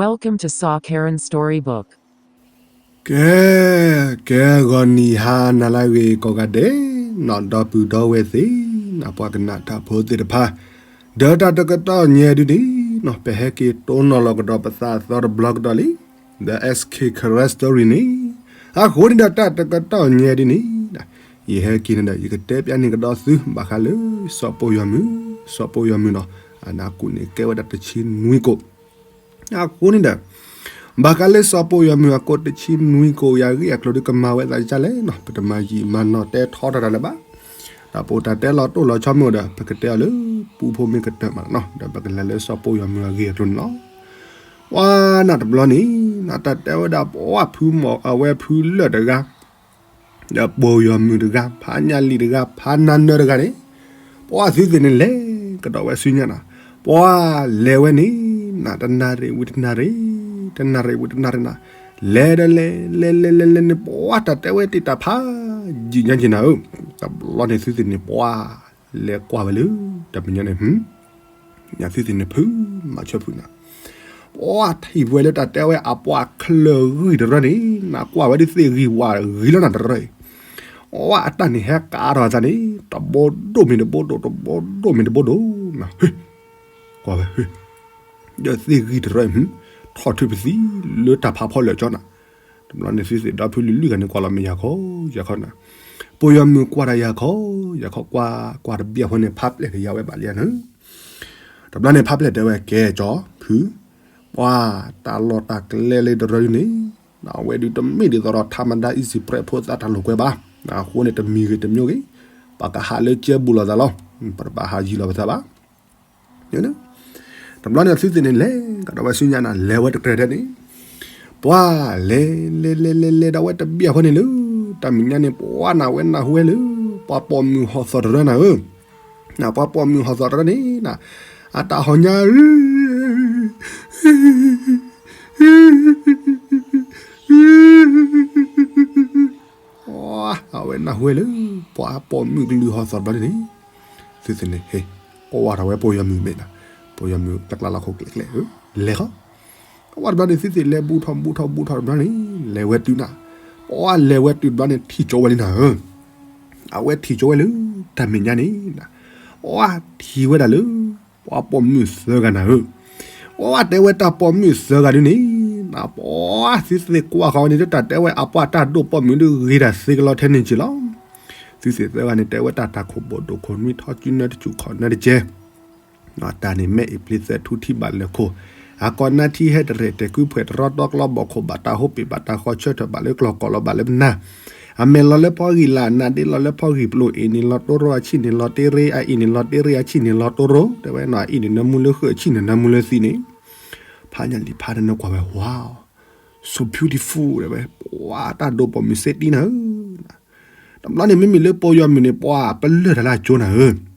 Welcome to Saw Karen Storybook. ကဲ, ကဲဂီၤနံၤဟါနၤလၢအဂ့ၤကိးဂၤဒဲး, နီၢ်ဒီပုၢ်ဒီဝဲၢ်သ့ၣ်, နပှၤကနၣ်တၢ်ဖိသ့ၣ်တဖၣ်, ဒီးတၢ်တကတီၢ်ညါဒုန့ၣ်, ပဟဲက့ၤတိၢ်နီၣ်လီၤကဒီးပသးအသီတဘျီကဒီးလံ, ဒီး S K Karen Story န့ၣ်, အဃိန့ၣ်ဒီးတၢ်တကတီၢ်ညါဒုန့ၣ်, ယဟဲက့ၤန့ၣ်ဒီး ယကတဲပျးန့ၢ်ကဒီးသု ဘၣ်ဃးလၢ စီၤပိာ်ယွၤမုၣ်, စီၤပိာ်ယွၤမုၣ်နီၤ, အနၢ်ကူၣ်န့ၣ်ကဲဝဲဒၣ်တဆံနွံကိၣ် အဃိန့ၣ်ဒီး, ဘၣ်ဃးလၢစီၤပိာ်ယွၤမုၣ်အကိၣ်တဆံနွံကိၣ် ယၤဂ့ၢ်အကျိၤဒုကမၤဝဲသးဒ်လဲၣ်နီၤ, ပတမၤယံာ်မၤနီၢ်တဲထီတၢ်တၢ်လၢၤဘၣ်. တၢ်ပိာ်တၢ်တဲလီၤတိၢ်လီၤဆီမ့ၢ်အိၣ်ဒီး ပကတဲအီၤလၢပူဖိမ့ၢ်ကတၢၢ်မးနီၤ, ဒီးပကလဲၤလၢစီၤပိာ်ယွၤမုၣ်အဂ့ၢ်အကျိၤန့ၣ်လီၤ. ပှၤနၤတဘျီန့ၣ်, နတၢ်တဲဝဲဒၣ်ပှၤဖုမီၢ်အဝဲဖုလၢၢ်တဂၤ ဒီးပိာ်ယွၤမုၣ်တဂၤ, ဖးညၣ်လံၣ်တဂၤ, ဖးနၤနၢၤတဂၤန့ၣ်, ပှၤသုသ့ၣ်န့ၣ်လဲၤကဒီးဝဲဆူညါနီၤ, ပှၤလဲၤဝဲန့ၣ်, နတနၣ်ရံၣ်ဝံၤတနၣ်ရံၣ်, တနၣ်ရံၣ်ဝံၤတနၣ်ရံၣ်နီၤ, လဲၤဒီးလဲၤ, လဲၤလဲၤလဲၤလဲၤန့ၣ် ပှၤတၢ်တဲဝဲတ့ၢ်တၢ်ဖးယံာ်ညါက့ၤနၤဧၢ, တဘျီန့ၣ်သုသ့ၣ်န့ၣ် ပှၤလဲၤကွၢ်ဝဲလၢ တၢ်မဲာ်ညါန့ၣ် ညၣ်သုသ့ၣ်န့ၣ်ဖုးမၤဆၢဖုးနၤ, ပှၤထံၣ်ဝဲလၢတၢ်တဲဝဲအပှၤချၢဂံၢ်တရၢန့ၣ်, နကွၢ်ဝဲဒ်သ့ၣ်ဂံၢ်ဝးဂံၢ်လီၤနၤတရၢအံၤ, ပှၤအတၢ်န့ၣ်ဟဲကးထီၣ်အသးန့ၣ်, တဘိဒိၣ်မ့ၢ်တဘိဒိၣ်, တဘိဒိၣ်မ့ၢ်တဘိဒိၣ်, ဟ့ၣ်, ကွၢ်ဝဲဟ့ၣ်, ဒီးသ့ၣ်ဂံၢ်တရၢ, ထီၣ်ထုးပသံလၢတၢ်ဖးဖီလၢာ်ကၠီနၤ, တဘျီန့ၣ်သုသ့ၣ်ဒီဖုလံၤလွံၢ်ဂၤန့ၣ်ကွၢ်လီၤမ့ၢ်ယၤခီ, ယၤခီနၤ, ပိာ်ယွၤမုၣ်ကွၢ်တၢ်ယၤခီ, ယၤခီကွၢ်, ကွၢ်တဘျီဃီန့ၣ် ဖးပျဲၢ်ကယၤဝဲဘၣ်လံဧါန့ၣ် တဘျီန့ၣ်ဖးပျဲၢ်တဲဝဲကဲကၠီဖု, ပှၤတၢ်လီၢ်တၢ်ကျဲလၢတရၢဒုန့ၣ်, အဝဲဒုတမ့ၢ်ဒ်သိးဒီး ထးမဒါ easy press ဖိသၣ်တၢ်လိာ်ကွဲဘၣ်, အဃိန့ၣ်တမံၤဂ့ၤတမံၤဂ့ၤ, ပကဟးလၢကဲဘူးလိာ်သးလီၤ, ပတဘၣ်ဟးယံၤလီၤပသးဘၣ် တဘျီန့ၣ်သုသ့ၣ်န့ၣ်လဲၤ, ကဒီးဝဲဆူညါနၤ လဲၤဝဲတကြၢးဒဲးန့ၣ်, ပှၤလဲၤလဲၤလဲၤလဲၤလဲၤဒီးဝဲတဘျီဃီန့ၣ်လၢ, တၢ်မဲာ်ညါန့ၣ် ပှၤနၢ်ဝဲနၢ်ဟူဝဲလၢ, ပှၤပိာ်မုၣ်ဟီၣ်သီၣ်တရၢနၤဧၢ, နပှၤပိာ်မုၣ်ဟီၣ်သီၣ်တရၢန့ၣ်, အတၢ်ဟီၣ်ညါ အဝဲနၢ်ဟူဝဲလၢ, ပှၤပိာ်မုၣ်ကလုၢ်ဟီၣ်သီၣ်တဘျီန့ၣ်, သုသ့ၣ်န့ၣ်ဟ့ၣ်, ကွၢ်ထီၣ်ဝဲပိာ်ယွၤမုၣ်မ့ၢ်နၤ, ပိာ်ယွၤမုၣ်တကျါလီၤခိၣ်ကျဲကျဲ, လဲၤဃီ, ကွၢ်တဘျီန့ၣ်သုသ့ၣ်လဲၤဘူးထီၣ်ဘူးထီၣ်ဘူးထီၣ်တဘျီန့ၣ်, လဲၤဝဲတုၤနၤ, ပှၤလဲၤဝဲတုၤတဘျီန့ၣ်ထံၣ်ကၠီဝဲလံနၤဧၢ, အဝဲထံၣ်ကၠီဝဲလၢ, တၢ်မဲာ်ညါန့ၣ်, ပှၤထံၣ်ဝဲဒၣ်လၢ, ပှၤပိာ်မုၣ်သၢဂၤနၤဧၢ, ပှၤတဲဝဲတၢ်ပိာ်မုၣ်သၢဂၤဒုန့ၣ်, ပှၤသုသ့ၣ်ကွၢ်ဃီဝဲန့ၣ် တၢ်တဲဝဲအပှၤတၢ်ဒိၣ်ပိာ်မုၣ်ဒုဂ့ၤတၢ်သ့ကလီထဲန့ၣ်က့ၤလီၤ, သုသ့ၣ်သၢဂၤန့ၣ် တဲဝဲတၢ်တၢ်ခိၣ်ဘိၣ်ဒိၣ်ခိၣ်နွံထီၣ်ကုနၢတစူၢ်ခီၣ်နၢတကဲ တၢ်န့ၣ်မ့ၢ်အ့ၣ်ပျ့ၤသၢထူထံၣ်ဘၣ်လၢခိၣ်, အကိးနၢထံဟဲတရဲၣ်တဲာ်ကုဖှဲးတရီတီကျီဘီၣ်ခိၣ်ဘၣ်တၢ်ဟိပ့ၤဘၣ်တၢ်ဃီဆၢထၢၣ်ဘၣ်လၢကျီၢ်ကီၢ်လီၤဘၣ်လၢပနၢ်, အမဲာ်လီၤလၢဖီဂံၢ်လၢ် အနါဒ့လီၤလၢဖီဂံၢ်ပျိၢ် အ့ၣ်န့ၣ်လီၤတိရိ အဆံၣ်န့ၣ်လီၤတ့ရ့ အအ့ၣ်န့ၣ်လီၤတ့ရ့ အဆံၣ်န့ၣ်လီၤတိရိ တဲဝဲနီၤ အအ့ၣ်န့ၣ်နၢမူလၢဃုာ် အဆံၣ်န့ၣ်နၢမူလၢသံန့ၣ်, ဖးညၣ်လံၤဖးနၢနၢကွၢ်ဝဲ wow, so beautiful တဲဝဲ, ပှၤတၢ်ဒိၣ်ပိာ်မုၣ်စ့တံနၤဧၢ, တဘျီန့ၣ်မ့မ့ၢ်လၢပိာ်ယွၤမုၣ်န့ၣ် ပှၤပလၢၢ်တၢ်လၢအကၠိနၤဧၢ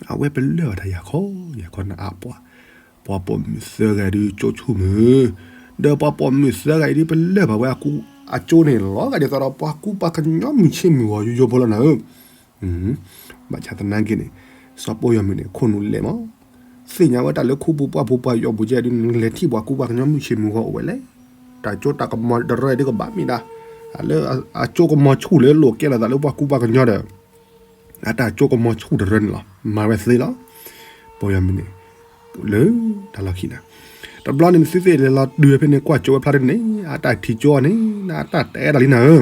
အဝဲပလၢၢ်ဘၣ်တၢ်ယၤခီ, ယၤခီနၤအပှၤ, ပှၤပိာ်မုၣ်သၢဂၤဒုကၠိဆူၣ်မုၢ်, ဒီးပှၤပိာ်မုၣ်သၢဂၤအံၤဒုပလၢၢ်ဘၣ်ဝဲအကူအကၠိန့ၣ် လီၤဂာ်ဒ်သိးဒီးပှၤကူပှၤကညီမုၢ်ဆ့ၣ်မုၢ်ဂီၤယိယိဖိလီၤနၤဧၢ, ဘၣ်ဆၣ်သနာ်က့န့ၣ်, စီၤပိာ်ယွၤမုၣ်န့ၣ် ခိၣ်နူာ်လဲၢ်မး, သ့ၣ်ညါဝဲတၢ်လၢခူပူၤပှၢ်ပူၤပှၤယီၢ်ပူၤကဲဒုန့ၣ် လဲၤထံၣ်ပှၤကူပှၤကညီမုၢ်ဆ့ၣ်မုၢ်ဂီၤအိၣ်ဝဲလဲၣ်, တၢ်ကၠိတၢ်ကမီၤတရၢဒုကဘၣ်မ့ၢ်ဒၣ်, လၢအကၠိကမီၤဆူၣ်လၢလိာ်ကဲလိာ်သးလၢပှၤကူပှၤကညီဒီး အတၢ်ကၠိကမီၤဆူၣ်တရၢန့ၣ်လီၤ. မၤဝဲသ့လီၤ. ပိာ်ယွၤမုၣ်န့ၣ် လၢတၢ်လီၢ်ခံန့ၣ်, တဘျီန့ၣ် သုသ့ၣ်လဲၤလီၤတုၤဝဲဖဲန့ၣ် ကွၢ်ကၠိဝဲဖျါတန့ၣ် အတၢ်ထံၣ်ကၠိအီၤန့ၣ် အတၢ်တဲဒၣ်လံနၤဧ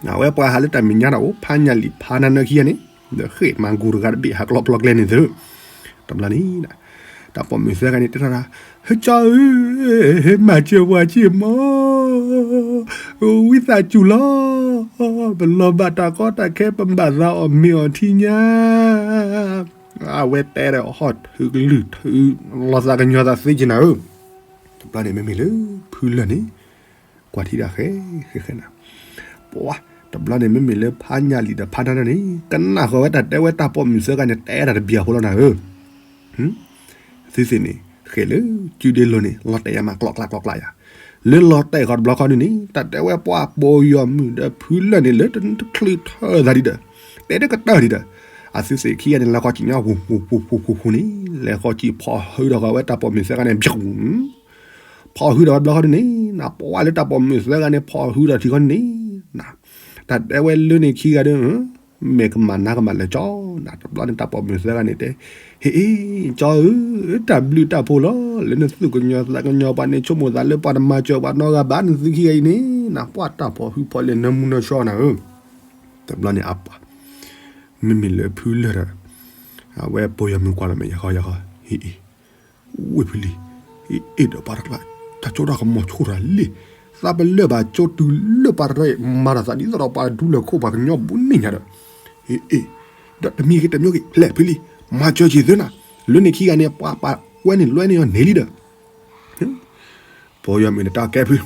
ၢ, အဝဲပှၤဟးလၢတၢ်မဲာ်ညါတၢ်အိၣ် ဖးညၣ်လံာ်ဖးနၤနၢခံဂၤန့ၣ်, ဒီးဃ့ၢ်မၤကူတဂၤတဘ့ၣ်ဟးကျီဖျီကျဲန့ၣ်သု, တဘျီန့ၣ် တၢ်ပိာ်မုၣ်သၢဂၤန့ၣ် တဲထီၣ်ဒၣ်, ဟၢကၠီဧၢ, မၤစၢၤပှၤစ့ၢ်မီၤ, ဝံသးစူၤလီၤ, ပလီၤဘၣ်တၢ်ကီတၢ်ခဲ ပဘၣ်သးအီၣ်မ့ၤအီထံညါ, အဝဲတဲဒီးဟီၣ်ထုးကလုၢ်ထုး လီၤသးကညီၤသးသ့က့ၤနၤဧၢ, တဘျီန့ၣ်မ့မ့ၢ်လၢဖုလၢၢ်န့ၣ် ကွၢ်ထံတၢ်ဃဲဃဲဃဲနၤ, ပှၤ တဘျီန့ၣ် မ့မ့ၢ်လၢဖးညၣ်လံာ်ဒီးဖးနၤနၢန့ၣ် ကနၣ်ဃီၤဝဲတၢ်တဲဝဲတၢ်ပိာ်မုၣ်သၢဂၤန့ၣ် တဲတၢ်တဘျီအဃိလီၤနၤဧၢ, သုသ့ၣ်န့ၣ် ဃဲလၢ ကုဒ့လိၤန့ၣ် လီၤတဲာ်ယၤမးကျိးကျါကျိးကျါယၤ, လၢလီၤတဲာ်ဃီတဘျီဃီဒုန့ၣ် တၢ်တဲဝဲပှၤပိာ်ယွၤမုၣ်ဒီးဖုလၢၢ်န့ၣ် လၢတချုးထၢသးဒံးဒီး တဲတကတၢၢ်ဒံးဒီး အသုသ့ၣ်ခံဂၤန့ၣ် လဲၤဃီၤကံၣ်ညီ ဃူဃူဃူဃူဃူန့ၣ် လဲၤဃီၤကံၣ်ဖီၣ်ဟုဒီးဃီၤဝဲတၢ်ပိာ်မုၣ်သၢဂၤန့ၣ် ဘျီၣ် ဖီၣ်ဟုဒီးဝဲဘျီဃီဒုန့ၣ် နပှၢ်လၢတၢ်ပိာ်မုၣ်သၢဂၤန့ၣ် ဖီၣ်ဟုဒီးထံဃီန့ၣ် န တၢ်တဲဝဲလၢန့ၣ်ခံဂၤဒီး မ့ၢ်ကမၤနးကမၤလၢာ်ကၠီ န တဘျီန့ၣ်တၢ်ပိာ်မုၣ်သၢဂၤန့ၣ်တဲ ဟ့ၣ်အ့ၣ် ကၠီဧၢ တၢ်ဘျုးတၢ်ဖှိၣ်လီၤ လၢနသူၣ်ကညီၤသးကညီၤပှၤန့ၣ် ဆိကမိၣ်သးလၢပှၤတမၤစၢၤပှၤနီတဂၤဘၣ် နသုခံဂၤအံၤန့ၣ် နပှၢ်တၢ်ဖီၣ်ဟုဖီၣ်လၢနၢမူနၢဆှီနၤဧၢ တဘျီန့ၣ်အပှၤ မ့မ့ၢ်လၢဖုလၢၢ်ဒီး အဝဲပိာ်ယီၤမုၣ်ကွၢ်လီၤမ့ၢ်ယဃီယဃီ ဟ့ၣ်အ့ၣ် ဝ့ၢ်ဖုလံ ဟ့ၣ်အ့ၣ်ဒီးပှၤတကျါ တၢ်ကၠိတၢ်ကမီၤဆူၣ်တၢ်လံ သးပလၢၢ်ဘၣ်ကၠိတုၤလၢပှၤတရၢ မၤတၢ်သးဒ်သိးဒီးပှၤဒူလၢၢ်ခိၣ်ပှၤကညီဘူးန့ၣ်ညါဒီး ဟ့ၣ်အ့ၣ် ဒီးတမံၤဂ့ၤတမံၤဂ့ၤ ဖဲဖုလံ မၤစၢၤက့ၤသုနၤ လၢန့ၣ်ခံဂၤန့ၣ် ပှၤပာ်ကွဲန့ၣ်လွဲန့ၢ်အီၤန့ၢ်လံဒီး ပိာ်ယီၤမုၣ်န့ၣ်တၢ်ကဲဖု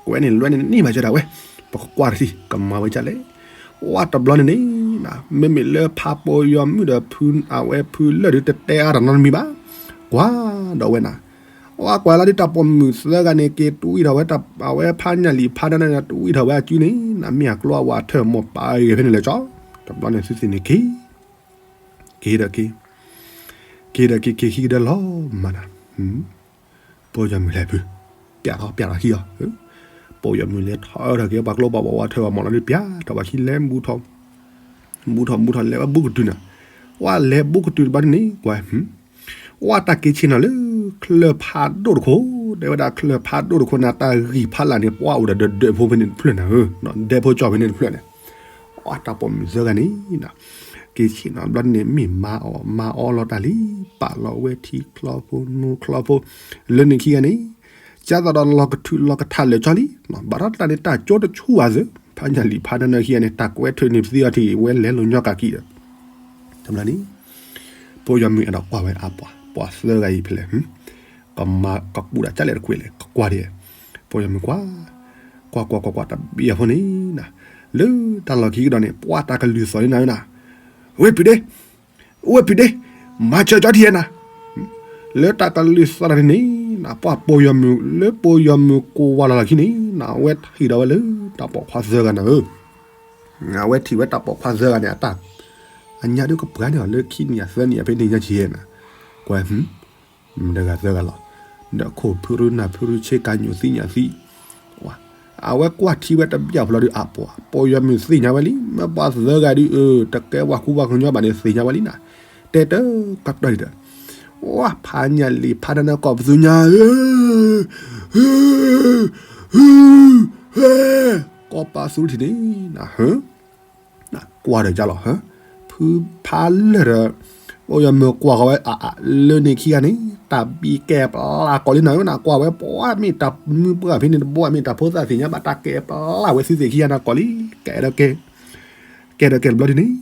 ကွဲန့ၣ်လွဲန့ၣ်န့ၢ်မၤစၢၤဒၣ်ဝဲ ပကကွၢ်တထံၣ် ကမၤဝဲဒ်လဲၣ် ဝဲတဘျီန့ၣ်န့ၣ် မ့မ့ၢ်လၢဖးပိာ်ယီၤမုၣ်ဒီးဖုအဝဲဖုလၢၢ်ဒုတတဲအါတၢ်နီတမံၤဘၣ် ကွၢ်ဒီးဝဲနၤ ဝဲကွၢ်လီၤဒုတၢ်ပိာ်မုၣ်သၢဂၤန့ၣ် က့ၤတွံၢ်ထီၣ်ဝဲ အဝဲဖးညၣ်လံာ်ဖးဒၣ်န့ၣ် တွံၢ်ထီၣ်ဝဲအစုန့ၣ် နမ့ၢ်အကျိအဝဲထၢၣ်မိၢ်ပာ်ဂ့ၤဖဲန့ၣ်လၢာ်ကၠီ တဘျီန့ၣ်သုသ့ၣ်န့ၣ်က့ၤ က့ၤဒီးက့ၤ က့ၤဒီးက့ၤက့ၤခံကဒၢလီၤမၤနၤ ပိာ်ယီၤမုၣ်လဲၤဖု ပျးထီၣ်ပျးထီၣ်ခံအီၤ ပိာ်ယီၤမုၣ်လဲၤထီၣ်ထီၣ်က့ၤပှၤကျိပှၤဘီဝဲထၢၣ်ဝဲမၤလီၤဒု ပျးထီၣ်ဝဲခံလဲၤ ဘူးထီၣ်ဘူးထီၣ်လဲၤဝဲဘူးကတုၤနၤ ဝဲလဲၤဘူးကတုၤတဘျီန့ၣ် ကွၢ် ဝဲတၢ်က့ၤဆ့ၣ်နီၤလၢ ချၢၣ်ဖးဒိၣ်တခိၣ် တဲဝဲဒၣ်ချၢၣ်ဖးဒိၣ်တခိၣ်န့ၣ် တၢ်ဂံၢ်ဖးလၢ်န့ၣ် ပှၤအိၣ်ဒီးဒၢးဒၢးဖိဖဲန့ၣ်တဖျၢၣ်နၤဧၢ ဒဲဖိကၠီဖဲန့ၣ်တဖျၢၣ်န့ၣ် ဝဲတၢ်ပိာ်မုၣ်သၢဂၤန့ၣ် က့ၤဆ့ၣ်နီၤဘျီန့ၣ် မ့ၢ်မၤအီၣ်မၤအီလီၤတၢ်လံ ပာ်လီၤဝဲထံချီဖိနူချီဖိ လၢန့ၣ်ခံဂၤန့ၣ် ကၢ်သးဒီးလီၤကထုးလီၤကထါလၢာ်ကၠီလံ ဘၣ်ထီၣ်တၢ်န့ၣ် တၢ်ကၠိတဆူၣ်ဘၣ်သၢ ဖးညၣ်လံာ်ဖးဒၣ်နၢခံဂၤန့ၣ် တၢ်ကွဲးထၢၣ်န့ၣ်ပသံအီၤထံၣ် ဝဲလဲၤလိာ်ညီကးကံဒီး တဘျီန့ၣ် ပိာ်ယီၤမုၣ်အဲၣ်ဒိးကွၢ်ဝဲအပှၤ ပှၤသၢဂၤအံၤဖဲလဲၣ် ကမၤကကူးဒၣ်ကၢ်လဲၣ်တကွဲးလဲၣ် ကကွၢ်ဒံး ပိာ်ယီၤမုၣ်ကွၢ် ကွၢ်ကွၢ်ကွၢ်ကွၢ်တဘ့ၣ်အဖိန့ၣ် လၢတၢ်လီၢ်ခံကဒီးန့ၣ် ပှၤတၢ်ကလုၢ်သီၣ်လံနၤဧၢနၤ ဝဲဖုဒ့ ဝဲဖုဒ့ မၤစၢၤကၠီထံၣ်နၤ လၢတၢ်ကလုၢ်သီၣ်တၢ်န့ၣ် နပှၢ်ပိာ်ယီၤမုၣ် လၢပိာ်ယီၤမုၣ်ကိးဝါလီၤလီၢ်ခံန့ၣ် နဝဲထံၣ်ဒီးဝဲလၢတၢ်ပိာ်ခွါသၢဂၤနၤဧၢ အဝဲထံၣ်ဝဲတၢ်ပိာ်ခွါသၢဂၤန့ၣ် အတၢ် အညါဒုကပှၤန့ၣ်အီၤလၢခံနံၣ်အသၢနံၣ်အဖဲန့ၣ်ညါက့ၤနၤ ကွၢ် မတၤဂၤသၢဂၤလီၤ ဒီးခိၣ်ဖုရူနၢ်ဖုရူဆ့ကၤညိၣ်သံညၣ်သံ အဝဲကွၢ်ထံဝဲတဘျီဖိလီၤဒုးအပှၤ ပိာ်ယီၤမုၣ်သ့ၣ်ညါဝဲလံ မ့ၢ်ပှၤသၢဂၤဒုးအၢ တကဲပှၤကူပှၤကညီဘၣ်န့ၣ်သ့ၣ်ညါဝဲလံနၤ တဲတကတီၢ်ဒံးဒီး ဝဲဖးညၣ်လံာ်ဖးဒၣ်နၢကိးပသူညါဧၢ ကိးပသူထံၣ်န့ၣ် နဟၢ ကွၢ်ဒီးကၢ်လီၤ ဖုဖးလၢာ်ဒီး ပိာ်ယီၤမုၣ်ကွၢ်ဃီၤဝဲအလၢန့ၣ်ခံဂၤန့ၣ် တၢ်ဘံၣ်ကဲပျၢ်ကီးလံနၤဧၢ နကွၢ်ဝဲ ပှၤမ့ၢ်တၢ်မုၢ်ပှၢ်ဖဲန့ၣ်တဘိ မ့ၢ်တၢ်ဖိသၣ်သ့ၣ်ညါဘၣ် တၢ်ကဲပျၢ်ဝဲသုသ့ၣ်ခံဂၤနၤကီးလံ ကဲဒီးကဲ ကဲဒီးကဲတဘျီဒ်န့ၣ်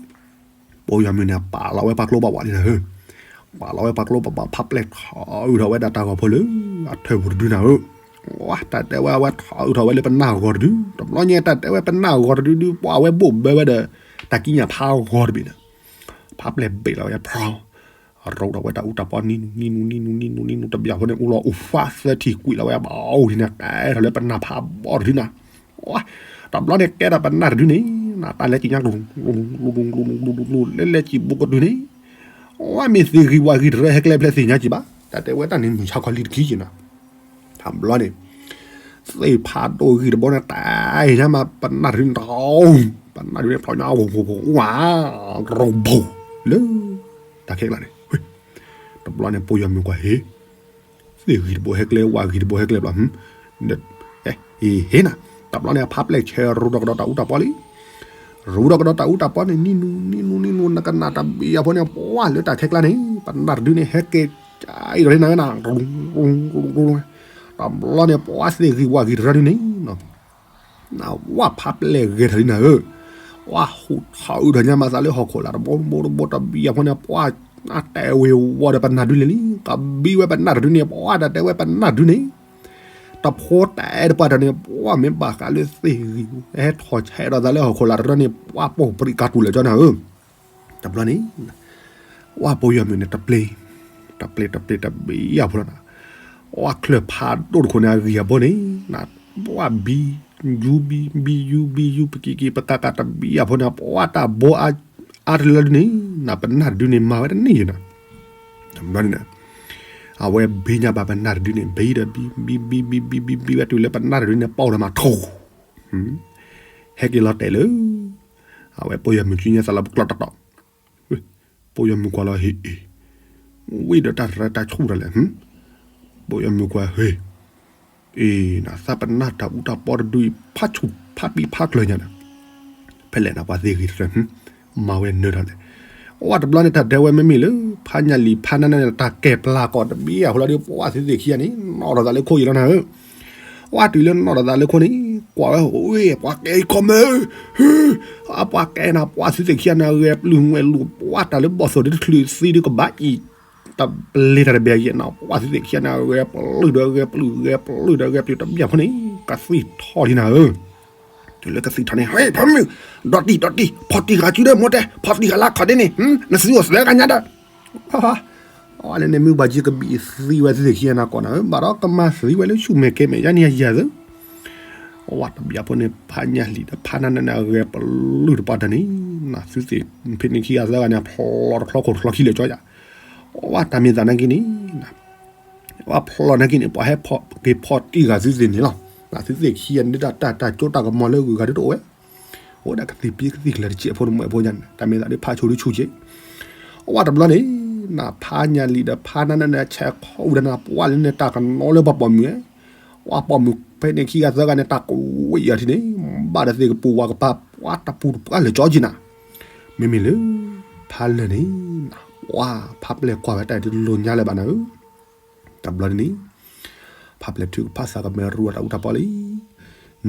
ပိာ်ယီၤမုၣ်န့ၣ် ပာ်လီၤဝဲပှၤကျိပှၤဝါလံနၤဧၢ ပာ်လီၤဝဲပှၤကျိပှၤဝါဖးပျဲၢ်ထီၣ်အုးထီၣ်ဝဲဒၣ်တၢ်ဂီၤဖိလၢ အထၢၣ်ပူၤတဒုနၤဧၢ ဝဲတၢ်တဲဝဲအဝဲထီၣ်အုးထီၣ်ဝဲလၢပနၢ်ဂီၤတဒု တဘျီညါတၢ်တဲဝဲပနၢ်ဂီၤတဒုဒု ပှၤအဝဲဘိၣ်ဘၢဝဲဒီး တၢ်ကံးညာ်ဖးဂီၤတဘ့ၣ်ဒီး ဖးပျဲၢ်ဘ့ၣ်လီၤဝဲဖျီ ရူးထီၣ်ဝဲတၢ်အူတၢ်ပီနံနူနံနူနံနူနံနူတဘျီဖိန့ၣ် အိၣ်လီၤအိၣ်ဖးသၢထံၣ်ကွံာ်လီၤဝဲဘၣ်အိၣ်ဒ်န့ၣ် ကဲထီၣ်လၢပနၢ်ဖးဘီတဒုနၤ တဘျီန့ၣ်ကဲထီၣ်ပနၢ်တဒုန့ၣ် နတၢ်လဲၤကံးညါ လူၤလူၤလူၤလူၤလူၤလူၤ လဲၤလဲၤကံးဘူးကတုၤန့ၣ် ဝဲမ့ၢ်သ့ၣ်ဂံၢ်ဝၣ်ဂံၢ်တရၢဟဲကျဲဖျဲးသ့ၣ်ညါကံးဘၣ် တၢ်တဲဝဲတၢ်န့ၣ်မုၢ်ဆါခီလံတကံက့ၤနၤ တဘျီန့ၣ် သ့ၣ်ဖးဒိၣ်ဂံၢ်တဘိန့ၣ် တၢ်ညါမးပနၢ်တဒုန့ၣ် ပနၢ်တဒုန့ၣ်ဖျီညါ ဝါ ရိဘိၣ် လၢ တၢ်ခဲကျါန့ၣ် တဘျီန့ၣ် ပိာ်ယီၤမုၣ်ကွၢ်ဟ့ သ့ၣ်ဂံၢ်တဘိဟဲကျဲ ဝၣ်ဂံၢ်တဘိဟဲကျဲဘျီ ဟ့ၣ်နၤ တဘျီန့ၣ် အဖးပျဲၢ်ဆဲးရူးထီၣ်ကဒီးတၢ်အူတၢ်ပီလံ ရူးထီၣ်ကဒီးတၢ်အူတၢ်ပီန့ၣ် နံနူနံနူနံနူ နကနၣ်တဘျီဖိန့ၣ် ပှၤလၢတၢ်ခဲကျါန့ၣ် ပနၢ်တဒုန့ၣ် ဟဲက့ၤကၠီဒီးန့ၣ်နၤ တဘျီန့ၣ် ပှၤသ့ၣ်ဂံၢ်ဝၣ်ဂံၢ်တရၢဒုန့ၣ် နဝၣ်ဖးပျဲၢ်ဂဲၤထီၣ်လံနၤဧၢ ပှၤဟူးထီၣ်အုးထီၣ်ညါမးသးလၢဟီၣ်ခိၣ်လာ်တဘိတဘိတဘျီဖိန့ၣ် ပှၤတဲဝ့ၤဝီဒီးပနၢ်ဒုလဲၣ်လံ ကဘံဝဲပနၢ်တဒုန့ၣ် ပှၤတၢ်တဲဝဲပနၢ်တဒုန့ၣ် တဖိတၢ်အဲၣ်တပှၢ်တၢ်န့ၣ် ပှၤမ့ၢ်ဘၣ်ဃးလၢသ့ၣ်ဂံၢ် ဟဲထီၣ်ဆဲးဒီးသးလၢဟီၣ်ခိၣ်လာ်တရၢန့ၣ် ပှၤပိာ်ပြံးကၤတူာ်လၢာ်ကၠီနၤဧၢ တဘျီန့ၣ် ဝၣ်ပိာ်ယီၤမုၣ်န့ၣ် တပျ့ၤ တပျ့ၤတပျ့ၤတဘ့ၣ်ယၢ်ဖိလီၤနၤ ဝၣ်ချၢၣ်ဖးဒိၣ်တခိၣ်န့ၣ် အဂံၢ်အဘိန့ၣ် န ဝၣ်ဘံ ယူဘံ ဘံယူဘံယူ ပကံၤကံၤပကးကးတဘ့ၣ်ယၢ်ဖိန့ၣ် ပှၤတၢ်ဘိအါတလၢဒုန့ၣ် နပနၢ်တဒုန့ၣ် မၤဝဲတန့ၢ်ယဲနၤ တဘျီန့ၣ် အဝဲဘံညါဘၣ်ပနၢ်တဒုန့ၣ် ဘံဒီးဘံ ဘံ ဘံ ဘံ ဘံ ဘံ ဘံဝဲတုၤလၢပနၢ်တဒုန့ၣ် ပီၢ်ဒီးမးထိ ဟဲက့ၤလီၤတဲာ်လၢ အဝဲပီၢ်ယီၤမုၢ်စုညါသးလီၤပကျီၢ်တီတီ ပီၢ်ယီၤမုၢ်ကွၢ်လီၤဟ့ၣ်အ့ၣ် ဝံၤဒီးတၢ်ရၢတၢ်ဆူၣ်တၢ်လဲၣ် ပီၢ်ယီၤမုၢ်ကွၢ်ဟ့ၣ် အ့ၣ် နသးပနၢ်တၢ်အူတၢ်ပီတဒုအံၤ ဖးဆူၣ်ဖးပံဖးကျၢၤညါဒီး ဖဲလဲၣ်နပှၤသ့ၣ်ဂ့ၤတရၢ မၤဝဲနၢၤတၢ်လဲၣ် အဝဲတဘျီန့ၣ် တၢ်ဒဲဝဲမ့မ့ၢ်လၢ ဖးညၣ်လံာ်ဖးနၢ်နၢ်န့ၣ် တၢ်ကဲပျၢ်ကီးတဘ့ၣ်အဃိလီၤဒီး ပှၤသုသ့ၣ်ခံဂၤန့ၣ် နီၣ်ထီၣ်သးလၢခိယံာ်လီၤနၤဧၢ ဝဲတုၤလၢနီၣ်ထီၣ်သးလၢခိန့ၣ် ကွၢ်ဝဲ ဝ့ၢ် ပှၤကဲအံၤကီၢ်မၢ ဟၢ အပှၤကဲနၤ ပှၤသုသ့ၣ်ခံဂၤန့ၣ် အဂဲၤပျုၢ်ငွဲၣ်လိာ် ပှၤတၢ်လၢဘီၣ်သိၣ်ဒ်တချုးသံဒ်ကဘၣ်အံၤ တပျ့ၤတၢ်တဘ့ၣ်ယဲၢ်နီၤ ပှၤသုသ့ၣ်ခံဂၤန့ၣ် အဂဲၤပျုၢ်ဒီးအဂဲၤပျုၢ် ဂဲၤပျုၢ်ဒီးအဂဲၤပျုၢ်တဘ့ၣ်အဃိန့ၣ် ကသံၣ်ထီၣ်ဒံးနၤဧၢ တုၤလၢကသံၣ်ထီၣ်န့ၣ် ဟဲ ဖးမုၢ် ဒီးတံၢ်ဒီးတံၢ် ဖီၣ်တံၢ်ဃာ်စုဒီးမိၢ်တဲ ဖီၣ်တံၢ်ဃာ်လၢခီၣ်ဒ့န့ၣ် နသုအိၣ်သၢဂၤညါဒီး အန့ၣ်န့ၣ် မုၢ်ဘၣ်က့ၤကဘံၣ်သံဝဲသုသ့ၣ်ခံဂၤန့ၣ်ကီးနၤဧၢ ဘၣ်ဒီးကမၤသံဝဲလၢဆူၣ်မဲာ်ကဲမဲာ် ယါန့ၣ်ယၤသု ဝဲတဘ့ၣ်အဃိန့ၣ် ဖးညၣ်လံာ်ဒီးဖးနၢ်နၢ်န့ၣ် အဂဲၤပျုၢ်တပှၢ်တၢၢ်န့ၣ် နသုသ့ၣ်ဖဲန့ၣ်ခံဂၤသၢဂၤန့ၣ် ဖျိတချီခိၣ်တချီခံလၢာ်ကၠီယၤ ဝဲတၢ်မ့ၢ်သးနာ်က့န့ၣ် ဝဲဖျိနာ်က့န့ၣ် ပှၤဟဲက့ၤဖီၣ်တံၢ်ဃာ်သုသ့ၣ်န့ၣ်လီၤ သုသ့ၣ်ခံဂၤန့ၣ် တၢ်တၢ်တၢ်ကၠိတၢ်ကမီၤလၢဂုၤဂၤဒ်တအိၣ်ဝဲ အိၣ်ဒၣ်ကသံၣ်ပံကသံၣ်ကလၢၤတကဲးဖိတမွဲဖိညါန့ၣ် တၢ်မ့ၢ်သးဒ်ဖးဆိဒ်ဆူၣ်က့ ဝဲတဘျီန့ၣ် နဖးညၣ်လံာ်ဒီးဖးနၢ်နၢ်န့ၣ် ဆဲးခီဝဲဒၣ်နပှၢ်လၢန့ၣ် တၢ်ကနီလၢပှၤပိာ်မုၣ် ပှၤပိာ်မုၣ်ဖဲန့ၣ်ခံဂၤသၢဂၤန့ၣ် တၢ်ကဝံၣ်အီၤထံန့ၣ် ဘၣ်ဒီးသ့ၣ်ကပူၤဝၤကပၤ ပှၤတပူၤတပှၢ်လၢာ်ကၠီက့နၤ မ့မ့ၢ်လၢ ဖးလၢာ်န့ၣ် န ဝဲဖးပျဲၢ်ကွၢ်ဝဲတၢ်ဒ်တလိၤညါလၢၤဘၣ်နၤဧၢ တဘျီန့ၣ် ဖးပျဲၢ်ထုကဖၣ်သးကမဲာ်ရူအတၢ်အူတၢ်ပီလံ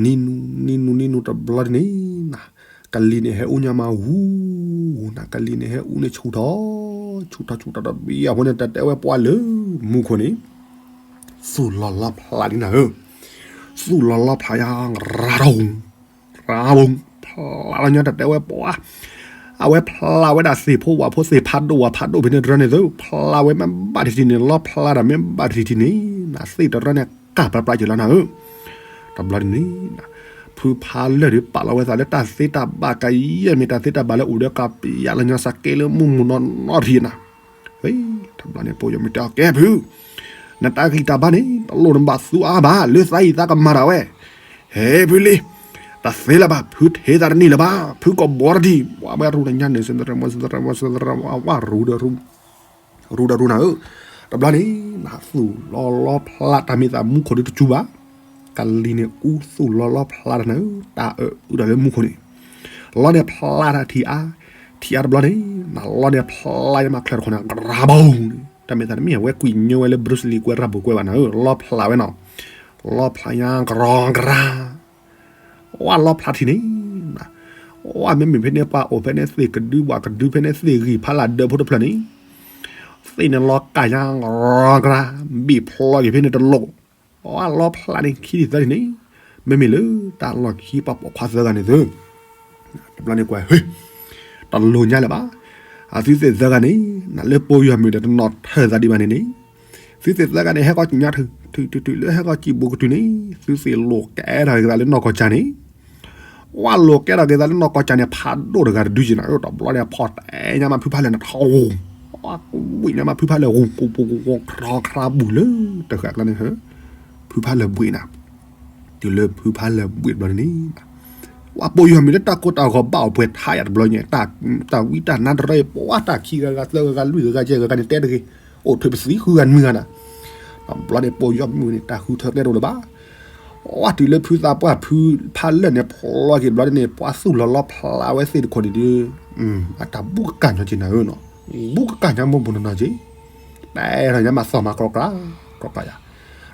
နံၤနူၤ နံၤနူၤ နံၤနူၤတဘျီန့ၣ် န ကလံၤန့ၣ်ဟဲအူညါမးဝူ နကလံၤန့ၣ်ဟဲအူန့ၣ်ဆူၣ်ထီၣ် ဆူၣ်ထီၣ်ဆူၣ်ထီၣ်တဘ့ၣ်အဃိန့ၣ် တၢ်တဲဝဲပှၤလၢမူခိၣ်န့ၣ် သူၣ်လီၤလီဖျးဒ်နၤဧၢ သူၣ်လီၤလီဖျးယါ ရၤထီၣ် ရၤဘိ ဖျးလီၤညါတၢ်တဲဝဲပှၤ အဝဲဖျးဝဲဒၣ်သ့ၣ်ဖိဝၣ်ဖိသ့ၣ်ဖးဒိၣ်ဝၣ်ဖးဒိၣ်ဖဲန့ၣ်တရၢန့ၣ်သု ဖျးဝဲမ့ၢ်ဘၣ်တထံၣ်န့ၣ် လီဖျးတၢ်မ့ၢ်ဘၣ်တထံၣ်န့ၣ် နသ့ၣ်တရၢန့ၣ် ကၢ်ပြးပြးက့ၤလီၤနၤဧၢ တဘျီန့ၣ် ဖုဖးလၢာ်ဒုးပာ်လီၤဝဲသးလၢတၢ်သ့တၢ်ဘၣ်ကယဲၢ်မ့ၢ်တၢ်သ့တၢ်ဘၣ်လၢအိၣ်ဒီးကပျးလီၤညါစးကဲလၢမုၢ်မုၢ်နီၢ်နီၢ်ထံၣ်နၤ တဘျီန့ၣ် ပိာ်ယီၤမုၣ်တဲအီၤ ကဲဖု နတၢ်ဂံၢ်တၢ်ဘါန့ၣ် တလိၣ်နဘၣ်သူအါဘၣ် လၢသးအံၤသးကမၤတၢ်ဝဲ ဟဲဖုလံ တသ့လၢၤဘၣ် ဖုထဲသးတန့ၢ်လၢၤဘၣ် ဖုကီၢ်ဘီတထံၣ် ပှၤဝဲရူၢ်တညါန့ၣ် စံသရၣ်မီ စံသရၣ်မီ စံသရၣ်မီ ဝဲရူၢ်ဒီးရူၢ် ရူၢ်ဒီးရူၢ်နၤဧၢ တဘျီန့ၣ် နသူၣ်လီၤလီဖျးတၢ်မ့ၢ်သးမူခိၣ်ဒုတစူဘၣ် ကလံၤန့ၣ်အူသူၣ်လီၤလီဖျးတၢ်နၤဧၢ တၢ်အၢအုၣ်တၢ်လၢမူခိၣ်န့ၣ် လီန့ၣ်ဖျးတၢ်ထံၣ်အါ ထံၣ်အါတဘျီန့ၣ် နလီန့ၣ်ဖျးယမးချၢတခီန့ၣ် ကရၤဘီန့ၣ် တၢ်မ့ၢ်သးတမ့ၢ်အဝဲကွံာ်ညိဝဲလၢ Bruce Lee ကွဲရၤဘိၣ်ကွဲဘၣ်နၤဧၢ လီဖျးဝဲနီၤ လီဖျးညါကရၤကရၤ ဝဲလီဖျးထံၣ်န့ၣ် ဝဲမ့မ့ၢ်ဖဲန့ၣ်ပှၤအိၣ်ဖဲန့ၣ်သ့ၣ်ကဒုဝၣ်ကဒုဖဲန့ၣ်သ့ၣ်ဂံၢ်ဖးလၢ်ဒၢဖိတဖျၢၣ်န့ၣ် သ့ၣ်န့ၣ်လီၤကၢ်ညါကရၤကရၤ ဘ့ၣ်ဖျီက့ၤဖဲန့ၣ်တလိၣ် ဝဲလီဖျးန့ၣ်ခံထံၣ်သၢထံၣ်န့ၣ် မ့မ့ၢ်လၢတၢ်လီၢ်ခံပှၤပိာ်ခွါသၢဂၤန့ၣ်သု တဘျီန့ၣ်ကွၢ်ဟ့ၣ် တလိၤညါလၢၤဘၣ် အသုသ့ၣ်သၢဂၤန့ၣ် နလၢပိာ်ယီၤမုၣ်ဒီးတနီၣ်ထၢၣ်သးဒံးဘၣ်န့ၣ်န့ၣ် သုသ့ၣ်သၢဂၤန့ၣ် ဟဲကီၢ်ညါထုး ထုးထုးထုးလၢဟဲကီၢ်စံၣ်ဘိကတုၤန့ၣ် သုသ့ၣ်လိာ်ကဲထီၣ်က့ၤသးလၢနီၢ်ကီၢ်ကၠၢ်န့ၣ် ဝဲလိာ်ကဲထီၣ်က့ၤသးလၢနီၢ်ကီၢ်ကၠၢ်န့ၣ် ဖးဒိၣ်တဂၤတဒုက့ၤနၤ တဘျီန့ၣ် ဖီၣ်တဲညါမးဖုဖးလၢာ်န့ၣ်ထီၣ် ဝဲကွံာ်ညါမးဖုဖးလၢာ် ဂူၤပူၤပူၤဂူၤခရၤခရၤဘူၣ်လၢတဃာ်ကျါန့ၣ် ဖုဖးလၢာ်ဘှံးနၤ တုၤလၢဖုဖးလၢာ်ဘှံးတဘျီန့ၣ် ဝဲပိာ်ယီၤမုၣ်လၢတၢ်ကိၢ်တၢ်ဂီၤဘၣ်အိၣ်ပှဲၤထါယၤတဘျီညါ တၢ်ဝံတၢ်နါတရၢအံၤ ပှၤတၢ်ခံဂၤဂၤသၢဂၤဂၤလွံၢ်ဂၤဂၤယဲၢ်ဂၤဂၤန့ၣ် တဲတဂ့ၤ အိၣ်ထုးပသံဃုဂၤနွံဂၤနၤ တဘျီန့ၣ် ပိာ်ယီၤမုၣ်န့ၣ် တၢ်ဃုထၢကျဲတအိၣ်လၢၤဘၣ် ဝဲတုၤလၢဖုသးပှၢ်ဖုဖးလၢာ်န့ၣ် ဖျီက့ၤတဘျီန့ၣ် ပှၤသူၣ်လီၤလီဖျးဝဲသ့ၣ်တခိၣ်န့ၣ်ဒီး အတၢ်ဘူးကကၢ်ညီက့ၤနၤဧၢနီၤ ဘူးကကၢ်ညီမိၢ်ပူၤနီၢ်နီၢ်က့ၤ တဲထီၣ်ညါမးသီၣ်မးကြီကြီ ကြီကြီယၤ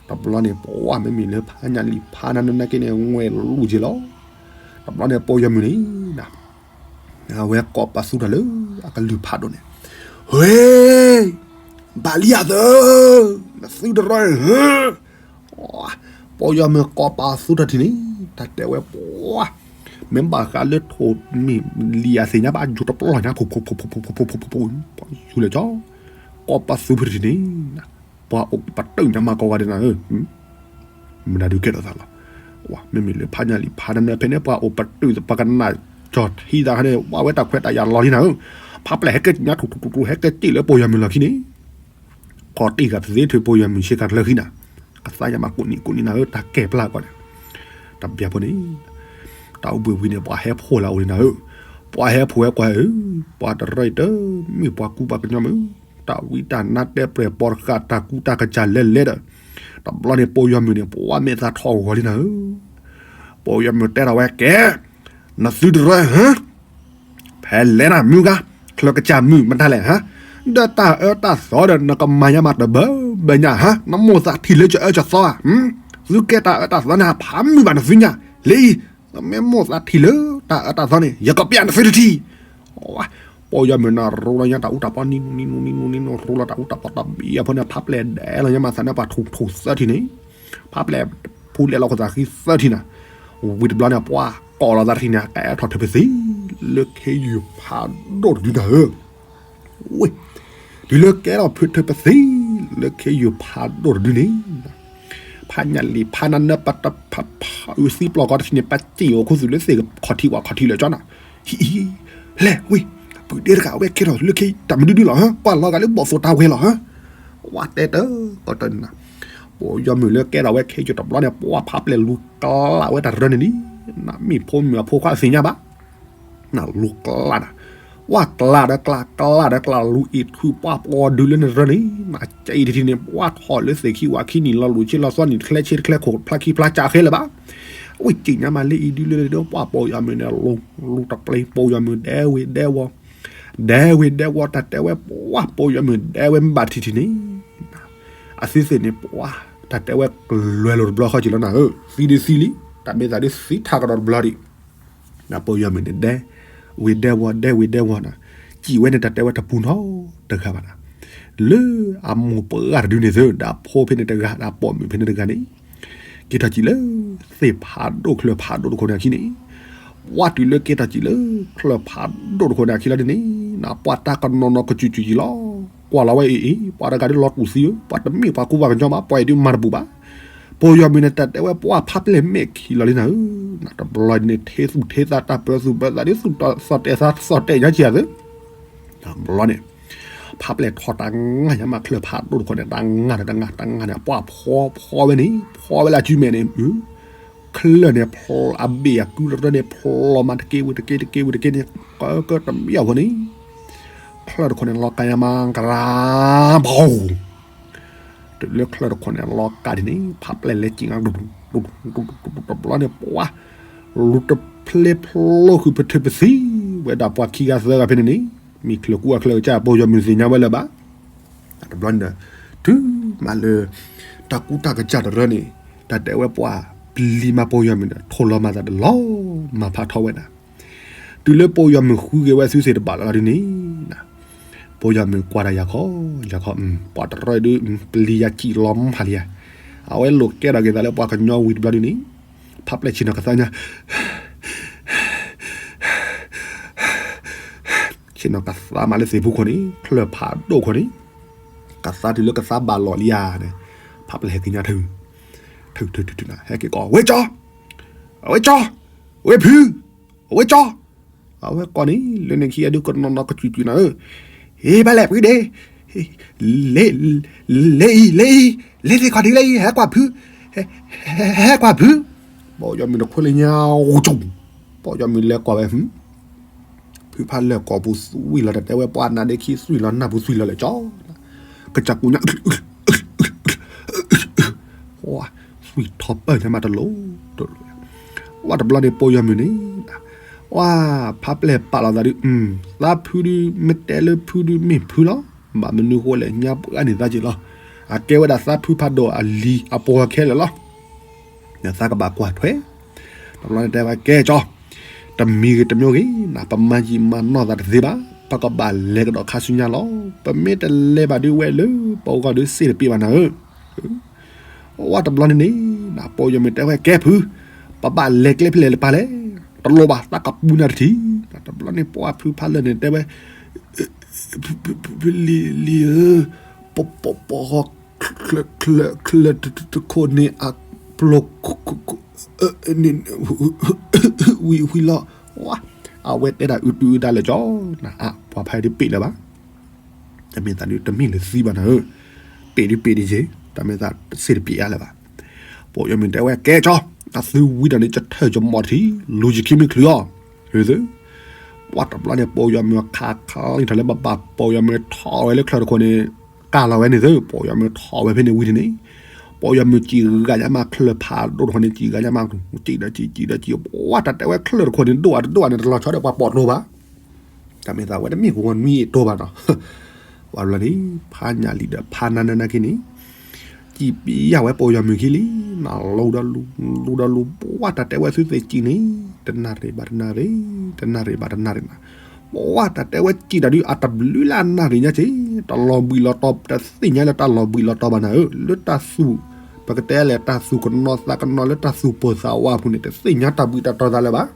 တဘျီန့ၣ် ပှၤမ့မ့ၢ်လၢဖးညၣ်လံာ်ဖးနၢ်နၢ်က့န့ၣ် ငွဲၣ်လူၢ်က့ၤလီၤ တဘျီန့ၣ် ပိာ်ယီၤမုၣ်န့ၣ် အဝဲကိးပသူထီၣ်လၢအကလုၢ်ဖးဒိၣ်န့ၣ် ဟ့ ဘၣ်လံယၤသၢ နသုတရၢ ပိာ်ယီၤမုၣ်ကိးပသူထီၣ်ထံၣ်န့ၣ် တၢ်တဲဝဲပှၤ မ့ၢ်ဘၣ်ဃးလၢထိၣ်မ့ၢ်လံာ်အသ့ၣ်ညါဘၣ် ယူၤတပျီၢ်ညါ ဖိဖိဖိ ယူၤလဲၣ်ကၠီ ကိးပသူဖုထံၣ်န့ၣ် ပှၤအိၣ်ပတုာ်ညါမးကိးဂၤဒဲးနၤဧၢ မတၤဒုးကဲထီၣ်သးလီၤ မ့မ့ၢ်လၢဖးညၣ်လံာ်ဖးနၢ်နၢ်ဖဲန့ၣ် ပှၤအိၣ်ပတုာ်ပှၤကနၣ်ကၠီၣ်ထံသးခါန့ၣ် ဝဲဝဲတၢ်ခွဲးတၢ်ယာ်လီၤလံနၤဧၢ ဖးပျဲၢ်ဟဲကဲညါထူၣ်ထူၣ်ထူၣ်ထူၣ် ဟဲကဲစ့ၣ်လၢပိာ်ယီၤမုၣ်လီၢ်ခံန့ၣ် ခီၣ်တံၢ်ဂၤတသ့ထုး ပိယီၤမုၢ်ဆ့ကၤတလၢဃံနၤ, ကသါညါမးကိးနံၤကိးနံၤနၤဧၢ, တၢ်ကဲပျၢ်ကီးန့ၣ်, တၢ်ဘၣ်ဖိန့ၣ်, တၢ်အိၣ်ဘှံးဝံၤန့ၣ် ပှၤဟဲဖိးလၢအအိၣ်န့ၣ်နၤဧၢ, ပှၤဟဲဖိးဝဲကွၢ်ဧၢ, ပှၤတရၢအံၤတမ့ၢ်ပှၤကူပှၤကညီမုၢ်, တၢ်ဝံတၢ်နါတဲပြဲၤပိာ်တဃာ် တၢ်ကူတၢ်ကစၢ်လဲၤလဲၤဒီး, တဘျီန့ၣ် ပိယီၤမုၢ်န့ၣ် ပှၤမဲာ်သၣ်ထီၣ်ဂီၤလံနၤဧၢ, ပိယီၤမုၢ်တဲထီၣ်ဝဲကဲ, နသုတရၢဧၢ ဖဲလဲၣ်နၤမုၢ်ဂၤ, ချၢကစၢ်မုၢ်မတၤလဲၣ်ဧါ, ဒီးတၢ်အၢတၢ်သီဒီး နကမၤညါမးတဘၢဘၢညါဧါ, နမိၣ်သးထံၣ်လၢကၠီအၢကၠီသီဧါ, သုကဲတၢ်အၢတၢ်သီန့ၣ် ဖးမုၢ်ဘၣ်နသုညါ, လၢအံၤ, နမ့ၢ်မိၣ်သးထံၣ်လၢတၢ်အၢတၢ်သီန့ၣ် ယကပျၢ်နသုတထံၣ်, ပိယီၤမုၢ်န့ၣ် ရူလီၤညါတၢ်အူတၢ်ပီနံၤနံၤနံၤနံၤနံၤ ရူလီၤတၢ်အူတၢ်ပီတဘျီအဖီန့ၣ် ဖးပျဲၢ်ဒဲးလီၤညါမးသးန့ၣ် ပှၤထူၣ်ထူၣ်သၢထံၣ်န့ၣ်, ဖးပျဲၢ်ဖိလဲၣ်လီၤခိၣ်သးဃံသၢထံၣ်နၤ, ဝံၤတဘျီန့ၣ် ပှၤကိးလီၤသးတထံၣ်န့ၣ် ကဲထီၣ်ထုးပသံး လၢခ့ယုၢ်ဖးဒိၣ်တဒုနၤဧၢ, ဝ့ၢ်, တုၤလၢကဲထီၣ်ဖုးထုးပသံး လၢခ့ယုၢ်ဖးဒိၣ်တဒုန့ၣ်, ဖးညၣ်လံာ်ဖးနါနၢပတဖးဖးအုးသံပျီၢ်ကီတထံၣ်န့ၣ် ပစံၣ်အိၣ်ခူသူၣ်လၢသ့ၣ်ခီၣ်ထံးဝဲခီၣ်ထံးလၢာ်ကၠီနၤ, ဟံၣ်, လဲၤဝ့ၢ်, ပုၢ်ဒ့တဂၤအဝဲကဲထီၣ်လၢခ့တၢ်မနုၤဒုလီၤဧၢ, ကွၢ်လီၤဂာ်လၢဘီၣ်သိၣ်တၢ်ဝဲလီၤဧၢ, ဝဲတဲတၢ်ကီတၢ်နၤ, ပိယီၤမုၢ်လၢကဲထီၣ်ဝဲခ့ယုၢ်တဘျီန့ၣ် ပှၤဖးပျဲၢ်လူၤကျါဝဲတၢ်ရၢန့ၣ်လံ, နမ့ၢ်ဖိမုၣ်အဖိခွါသ့ၣ်ညါဘၣ် နလူၤကျါနၤ, ဝဲကျါဒီးကျါ ကျါဒီးကျါ လူၤအံၤထုးပှၤပိာ်ဒုလၢနရၢန့ၣ်, နကဲအံၤတထံၣ်န့ၣ် ပှၤထီၣ်လၢသ့ၣ်ခံဝၣ်ခံနံၣ်လီၤ လူၤဆ့လီၤသွနံၣ် တချဲဆ့တချဲခိၣ် ဖျါခံဖျါကၢ်ဃဲလၢၤဘၣ်, ဝဲက့ၤညါမးလၢအံၤဒုလၢဒီး ပှၤပိယီၤမုၢ်န့ၣ် လူၤတပျဲၤ ပိယီၤမုၢ်ဒဲဝ့ၤဒဲဝီၤ, ဒဲဝ့ၤဒဲဝီၤ တၢ်တဲဝဲပှၤပိယီၤမုၢ်ဒဲဝဲမ့ၢ်ဘၣ်ထံၣ်ထံၣ်န့ၣ် အသုသ့ၣ်န့ၣ် ပှၤတၢ်တဲဝဲကလွဲလိာ်တဘျီဃီက့ၤလီၤနၤဧၢ, သံဒုးသံလံ, တၢ်မ့ၢ်သးဒုးသံထးကဒီးတဘျီဒံး, နပိယီၤမုၢ်န့ၣ်ဒဲဝ့ၤဒဲဝီၤ ဒဲဝ့ၤဒဲဝီၤနၤ, စံးဝဲန့ၣ်တၢ်တဲဝဲတပူၤနီတဂၤဘၣ်နၤ, လၢအမိၢ်ပှၢ်တဒုန့ၣ်သု ဒီးအဖိဖဲန့ၣ်တဂၤ ဒီးအပိာ်မုၣ်ဖဲန့ၣ်တဂၤန့ၣ် က့ၤထီၣ်စံးလၢ သ့ၣ်ဖးဒိၣ်ချၢၣ်ဖးဒိၣ်တခိၣ်န့ၣ်အခံန့ၣ်, ပှၤတုၤလၢက့ၤထီၣ်စံးလၢချၢၣ်ဖးဒိၣ်တခိၣ်န့ၣ်အခံလီၤဒ်န့ၣ်, နပှၤတၢ်ကနီၤနီၤကစူၤစူၤယံၤလီၤ, ကွၢ်လီၤဝဲအံၤအံၤ ပှၤတဂၤဒုးလီၤတူာ်သံဧၢ, ပှၤတမ့ၢ်ပှၤကူပှၤကညီဘၣ်, ပှၤအံၤဒုးမၤတဘူၣ်ဘၣ်, ပိယီၤမုၢ်န့ၣ် တၢ်တဲဝဲပှၤဖးပျဲၢ်မဲာ်ခံလီၤလံနၤဧၢ, နတဘျီန့ၣ် ထ့သူၣ်ထ့သး တၢ်ပၢသူၣ်ပၢသးဒ်သူၣ်သီၣ်တဲာ်သးသီၣ်တဲာ်ညါက့ၤသု တဘျီန့ၣ် ဖးပျဲၢ်ထီၣ်တၢ်ငါညါမး ချၢၣ်ဖးဒိၣ်တခိၣ်န့ၣ် တၢ်ငါဒီးတၢ်ငါ တၢ်ငါန့ၣ် ပှၤဖီဖီဝဲန့ၣ် ဖီဝဲလၢအစုမဲာ်န့ၣ်, ချၢၣ်န့ၣ် ဖျီအဘ့ၣ်အကုတရၢန့ၣ် ဖျီမးတက့ၢ်ဝံၤတက့ၢ် တက့ၢ်ဝံၤတက့ၢ်န့ၣ် ကကတမံၤအဃိန့ၣ် ချၢၣ်တခိၣ်န့ၣ် လီၤကးညါမး ကရၢဘီ တုၤလၢချၢၣ်တခိၣ်န့ၣ် လီၤကးဒ်န့ၣ် ဖးပျဲၢ်လဲၤက့ၤငါ တဘျီန့ၣ် ပှၤ လူၤတဖျ့ဖျိဃုာ်ပထုးပသံဝဲဒၣ်ပှၤခံဂၤသၢဂၤဖဲန့ၣ်န့ၣ်, မ့ၢ်ချၢၣ်ကူအချၢၣ်ကစၢ် ပိယီၤမုၢ်သ့ၣ်ညါဝဲလၢၤဘၣ်. တဘျီန့ၣ်ဒီး တုၤမးလၢ တၢ်ကူတၢ်ကစၢ်တရၢန့ၣ် တၢ်တဲဝဲပှၤပျံၤမးပိယီၤမုၢ်ဒီး ထိၣ်လီၤမၤသးတလီၤမၤဖးထီဝဲဒၣ် တုၤလၢပိယီၤမုၢ်ဃုက့ၤဝဲအစုစ့ၣ်တဘၣ်လီၤဒ်န့ၣ်, ပိယီၤမုၢ်ကွၢ်ဒီးယၤခီ, ယၤခီ, ပှၤတရၢဒုး ပျံၤယၤစံၣ်လီၤမၢ်လံဧါ, အဝဲလိာ်ကဲထီၣ်က့ၤသးလၢပှၤကညီဝံၤတဘျီဒ်န့ၣ်, ဖးပျဲၢ်ဆ့ၣ်နီၤကသါညါ ဆ့ၣ်နီၤကသါမးလၢသ့ၣ်ဖူခိၣ်န့ၣ် ချၢၣ်ဖးဒိၣ်ခိၣ်န့ၣ်, ကသါတုၤလၢကသါဘၣ်လီၤလံဧါန့ၣ်, ဖးပျဲၢ်ဟဲက့ၤညါထု, ထုထုထုထုနၤ ဟဲက့ၤကိး ဝဲကၠီ, အဝဲကၠီ, ဝဲဖု, အဝဲကၠီ, အဝဲကိးန့ၣ် လၢန့ၣ်ခံဂၤဒုးကနီၤနီၤကစူၤစူၤနၤဧၢ, ဟ့ၣ်ဘၣ်လဲၣ်ဖုဒ့ လ့ လ့အံၤ လ့အံၤ လ့သ့ၣ်ခီၣ်ထံးလၢအံၤ ဟဲကွၢ်ဖု, ဟဲကွၢ်ဖု, ပိယီၤမုၢ်တခွဲလၢညါ, ပိယီၤမုၢ်လဲၤကွၢ်ဝဲ ဖုဖးလၢၢ်ကိာ်ပူၤသွံၣ်လီၤ တၢ်တဲဝဲပှၤနါဒ့ခံသွံၣ်လီၤ နၢ်ပူၤသွံၣ်လီၤလၢာ်ကၠီ, ကစၢ်ကူညါ သွံၣ်ထီၣ်ပၢၢ်ညါမးတလိၤ, ဝဲတဘျီန့ၣ်ပိယီၤမုၢ်န့ၣ်, ဝဲဖးပျဲၢ်ပာ်လီၤသးဒုး, သးဖုဒုး မ့ၢ်တဲလၢဖုဒုးမ့ၢ်ဖုလီၤ, ဘၣ်မနုၤဃိလဲၣ် ညါပှၢ်န့ၣ်သးက့ၤလီၤ, အကဲဝဲဒၣ်သးဖုဖးဒိၣ်အလံၤအပှီၢ်ခဲလၢာ်လီၤ နသးကဘၣ်ကွၢ်ထွဲ, တဘျီန့ၣ်တဲဝဲကဲကၠီ, တမံၤဂ့ၤတမံၤဂ့ၤ နပမၤယံာ်မၤနီၢ်သးတသ့ဘၣ်, ပကဘၣ်လဲၤကဒီးခါဆူညါလီၤ, ပမ့ၢ်တလဲၤဘၣ်ဒုးဝဲလၢပဂီၢ်ဒုးစ့တပ့ၤဘၣ်နၤဧၢ, ဝဲတဘျီန့ၣ်န့ၣ်, ပိယီၤမုၢ်တဲဝဲကဲဖု, ပဘၣ်လဲၤကျဲဖဲလဲၣ်လၢပၢ်လဲၣ်, တလိၣ်ဘၣ် သးကပူၤနၤတထံၣ်, တဘျီန့ၣ်ပှၤဖုဖးလၢာ်န့ၣ်တဲဝဲ လံၤဧၢ, ပပပီၢ် ချၢၣ်တခိၣ်န့ၣ်အပျိၢ် ဝံၤဝံၤလီၤ, အဝဲတဲဒၣ်အုးတုၤအုးတၢ်လၢာ်ကၠီ, နအါ ပှၤဖးဒုးပ့ၣ်လၢၤဘၣ်, တမ့ၢ်သးဒုးတမ့ၢ်လၢၤသံဘၣ်နၤဧၢ, ပ့ၤဒုပ့ၤဒုယ့ၤ တၢ်မ့ၢ်သးစ့ၢ်တပ့ၤအါလၢၤဘၣ်. ပိာ်ယီၤမုၣ်တဲဝဲ ကဲကၠီ, အသုဝံဒီးန့ၣ် ယထၢၣ်ယမီၢ်ထံ လူၤယခံမုၢ်ချုးအီၤ, ဟ့ၣ်သု, ပှၤတဘျီန့ၣ် ပိာ်ယီၤမုၣ်ခးခးလံထီၣ်လၢဘၣ်ဘၣ် ပိာ်ယီၤမုၣ်ထီၣ်ဝဲလၢချၢၣ်တခိၣ်န့ၣ် ကၢ်လီၤဝဲန့ၣ်သု, ပိာ်ယီၤမုၣ်ထီၣ်ဝဲဖဲန့ၣ်ဝံၤန့ၣ် ပိာ်ယီၤမုၣ်စံၣ်ဂၤညါမး ချၢၣ်ဖးဒိၣ်တခိၣ်န့ၣ် စံၣ်ဂၤညါမး စံၣ်ဒီးစံၣ် စံၣ်ဒီးစံၣ် ပှၤတၢ်တဲဝဲချၢၣ်တခိၣ်န့ၣ် ဒိၣ်အတဒိၣ်န့ၣ် တလီၤဆီဒီးပှၤပိာ်တိၢ်ဘၣ် တၢ်မ့ၢ်သးဝဲတမ့ၢ်ကဝီၤနွံအတီၢ်ဘၣ်နီၤ, ပှၤဘျီန့ၣ် ဖးညၣ်လံဒီးဖးနၤနၤနၤက့ၤန့ၣ် စံၣ်ပျံၤယၢ်ဝဲပိာ်ယီၤမုၣ်ခံလံ, လူၤဒီးလူၤ လူၤဒီးလူၤ ပှၤတၢ်တဲဝဲသုသ့ၣ်စံၣ်န့ၣ် တနၣ်ရံၣ်ဘၣ်တနၣ်ရံၣ် တနၣ်ရံၣ်ဘၣ်တနၣ်ရံၣ်နၤ, ပှၤတၢ်တဲဝဲစံၣ်တၢ်ဒုး အတဘျုးလၢအနၣ်ရံၣ်ညါက့ၤ တလီၤဘှံးလီၤတီၤ တသ့ၣ်ညါလၢတၢ်လီၤဘှံးလီၤတီၤဘၣ်နၤဧၢ, လၢတၢ်သူၣ် ပကတဲလဲၣ် တၢ်သူၣ်ကနိးသးကနိးလၢတၢ်သူၣ်ပိၢ်သးဝးအပူၤန့ၣ် တသ့ၣ်ညါတၢ်ဘှံးတၢ်တီၤသးလၢၤဘၣ်.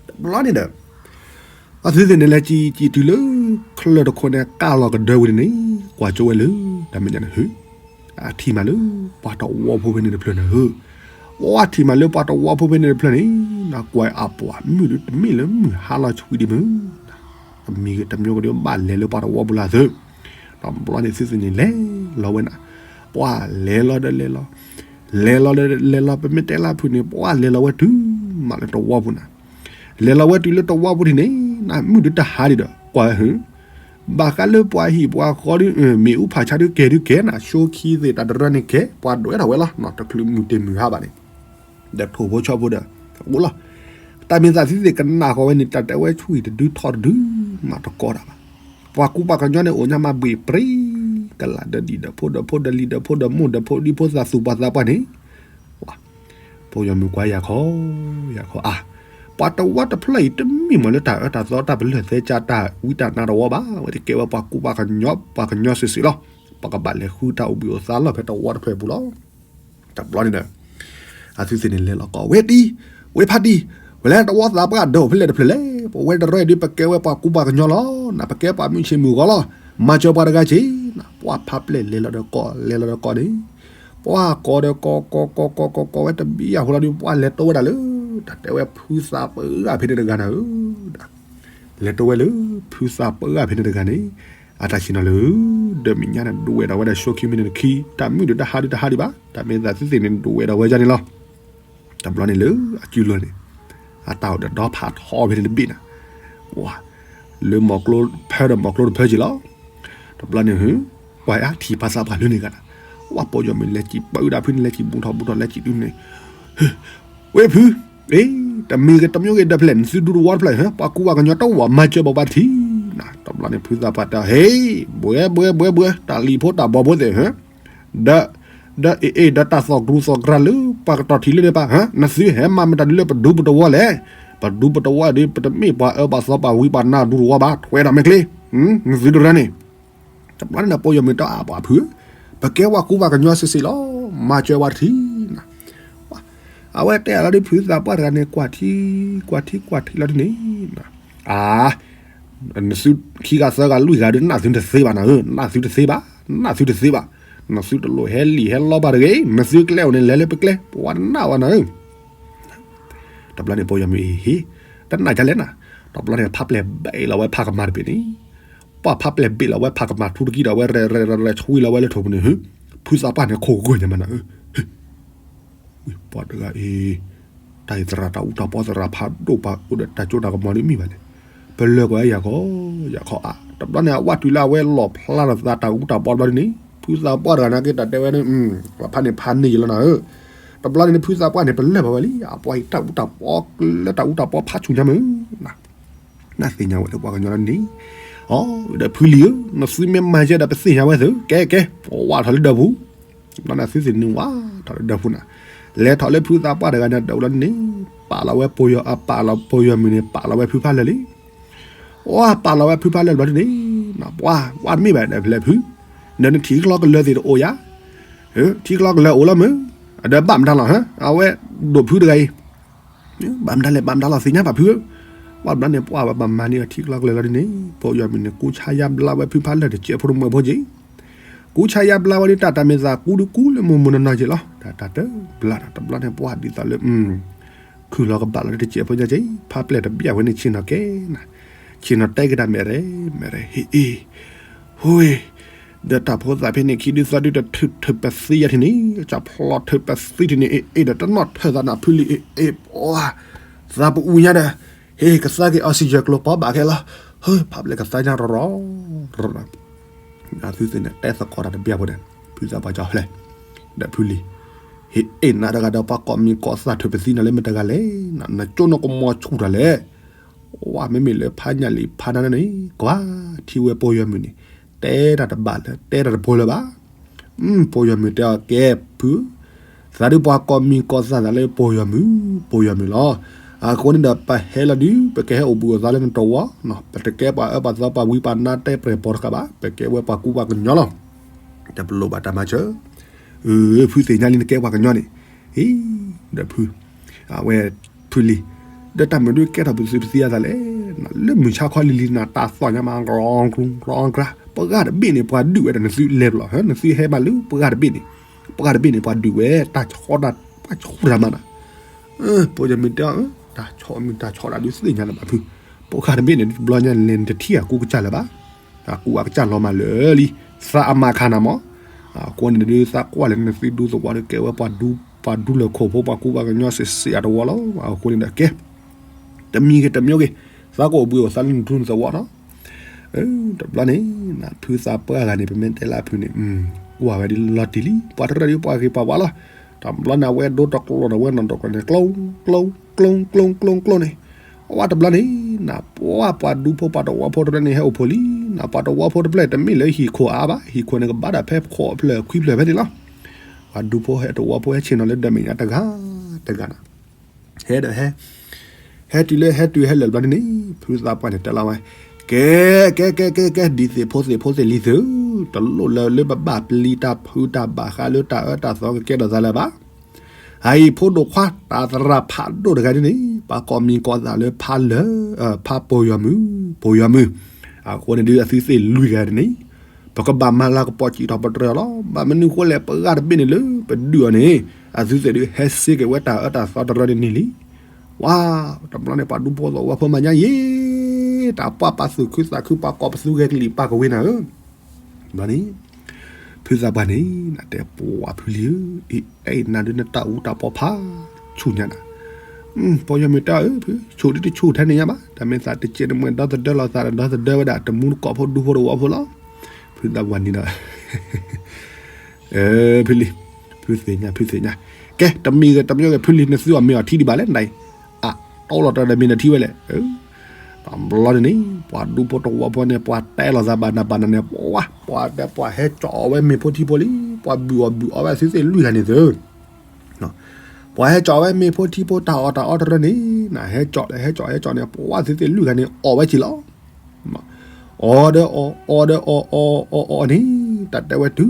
တဘျီန့ၣ်ဒီး အသုသ့ၣ်န့ၣ်လဲၤစံၣ် စံၣ်တုၤလၢ ချၢၣ်တခိၣ်န့ၣ် ကၢ်လီၤကဒၢဝံၤန့ၣ် ကွၢ်ကၠိဝဲလၢ တၢ်မဲာ်ညါန့ၣ် အထံၣ်မးလၢ ပှၤတဝီဖိဖဲန့ၣ်တဖျၢၣ်န့ၣ်ဧၢ, ပှၤထံၣ်မးလၢပှၤတဝီဖိဖဲန့ၣ်တဖျၢၣ်န့ၣ် နကွၢ်အပှၤမုၣ်ဒုတမ့ၢ်လၢမုၣ်ဟါလီၤဆှံဒံးမုၣ်, တမံၤတမျိုးကဒုးဘၣ်လဲၤလၢပှၤတဝီပူၤလၢသု, တဘျီန့ၣ်သုသ့ၣ်န့ၣ်လဲၤလီၤဝဲနၤ, ပှၤလဲၤလီၤဒီးလဲၤလီၤ, လဲၤလီၤဒီးလဲၤလီၤ ပမ့ၢ်တဲလၢဖုးန့ၣ် ပှၤလဲၤလီၤဝဲတုၤမးလၢတဝီပူၤနၤ, လဲၤလီၤဝဲတုၤလၢတဝီပူၤဒ်န့ၣ် နမုၣ်ဒုတဟါဒံးဒီး ကွၢ်ဟၢ ဘၣ်ဃးလၢပှၤဟံၣ်ပှၤဃီဒု မ့ၣ်အူဖးဆါဒုကဲဒုကဲနၤ ဆိခံသ့ၣ်တၢ်တရၢန့ၣ်ကဲ ပှၤဒွဲထီၣ်ဝဲလီၤ တချုးမုၢ်တ့ၢ်မုၢ်ဟါဘၣ်န့ၣ်, ဒီးထိၣ်ဖိဆီဖိဒီး အိၣ်လီၤ, တၢ်မ့ၢ်သးသုသ့ၣ်ကနၣ်ဃီဝဲန့ၣ် တၢ်တဲဝဲဆူၣ်အံၤတဒုထီၣ်တဒု မးတကီတၢ်ဘၣ်, ပှၤကူပှၤကညီန့ၣ် အိၣ်ညါမးဘှ့ၣ်ပြံ ကလးဒီးဒံၣ်ဒီးဖိဒီးဖိဒီးလံၤဒီးဖိဒီးမိၢ်ဒီးဖိဒံဖိသၣ်သူၣ်ပှၤသးပှၢ်န့ၣ် ပယီၤမုၣ်ကွၢ်ယၤခီ, ယၤခီအါ, ပှၤတဝီတဖျၢၣ်အံၤတမ့ၢ်မးလၢတၢ်အၢတၢ်သီတၢ်ပလၢၢ်သဲကၢတၢ်ဝံတၢ်နါတဝီဘၣ်, ဝဲတကဲဝဲပှၤကူပှၤကညီ ပှၤကညီစ့ၢ်စ့ၢ်လီၤ, ပကဘၣ်လဲၤဃုတၢ်အိၣ်ဘှံးအိၣ်သါလီၤဖဲတဝီတဖျၢၣ်အပူၤလီၤ. တဘျီန့ၣ်ဒီး အသုသ့ၣ်န့ၣ်လဲၤလီၤကီး ဝဲတံၤ, ဝဲဖးတံၤ, ဝဲလၢတဝီသးပှၢ်ဒၢးအိၣ်ဖဲလဲၣ်တဖျၢၣ်လဲၣ်, ပဝဲတရၢဒုးပကဲဝဲပှၤကူပှၤကညီလီၤ, နပကဲပှၤမုၢ်ဆ့ၣ်မုၢ်ဂီၤလီၤ, မၤစၢၤပှၤတဂၤက့ၤ, ပှၤဖးပျဲၢ်လဲၤလီၤဒီးကီး လဲၤလီၤဒီးကီးန့ၣ် ပှၤကီးဒီးကီးကီးကီးကီးကီးကီးဝဲတဘံယၢ် ဟိလီၤဒုး ပှၤလဲၤတိဝဲဒၣ်လၢ တၢ်တဲဝဲဖုသးပှၢ်ဖဲန့ၣ်တဂၤနၤဧၢ, လဲၤတိဝဲလၢ ဖုသးပှၢ်ဖဲန့ၣ်တဂၤန့ၣ် အတၢ်ဆ့ၣ်နီၤလၢ ဒီးမဲာ်ညါန့ၣ် ဒိးဝဲဒၣ်ဝဲဒၣ်ဆိခံမံးနံးခံ တၢ်မုၣ်ဒီးတဟါဒုးတဟါဒံးဘၣ် တၢ်မ့ၢ်သးသုသ့ၣ်န့ၣ် ဒိးဝဲဒၣ်ဝဲဒၣ်န့ၣ်လီၤ. တဘျီန့ၣ်လၢအစုလီၢ်န့ၣ် အတၢ်အိၣ်ဒီးဒီဖးထီဖဲန့ၣ်တဘ့ၣ်နၤ, ဝါ, လၢမီၢ်ကျိဖၢဒီးမီၢ်ကျိတဖၢက့ၤလီၤ. တဘျီန့ၣ် ပှၤအါထံၣ်ပှၤသးပှၢ်လၢန့ၣ်ဂၤဒၣ်, ဝါပိာ်ယီၤမုၣ်လဲၤစံၣ်ပၢဒၣ်ဖုန့ၣ် လဲၤစံၣ်ဘူးထီၣ်ဘူးထီၣ်လဲၤစံၣ်ဒုန့ၣ်, ဝဲဖု, အ့, တမံၤဂ့ၤတမံၤဂ့ၤဒီးဖျဲၣ် နသုဒူတဝီတဖျၢၣ် ပှၤကူပှၤကညီတဝီမၤစၢၤဘၣ်ပှၤတထံၣ်နၤ, တဘျီန့ၣ် ဖုသးပှၢ်တဲ ဟ့ၣ်, ဘှဲဘှဲဘှဲဘှဲ တၢ်လံၤဖိတၢ်ဘီဖိသ့ၣ် ဒီး, ဒီးအ့ၣ်အ့ၣ် ဒီးတၢ်သီၣ်ကရူၢ်သီၣ်ကရၢ်လၢ ပှၤကတီၢ်ထံၣ်လၢန့ၣ်ပၢ်, နသုဟဲမၤမတၤဒုလၢပဒူပတဝီလဲၣ်, ပဒူပတဝီဒု ပတမ့ၢ်ပှၤအၢပှၤသီပှၤဝံပှၤနါဒူတဝီဘၣ် ထွဲဒီးမဲာ်ချ့, နသုတရၢန့ၣ်, တဘျီန့ၣ်ဒီး ပိာ်ယီၤမုၣ်တဲအါပှၤဖု, ပကဲပှၤကူပှၤကညီစ့ၢ်စ့ၢ်လီၤ, မၤစၢၤပှၤတထံၣ်နၤ အဝဲတဲအလီၤဒုး ဖုသးပှၢ်တဂၤန့ၣ် ကွၢ်ထံ, ကွၢ်ထံကွၢ်ထံလီၤဒုန့ၣ်, အါ, နသုခံဂၤသၢဂၤလွံၢ်ဂၤဒုး နၢ်သုတသ့ဘၣ်နၤဧၢ, နၢ်သုတသ့ဘၣ်, နၢ်သုတသ့ဘၣ်, နသုတလိၣ်ဟဲလံၣ်ဟဲလီဘၣ်တဂ့ၤ, နသုကျဲအိၣ်န့ၣ် လဲၤလၢပကျဲ ပဝဲတနၢ်ဘၣ်နၤဧၢ. တဘျီန့ၣ် ပိာ်ယီၤမုၣ်အ့ၣ်ဟ့ၣ်, တနၢ်ဒ်လဲၣ်နၤ, တဘျီန့ၣ် ဖးပျဲၢ်ဘ့ၣ်လီၤဝဲဖးကမၤတဘ့ၣ်န့ၣ်, ပှၤဖးပျဲၢ်ဘ့ၣ်လီၤဝဲဖးကမၤထူတကံဒီး ဝဲရဲၣ်ရဲၣ်ရဲၣ်ရဲၣ်ဆှံလီၤဝဲလၢထိၣ်ပူၤန့ၣ်, ဖုသးပှၢ်န့ၣ် ခိၣ်ကဂၢၢ်ညါမးနၤဧၢ. ဝံၤပှၤတဂၤအံၤ, တၢ်အံၤသရၣ်တၢ်အူတၢ်ပီသရၣ်ဖးဒိၣ်ပှၤအိၣ်ဒီးတၢ်ကၠိတၢ်ကမီၤဒ်မ့ၢ်ဘၣ်လဲၣ်, ပလၢၢ်ကွၢ်ယၤခီ, ယၤခီအါ, တဘျီန့ၣ် အဝဲတုၤလၢအဝဲလီၣ်ဖျါထီၣ်သးတၢ်အူတၢ်ပီတဘျီဒ်န့ၣ်, ဖုသးပှၢ်တဂၤန့ၣ်က့ၤတၢ်တဲဝဲန့ၣ်, ပှၤဖးန့ၣ်ဖးန့ၢ်ယလီၤနၤဧၢ. တဘျီန့ၣ် ဖုသးပှၢ်န့ၣ် ပလၢၢ်ဘၣ်ဝဲလံ, အပှၤအံၤတၢ်အူတၢ်ပီ, လၢတၢ်အူတၢ်ပီဖးဆူၣ်ညါမး နသ့ၣ်ညါဝဲလၢပှၤကညီလၢန့ၣ်, အဒီးဖုလံၤဧၢ, နသုမ့ၢ်မၤယဲဒီးပသ့ၣ်ညါဝဲသု, ကဲကဲ, ဝးထီၣ်လၢဒၢးပူၤ, တဘျီန့ၣ်သုသ့ၣ်န့ၣ်ဝးထီၣ်လၢဒၢးပူၤနၤ, လဲၤထီၣ်လၢဖုသးပှၢ်တဂၤန့ၣ် ဒၢးပူၤလီၤန့ၣ်, ပာ်လီၤဝဲပိာ်ယီၤ, အပာ်လီၤပိာ်ယီၤမုၣ်န့ၣ် ပာ်လီၤဝဲဖုဖးလၢာ်လံ, ဝးပာ်လီၤဝဲဖုဖးလၢာ်တဘျီန့ၣ်, ပှၤ, ပှၤတမ့ၢ်ဘၣ်ဒီးဖဲလဲၣ်ဖု, ဒီးနထံၣ်ချီကလၢာ်သ့ၣ်တအိၣ်ယၤ, ထံချီကလၢာ်အိၣ်လီၤမုၢ်, အဒီးဘၣ်မတၤလီၤ, အဝဲဒိၣ်ဖုတဂၤအံၤ ဘၣ်မတၤလဲၣ် ဘၣ်မတၤလီၤ သ့ၣ်ညါဘၣ်ဖုဧၢ, ဝဲတဘျီန့ၣ် ပှၤဘၣ်မၤန့ၢ်အထံကျီကလၢာ်လီၤဒ်န့ၣ်, ပိာ်ယီၤမုၣ်န့ၣ် ကူဆါယါဘျါဝဲဖုဖးလၢာ်တစဲးဖိတမှဲးဖိက့ၤ, ကူဆါယါဘျါဝဲဒ်တၢ်တၢ်မ့ၢ်သးကူဒုကူလၢမိၢ်မိၢ်နီၢ်နီၢ်က့ၤလီၤ, တၢ်တၢ်တဘျါန့ၣ် ပှၤဒ်သိးလၢ ခုၣ်လီၤကဘၣ်လီၤဒ်တစဲးဖိညါက့ၤ, ဖးပျဲၢ်တဘျါဝဲန့ၣ် ဆ့ၣ်နီၤကဲနၤ, ဆ့ၣ်နီၤတဲက့ၤတၢ်မဲာ်ရဲၣ်မဲာ်ရဲၣ် ဟ့ၣ်အ့ၣ်, ဟိ ဒီးတၢ်ဖိသၣ်ဖဲန့ၣ်ခံဒုသၣ်ဒုတထုးထုးပသံယၤထံၣ်န့ၣ် ကၠၣ်ဖျီထုးပသံထံၣ်န့ၣ် အ့ၣ်အ့ၣ်ဒီးတနီၣ်ထၢၣ်သးနၢ်ဖုလံ အ့ၣ်အ့ၣ်ပှၤ သးပအူညါဒီး ဟ့ၣ်ကသါက့ၤအီစံယၢၢ်ကျိၤပီဘၣ်ခဲလီၤ ဟၢဖးဘျဲၣ်ကသါညါရီၤရီၤ အသုသ့ၣ်န့ၣ် တဲသကိးတၢ်တဘျီဖိဒီး ဖုသးပှၢ်ကၠီဖျဲၣ် ဒီးဖုလံၤ ဟ့ၣ်အ့ၣ်နၤတဂၤဒီးပှၤကိးမံၤကိးသၣ်ထုးပသံနၤလၢမတၤတဂၤလဲၣ် နကၠိနကမီၤဆူၣ်တၢ်လဲၣ် ဝဲမ့မ့ၢ်လၢဖးညၣ်လံၤဖးနၤန့ၣ် ကွၢ်ထံဝဲပိယီၤမုၢ်န့ၣ် တဲတၢ်တဘၣ်လၢၤ တဲတၢ်တဖိလၢၤဘၣ် ပိယီၤမုၢ်တဲအီၤကဲဖု သးဒုပှၤကိးမံၤကိးသၣ်သးလၢပိယီၤမုၢ် ပိယီၤမုၢ်လီၤ အဃိန့ၣ်ဒီးပဟဲလီၤဒု ပကဟဲအိၣ်ဘှံးအိၣ်သါလၢနတဝီ ပတကဲပှၤအၢပှၤသီပှၤဝံပှၤနါတဲပြဲၤပိာ်တဃာ်ဘၣ် ပကဲဝဲပှၤကူပှၤကညီလီၤ တပလိၣ်ဘၣ်တၢ်မၤစၢၤ ဖုသ့ၣ်ညါလံနကဲပှၤကညီန့ၣ် ဟ့ၣ် ဒီးဖု အဝဲ ဖုလံၤ ဒီးတၢ်မနုၤကဲထီၣ်ပသုးပသံအသးလဲၣ် လၢမုၢ်ဆါခီလံၤလံၤနၤတၢ်သီၣ်ညါမး ကရီကရူကရီကရၤ ပှၤတဘ့ၣ်န့ၣ် ပှၤဒုးဝဲဒီးနသုလဲၤဘျီ နသုဟဲမးလၢပှၤတဘ့ၣ်န့ၣ် ပှၤတဘ့ၣ်န့ၣ် ပှၤဒုးဝဲ တၢ်ဆီတၢ် ပှၤဆီတၢ်မးနၤ ပိယီၤမုၢ်တဲအီၤ တၢ်ဆီမုၢ်တၢ်ဆီတၢ်ဒုးသ့ၣ်ညါလၢၤဘၣ် ဖု ပှၤတဘ့ၣ်န့ၣ် တဘျီညါလဲၤနတထံၣ်အကူကစၢ်လၢၤဘၣ် အကူအကစၢ်လီၤမးလၢာ်လံ သးအမၤခါနၤမး အဃိန့ၣ်ဒုးသးကွၢ်လဲၣ်နသုဒူသဝီဒီးကဲဝဲပှၤဒူ ပှၤဒူလၢခိၣ်ဖိပှၤကူပှၤကညီစ့ၢ်စ့ၢ်အတဝီလီၤ အဃိန့ၣ်ဒီးကဲ တမံၤဂ့ၤတမံၤဂ့ၤ သးကအိၣ်ဘှံးအိၣ်သါလၢနဒူနသဝီနီၤ တဘျီန့ၣ် ဖုသးပှၢ်ဂၤန့ၣ် ပမ့ၢ်တဲလၢဖုန့ၣ် ကွၢ်ဝဲဒ်လီၤတံၢ်လံ ပှၤတရၢဒ်ပှၤဂ့ၤပှၤဝါလီၤ တဘျီန့ၣ် အဝဲဒိတကျိၤဒီးဝဲနီၢ်ဒီးကျိၤန့ၣ် ကျိ ကျိ ကျိ ကျိ ကျိန့ၣ် အဝဲတဘျီန့ၣ် နပှၤပှၤဒူဖိပှၤတဝီဖိတရၢန့ၣ် ဟဲအိၣ်ဖှိၣ်လံ နပှၤတဝီဖိတဖျၢၣ်တမ့ၢ်လၢဟံၣ်ခိၣ်အါဘၣ် ဟံၣ်ခိၣ်န့ၣ်ကဘၣ်ဒၣ်ဖဲခိၣ်အဖျၢၣ်ခွံဖျၢၣ်ဖဲန့ၣ်လီၤ ပှၤဒူဖိဟဲတဝီဖိဟဲဆ့ၣ်နီၤလၢဒီးမဲာ်ညါတဂၤတဂၤနၤ ဟဲဒီးဟဲ ဟဲတုၤလၢဟဲတုၤဟဲလၢာ်တဘျီန့ၣ်န့ၣ် ဖုသးပှၢ်န့ၣ်တဲလီၤဝဲ ကဲ ကဲ ကဲ ကဲ ကဲ ဒ်သ့ၣ်ဖိသ့ၣ်ဖိသ့ၣ်လံၤသု တလိၣ်လၢလၢပဘၣ်ပျံၤတၢ်ဖုးတၢ်ဘၣ်ဃးလၢတၢ်အၢတၢ်သီကကဲထီၣ်သးလၢၤဘၣ် အအံၤဖိဒိၣ်ခွါ တၢ်သရၣ်ဖးဒိၣ်တဂၤဒ်န့ၣ် ပှၤကိးမံၤကိးသၣ်လၢဖးလၢာ် ဖးပိယီၤမုၢ် ပိယီၤမုၢ် အဃိန့ၣ်ဒုးအသုသ့ၣ်လွံၢ်ဂၤဒ်န့ၣ် ပကဘၣ်မၤလၤကပီၤစံးထီၣ်ပတြၢၤအီၤလီၤ ဘၣ်မနုၤဃိလဲၣ် ပှၤတဘ့ၣ်န့ၣ်လၢပဒုးအီၤန့ၣ် အသုသ့ၣ်ဒုးဟဲစ့က့ၤဝဲတၢ်အၢတၢ်သီတရၢန့ၣ်န့ၣ်လံ ဝါ တဘျီန့ၣ် ပှၤဒူဖိသဝီဖိမၤညါယ့ၤ တၢ်ပှၢ်ပာ်သူၣ်ခုသးခု ပှၤကိးပသူဂဲၤကလံၣ်ပာ်ကဝ့ၤနၤဧၢ ဘျီန့ၣ် ဖုသးပှၢ်န့ၣ် နတဲပှၤဖုလံၤဧၢ အံၤ အဲၣ်နၤဒုးနတၢ်အူတၢ်ပီဖးဆူၣ်ညါနၤ ပိယီၤမုၢ်တဲအီၤ ဖု ဆူၣ်ဒုးတဆူၣ်ထဲန့ၣ်ညါဘၣ် တၢ်မ့ၢ်သးတစဲးတမှဲၤဒီသဒၢလီၤသးဒီသဒၢဝဲဒၣ် တမူတကိးဖိဒူဖိတဝီဖိလီၤ ဖုသးပှၢ်န့ၣ်ဒီး ဖုလံၤ ဖုသ့ၣ်ညါ ဖုသ့ၣ်ညါ ကဲ တမံၤဂ့ၤ တမံၤဂ့ၤ ဖုလံၤ နသုအီၣ်မ့ၤအီထံဒံးဘၣ်လဲၣ် နအံၤ အတီလီၤတၢ်ဒီးမ့ၤနထံဝဲလဲၣ် တဘျီန့ၣ်န့ၣ် ပှၤဒူဖိတဝီဖိန့ၣ် ပှၤတဲလီၤသးဘၣ်နၤဘၣ်နၤန့ၣ် ပှၤ ပှၤဒီးပှၤဟဲကၠီအီၣ်ဝဲမ့ၤဖိထံဖိလံ ပှၤဘုၣ်အီၣ်ဘုၣ်အီဝဲသုသ့ၣ်လွံၢ်ဂၤန့ၣ်သု ပှၤဟဲကၠီဝဲမ့ၤဖိထံဖိတၢ်အီၣ်တၢ်အီတရၢန့ၣ် နဟဲကၠီ ဟဲကၠီ ဟဲကၠီန့ၣ် ပှၤသုသ့ၣ်လွံၢ်ဂၤန့ၣ် အီၣ်ဝဲက့ၤလီၤ အီၣ်ဒီးအီၣ် အီၣ်ဒီးအီၣ် အီၣ် အီၣ် အီၣ်န့ၣ် တၢ်တဲဝဲတုၤ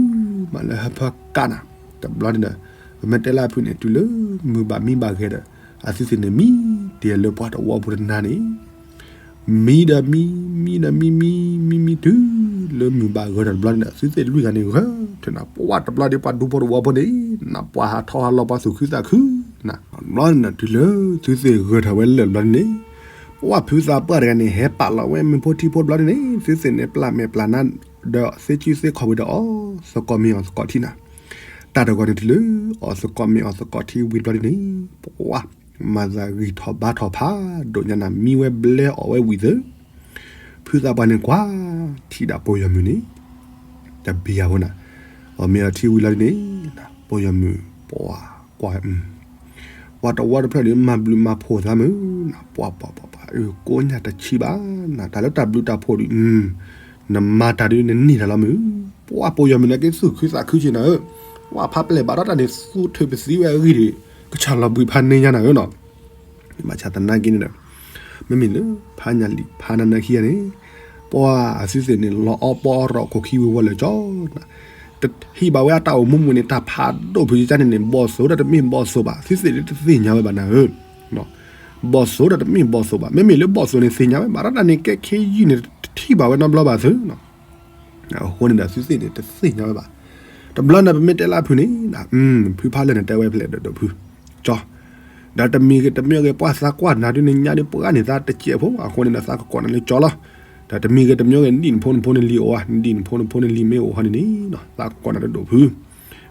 မးလၢဟၢဖၢကါနၤ တဘျီန့ၣ်ဒီး ပမ့ၢ်တဲလၢအဖုန့ၣ် တုၤလၢမုၢ်ဘၣ်မံဘၣ်ဂဲၤဒီး အသုသ့ၣ်န့ၣ်မံတ့ၢ်လၢပှၤတဝီဖိတနၤန့ၣ် မံဒီးမံ မံဒီးမံ မံ မံ မံတုၤလၢမုၢ်ဘၣ်ဂဲၤဒီး တဘျီန့ၣ်ဒီး သုသ့ၣ်လွံၢ်ဂၤန့ၣ်ဂဲၤထၢၣ်နၤ ပှၤတဘျီဒီးပှၤဒူဖိတဝီဖိန့ၣ် နပှၤဟးထီၣ်ဟးလီၤပှၤသူၣ်ခုသးခု နဘျီန့ၣ်ဒီး တုၤလၢသုသ့ၣ်ဂဲၤထၢၣ်ဝဲလၢာ်တဘျီန့ၣ်န့ၣ် ပှၤဖုသးပှၢ်တဂၤန့ၣ် ဟဲပာ်လီၤဝဲမ့ၤဖိထံဖိတဘျီန့ၣ်န့ၣ် သုသ့ၣ်န့ၣ်ပျၢ်မဲာ်ပျၢ်နါ ဒီးသ့ကံသ့ခီၣ်ဝံၤဒီးအီၣ်သကိးမ့ၤအီၣ်သကိးထံနၤ တၢ်တဂီၤန့ၣ်တုၤလၢ အီၣ်သကိးမ့ၤအီၣ်သကိးထံဝံၤတဘျီန့ၣ်န့ၣ် ပှၤ မၤသးဂံၢ်ထီၣ်ဘါထီၣ်ဖးဒိၣ်ညါနၤ မံဝဲဘျဲအီၣ်ဝဲဝံၤသၢ ဖုသးပှၢ်န့ၣ်ကွၢ်ထံဒၣ်ပိယီၤမုၢ်န့ၣ် တဘံယၤဖိနၤ အီၣ်မ့ၤအီၣ်ထံဝံၤလီၤဒ်န့ၣ် ပိယီၤမုၢ် ပှၤကွၢ် ပှၤတဝီတဖျၢၣ်ဒီး မၤဘျုးမၤဖှိၣ်သးမုၢ်နၤ ပှၤပှၤပှၤပှၤ ကိးညါတဆံးဘၣ်နၤ တၢ်လၢတၢ်ဘျုးတၢ်ဖှိၣ်ဒီး နမၤတၢ်ဒုးနန့ၢ်တၢ်လီၤမုၢ် ပှၤပိယီၤမုၢ်န့ၣ်က့သူၣ်ခုသးခုက့နၤဧၢ ပှၤဖးပျဲၢ်ဘၣ်ဒီးတၢ်န့ၣ် သူၣ်ထုးပသံဝဲအဂ့ၢ်ဒီး ကဆၣ်လီၤဘှံးဖးန့ၢ်ညါနၤဧၢနီၤ ဘၣ်ဆၣ်သနာ်က့န့ၣ်ဒီး မ့မ့ၢ်လၢ ဖးညၣ်လံာ်ဖးနၤနၢခံဂၤန့ၣ် ပှၤအသုသ့ၣ်န့ၣ် လီၤအီပီအရီၣ်ခိၣ်ခံဝံၤဝီၤလၢာ်ကၠီ တဟံးဘၣ်ဝဲအတၢ်အိၣ်မူမုၢ်န့ၣ် တၢ်ဖးဒိၣ်ဖုးကၠၢန့ၣ်န့ၣ် ဘီၣ်သိၣ်ဒီးတမ့ၢ်ဘီၣ်သိၣ်ဘၣ် သုသ့ၣ်ဒုးတသ့ၣ်ညါဝဲဘၣ်နၤဧၢ ဘီၣ်သိၣ်ဒီးတမ့ၢ်ဘီၣ်သိၣ်ဘၣ် မ့မ့ၢ်လၢဘီၣ်သိၣ်န့ၣ်သ့ၣ်ညါဝဲဘၣ် တၢ်န့ၣ်ကဲခ့ယုၢ်န့ၣ် တထံၣ်ဘၣ်ဝဲနီတဘျီဘၣ်သု အဃိန့ၣ်ဒီးသုသ့ၣ်န့ၣ်တသ့ၣ်ညါဝဲဘၣ် တဘျီန့ၣ် ပမ့ၢ်တဲလၢအဖုန့ၣ် ဖုဖးလၢာ်န့ၣ်တဲဝဲဖဲလဲၣ်ဒီးဒီးဖု ကၠီ ဒီးတမံၤဂ့ၤတမံၤဂ့ၤ ပှၤသးကွၢ်နၤဒုးနညါဒုးပှၤန့ၣ်သးတစဲးဖိ အဃိန့ၣ်ဒီးသးကကိးနၤလၢကၠီလီၤ. တ တမံၤဂ့ၤတမံၤဂ့ၤ နဒံၣ်နဖိနဖိနလံၤအိၣ်ဧါ, နဒံၣ်နဖိနဖိနလံၤမ့ၢ်အိၣ်ဟီန့ၣ်န့ၣ် သးကိးနၤတဒိၣ်ဖု,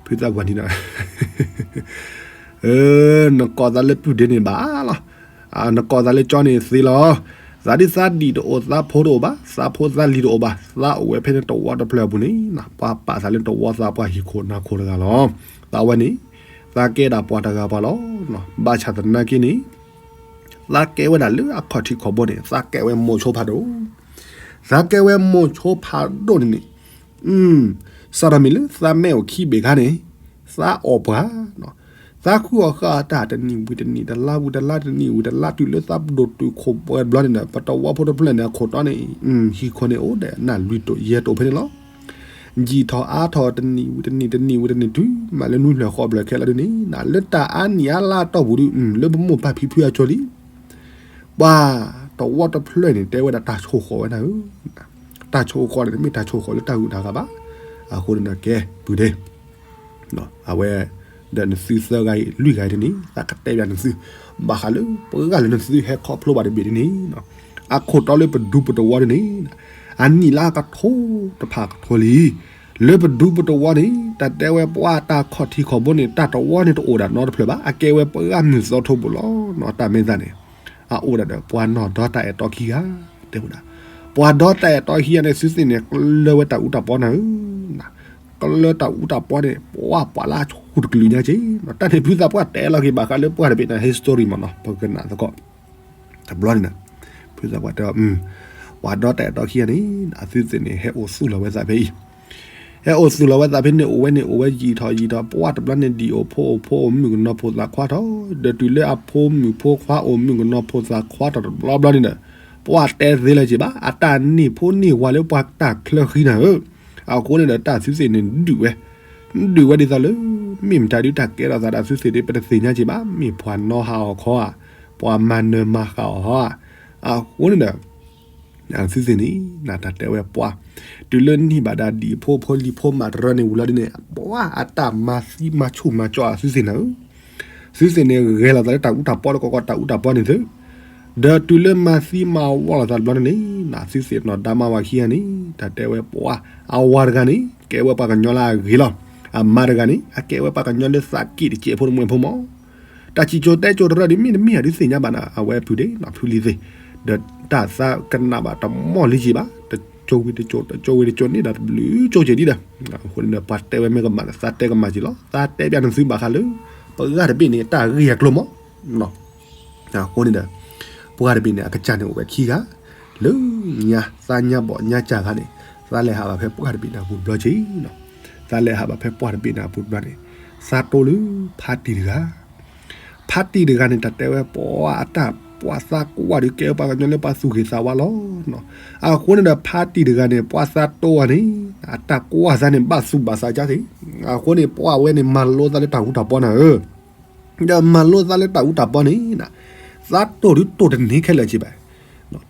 ဖုသးပှၢ်နံၤနၤ နကိးသးလၢပုၢ်ဒ့န့ၣ်ဘၣ်လီၤ. နကိးသးလၢကၠီန့ၣ်သ့လီၤ. သးဒ်သးဒံၣ်တအိၣ် သးဖိတအိၣ်ဘၣ်, သးဖိသးလံၤတအိၣ်ဘၣ်, သးအိၣ်ဝဲဖဲန့ၣ်တဝီတဖျၢၣ်အပူၤန့ၣ် ပှၤပာ်သးလၢတဝီသးပှၢ်ဟံၣ်ခိၣ်နၢ်ခိၣ်တဂၤလီၤ. သးဝဲန့ၣ် သးကဲဒၣ်ပှၤတဂၤပှၤလီၤ. ဘၣ်ဆၣ်သနာ်က့န့ၣ် သးကဲဝဲဒၣ်လၢအခီၣ်ထံးခီၣ်ဘိန့ၣ် သးကဲဝဲမိၤဆိဖးဒိၣ်, သးကဲဝဲမိၤဆိဖးဒိၣ်န့ၣ်န့ၣ် စးထီၣ်မ့ၢ်လၢသးမ့ၢ်အိၣ်ခံဘ့ၣ်ခါန့ၣ် သးအီၣ်ပှၤ, သးဃုအီၣ်ဃာ်တၢ်တနံၣ်ဝံၤတနံၣ် တလါဝံၤတလါ တနံၣ်ဝံၤတလါ တုၤလၢသးပဒိၣ်တုာ်ခိၣ်ပှဲၤဘျီန့ၣ်ဒီး ပတဝီဖိတဖျၢၣ်န့ၣ် အခိၣ်တီန့ၣ် ဟံၣ်ခိၣ်န့ၣ်အိၣ်ဒဲးနၢ်လွံၢ်တိၣ်ယဲၢ်တိၣ်ဖဲန့ၣ်လီၤ. ယံာ်ထီၣ်အါထီၣ်တနံၣ်ဝံၤတနံၣ် တနံၣ်ဝံၤတနံၣ်တုၤ မးလၢနွံဖျၢၣ်ဃိးဖျၢၣ်ခဲလၢာ်ဒ်န့ၣ် လၢတၢ်အါနံၣ်အါလါအတီၢ်ပူၤဒုး လၢပမိၢ်ပၢ်ဖံဖုအစိၤလံ ပှၤတဝီတဖျၢၣ်န့ၣ် တဲဝဲဒၣ်တၢ်ဆိၣ်ဃီၤဝဲဒၣ်ဧၢ, တၢ်ဆိၣ်ဃီၤန့ၣ် တမ့ၢ်တၢ်ဆိၣ်ဃီၤလၢတၢ်ဂုၤတၢ်ဂၤဘၣ်. အဃိန့ၣ်ဒီးကဲ ပုၢ်ဒ့ အဝဲ ဒီးနသုသၢဂၤအံၤ လွံၢ်ဂၤအံၤဒ်န့ၣ် သးကတဲဘၣ်နသု ဘၣ်ဃးလၢပှၤဂၤလၢနသုဟဲခီဖျိဘၣ်တဘ့ၣ်ဒ်န့ၣ် အခိၣ်တီလၢပဒူပတဝီဒ်န့ၣ် အနံၣ်လၢအကထိတဖၣ်ကထိလံ. လၢပဒူပတဝီန့ၣ် တၢ်တဲဝဲပှၤတၢ်ခီၣ်ထံးခီၣ်ဘိန့ၣ် တၢ်တဝီန့ၣ်တအိၣ်ဒၣ်နီတဖျၢၣ်ဘၣ်. အကဲဝဲပှၤဂၤမုၢ်သီထိပူၤလီၤ. တၢ်မ့ၢ်သးန့ၣ် အအိၣ်ဒၣ်ဒီးပှၤနီၢ်ဒီတၢ်အဲၣ်တီခံဂၤ, တဲဝဲဒၣ် ပှၤဒီတၢ်အဲၣ်တီခံဂၤန့ၣ် သုသ့ၣ်န့ၣ် ကလၢဝဲတၢ်အူတၢ်ပီနၤဧၢ ကလၢတၢ်အူတၢ်ပီန့ၣ် ပှၤပှၤလၢအဆူၣ်တကလုာ်ညါက့ၤ, တၢ်န့ၣ်ဖုသးပှၢ်တဲလီၤက့ၤဘၣ်ဃးလၢပှၢ်တဘ့ၣ်န့ၣ် history မ့ၢ်နီၤ ပကနၣ်သကိး တဘျီန့ၣ်ဒီး ဖုသးပှၢ်တဲအီၤ ပှၤဒီတၢ်အဲၣ်တီခံဂၤန့ၣ် အသုသ့ၣ်န့ၣ် ဟဲအိၣ်သူၣ်လီၤဝဲသးဖဲအံၤ, ဟဲအိၣ်သူၣ်လီၤဝဲသးဖဲန့ၣ် အိၣ်ဝဲန့ၣ် အိၣ်ဝဲယံာ်ထီၣ်ယံာ်ထီၣ် ပှၢ်တဘျီန့ၣ် ဒ်အိၣ်ဖိအိၣ်ဖိအိၣ်မုၣ်ကနီၤဖိသၣ်ခွါထီၣ်, ဒီးတုၤလၢအဖိမုၣ်ဖိခွါအိၣ်မုၣ်ကနီၤဖိသၣ်ခွါထီၣ်တဘျီဘျီန့ၣ်ဒီး ပှၢ်တဲသ့လၢၤက့ၤဘၣ်, အတၢ်န့ၢ်ဖိန့ၢ်ဝၤလၢပှၤတၢ်ချၢဃံနၤဧၢ, အဃိန့ၣ်ဒီးတၢ်သုသ့ၣ်န့ၣ်ဒုးဝဲ ဒုးဝဲဒ်သိးလၢ မ့ၢ်မတၤဒုးတၢ်ကဲထီၣ်သးဒီးသုသ့ၣ်ဒုး ပတသ့ၣ်ညါက့ၤဘၣ်, မ့ၢ်ပှၤနီၢ်ဟးအီၤခီဧါ, ပှၤမၤနၢၤမၤဃၣ်အီၤဧါ, အဃိန့ၣ်ဒီး သုသ့ၣ်န့ၣ် နတၢ်တဲဝဲပှၢ် တုၤလၢနံၣ်ဘၣ်ဒါဒံၣ်ဖိဖိလံၤဖိမၤတရၢန့ၣ် ဝံၤလီၤဒ်န့ၣ် ပှၢ်အတၢ်မၤသံမၤဆူၣ်မၤကၠီအသုသ့ၣ်နၤဧၢ, သုသ့ၣ်န့ၣ်ဂဲၤလိာ်သးလၢတၢ်အူတၢ်ပီလၢကီကီတၢ်အူတၢ်ပီန့ၣ်သု, ဒီးတုၤလၢမၤသံမၤဝီလိာ်သးတဘျီန့ၣ်န့ၣ် သုသ့ၣ်နီၢ်ဒါမါဝၤခံဂၤန့ၣ် တၢ်တဲဝဲပှၢ် အဝၤတဂၤန့ၣ် ကဲဝဲပှၤကညီလၢအဂ့ၤလီၤ, အမါတဂၤန့ၣ် အကဲဝဲပှၤကညီလၢသးက့ၣ်တစဲးဖိတမှဲဖိမး တၢ်စံၣ်စိၤတဲစိၤတရၢၣ်ဒုး မ့ၢ်တမ့ၢ်အဒုးသ့ၣ်ညါဘၣ်နၤ အဝဲဖုဒ့နီၣ်ဖုလံၤသ့ၣ်, ဒီးတၢ်သးကနၣ်ဘၣ်တမီၢ်လံက့ၤဘၣ်, တကၠိဝံၤတကၠိ တကၠိဝံၤတကၠိန့ၣ်ဒီးတဘျုးကၠိက့ၤဒံးဒီး, အဃိန့ၣ်ဒီး ပှၤတဲဝဲမ့ၢ်ကမၣ်ဒီး သးတဲကမၣ်က့ၤလီၤ, သးတဲပျးနသုဘၣ်ဃးလၢ ပှၤတဘ့ၣ်န့ၣ် တၢ်ဂ့ၢ်အကျိၤမး အဃိန့ၣ်ဒီး ပှၤတဘ့ၣ်န့ၣ် အကစၢ်န့ၣ်အိၣ်ဝဲခံဂၤ, လၢညါသးညါဘီၣ်ညါကၢ်ခါန့ၣ် သးလဲၤဟးဘၣ်ဖဲပှၢ်တဘ့ၣ်န့ၣ်အပူၤတဘျီက့ၤနီၤ, သးလဲၤဟးဘၣ်ဖဲပှၢ်တဘ့ၣ်န့ၣ်အပူၤတဘျီန့ၣ် သးတိၢ်လၢဖါတံၢ်တဂၤ, ဖါတံၢ်တဂၤန့ၣ် တၢ်တဲဝဲပှၤအတၢ်ပှၤသးကွၢ်ဒုးကဲပှၤကညီလၢပှၤသူၣ်ဂ့ၤသးဝါလီၤနီၤ, အဃိန့ၣ်ဒီးဖါတံၢ်တဂၤန့ၣ် ပှၤသးတိၢ်အီၤန့ၣ် အတၢ်ကွၢ်သးန့ၣ် ဘၣ်သူၣ်ဘၣ်သးကၢ်က့ၤ, အဃိန့ၣ် ပှၢ်ဝဲန့ၣ် မၤလိသးလၢတၢ်အူတၢ်ပီနၤဧၢ ဒီးမၤလိသးလၢတၢ်အူတၢ်ပီန့ၣ် သးတိၢ်ဒုးတိၢ်တန့ၢ်ခဲလၢာ်က့ၤဘၣ်,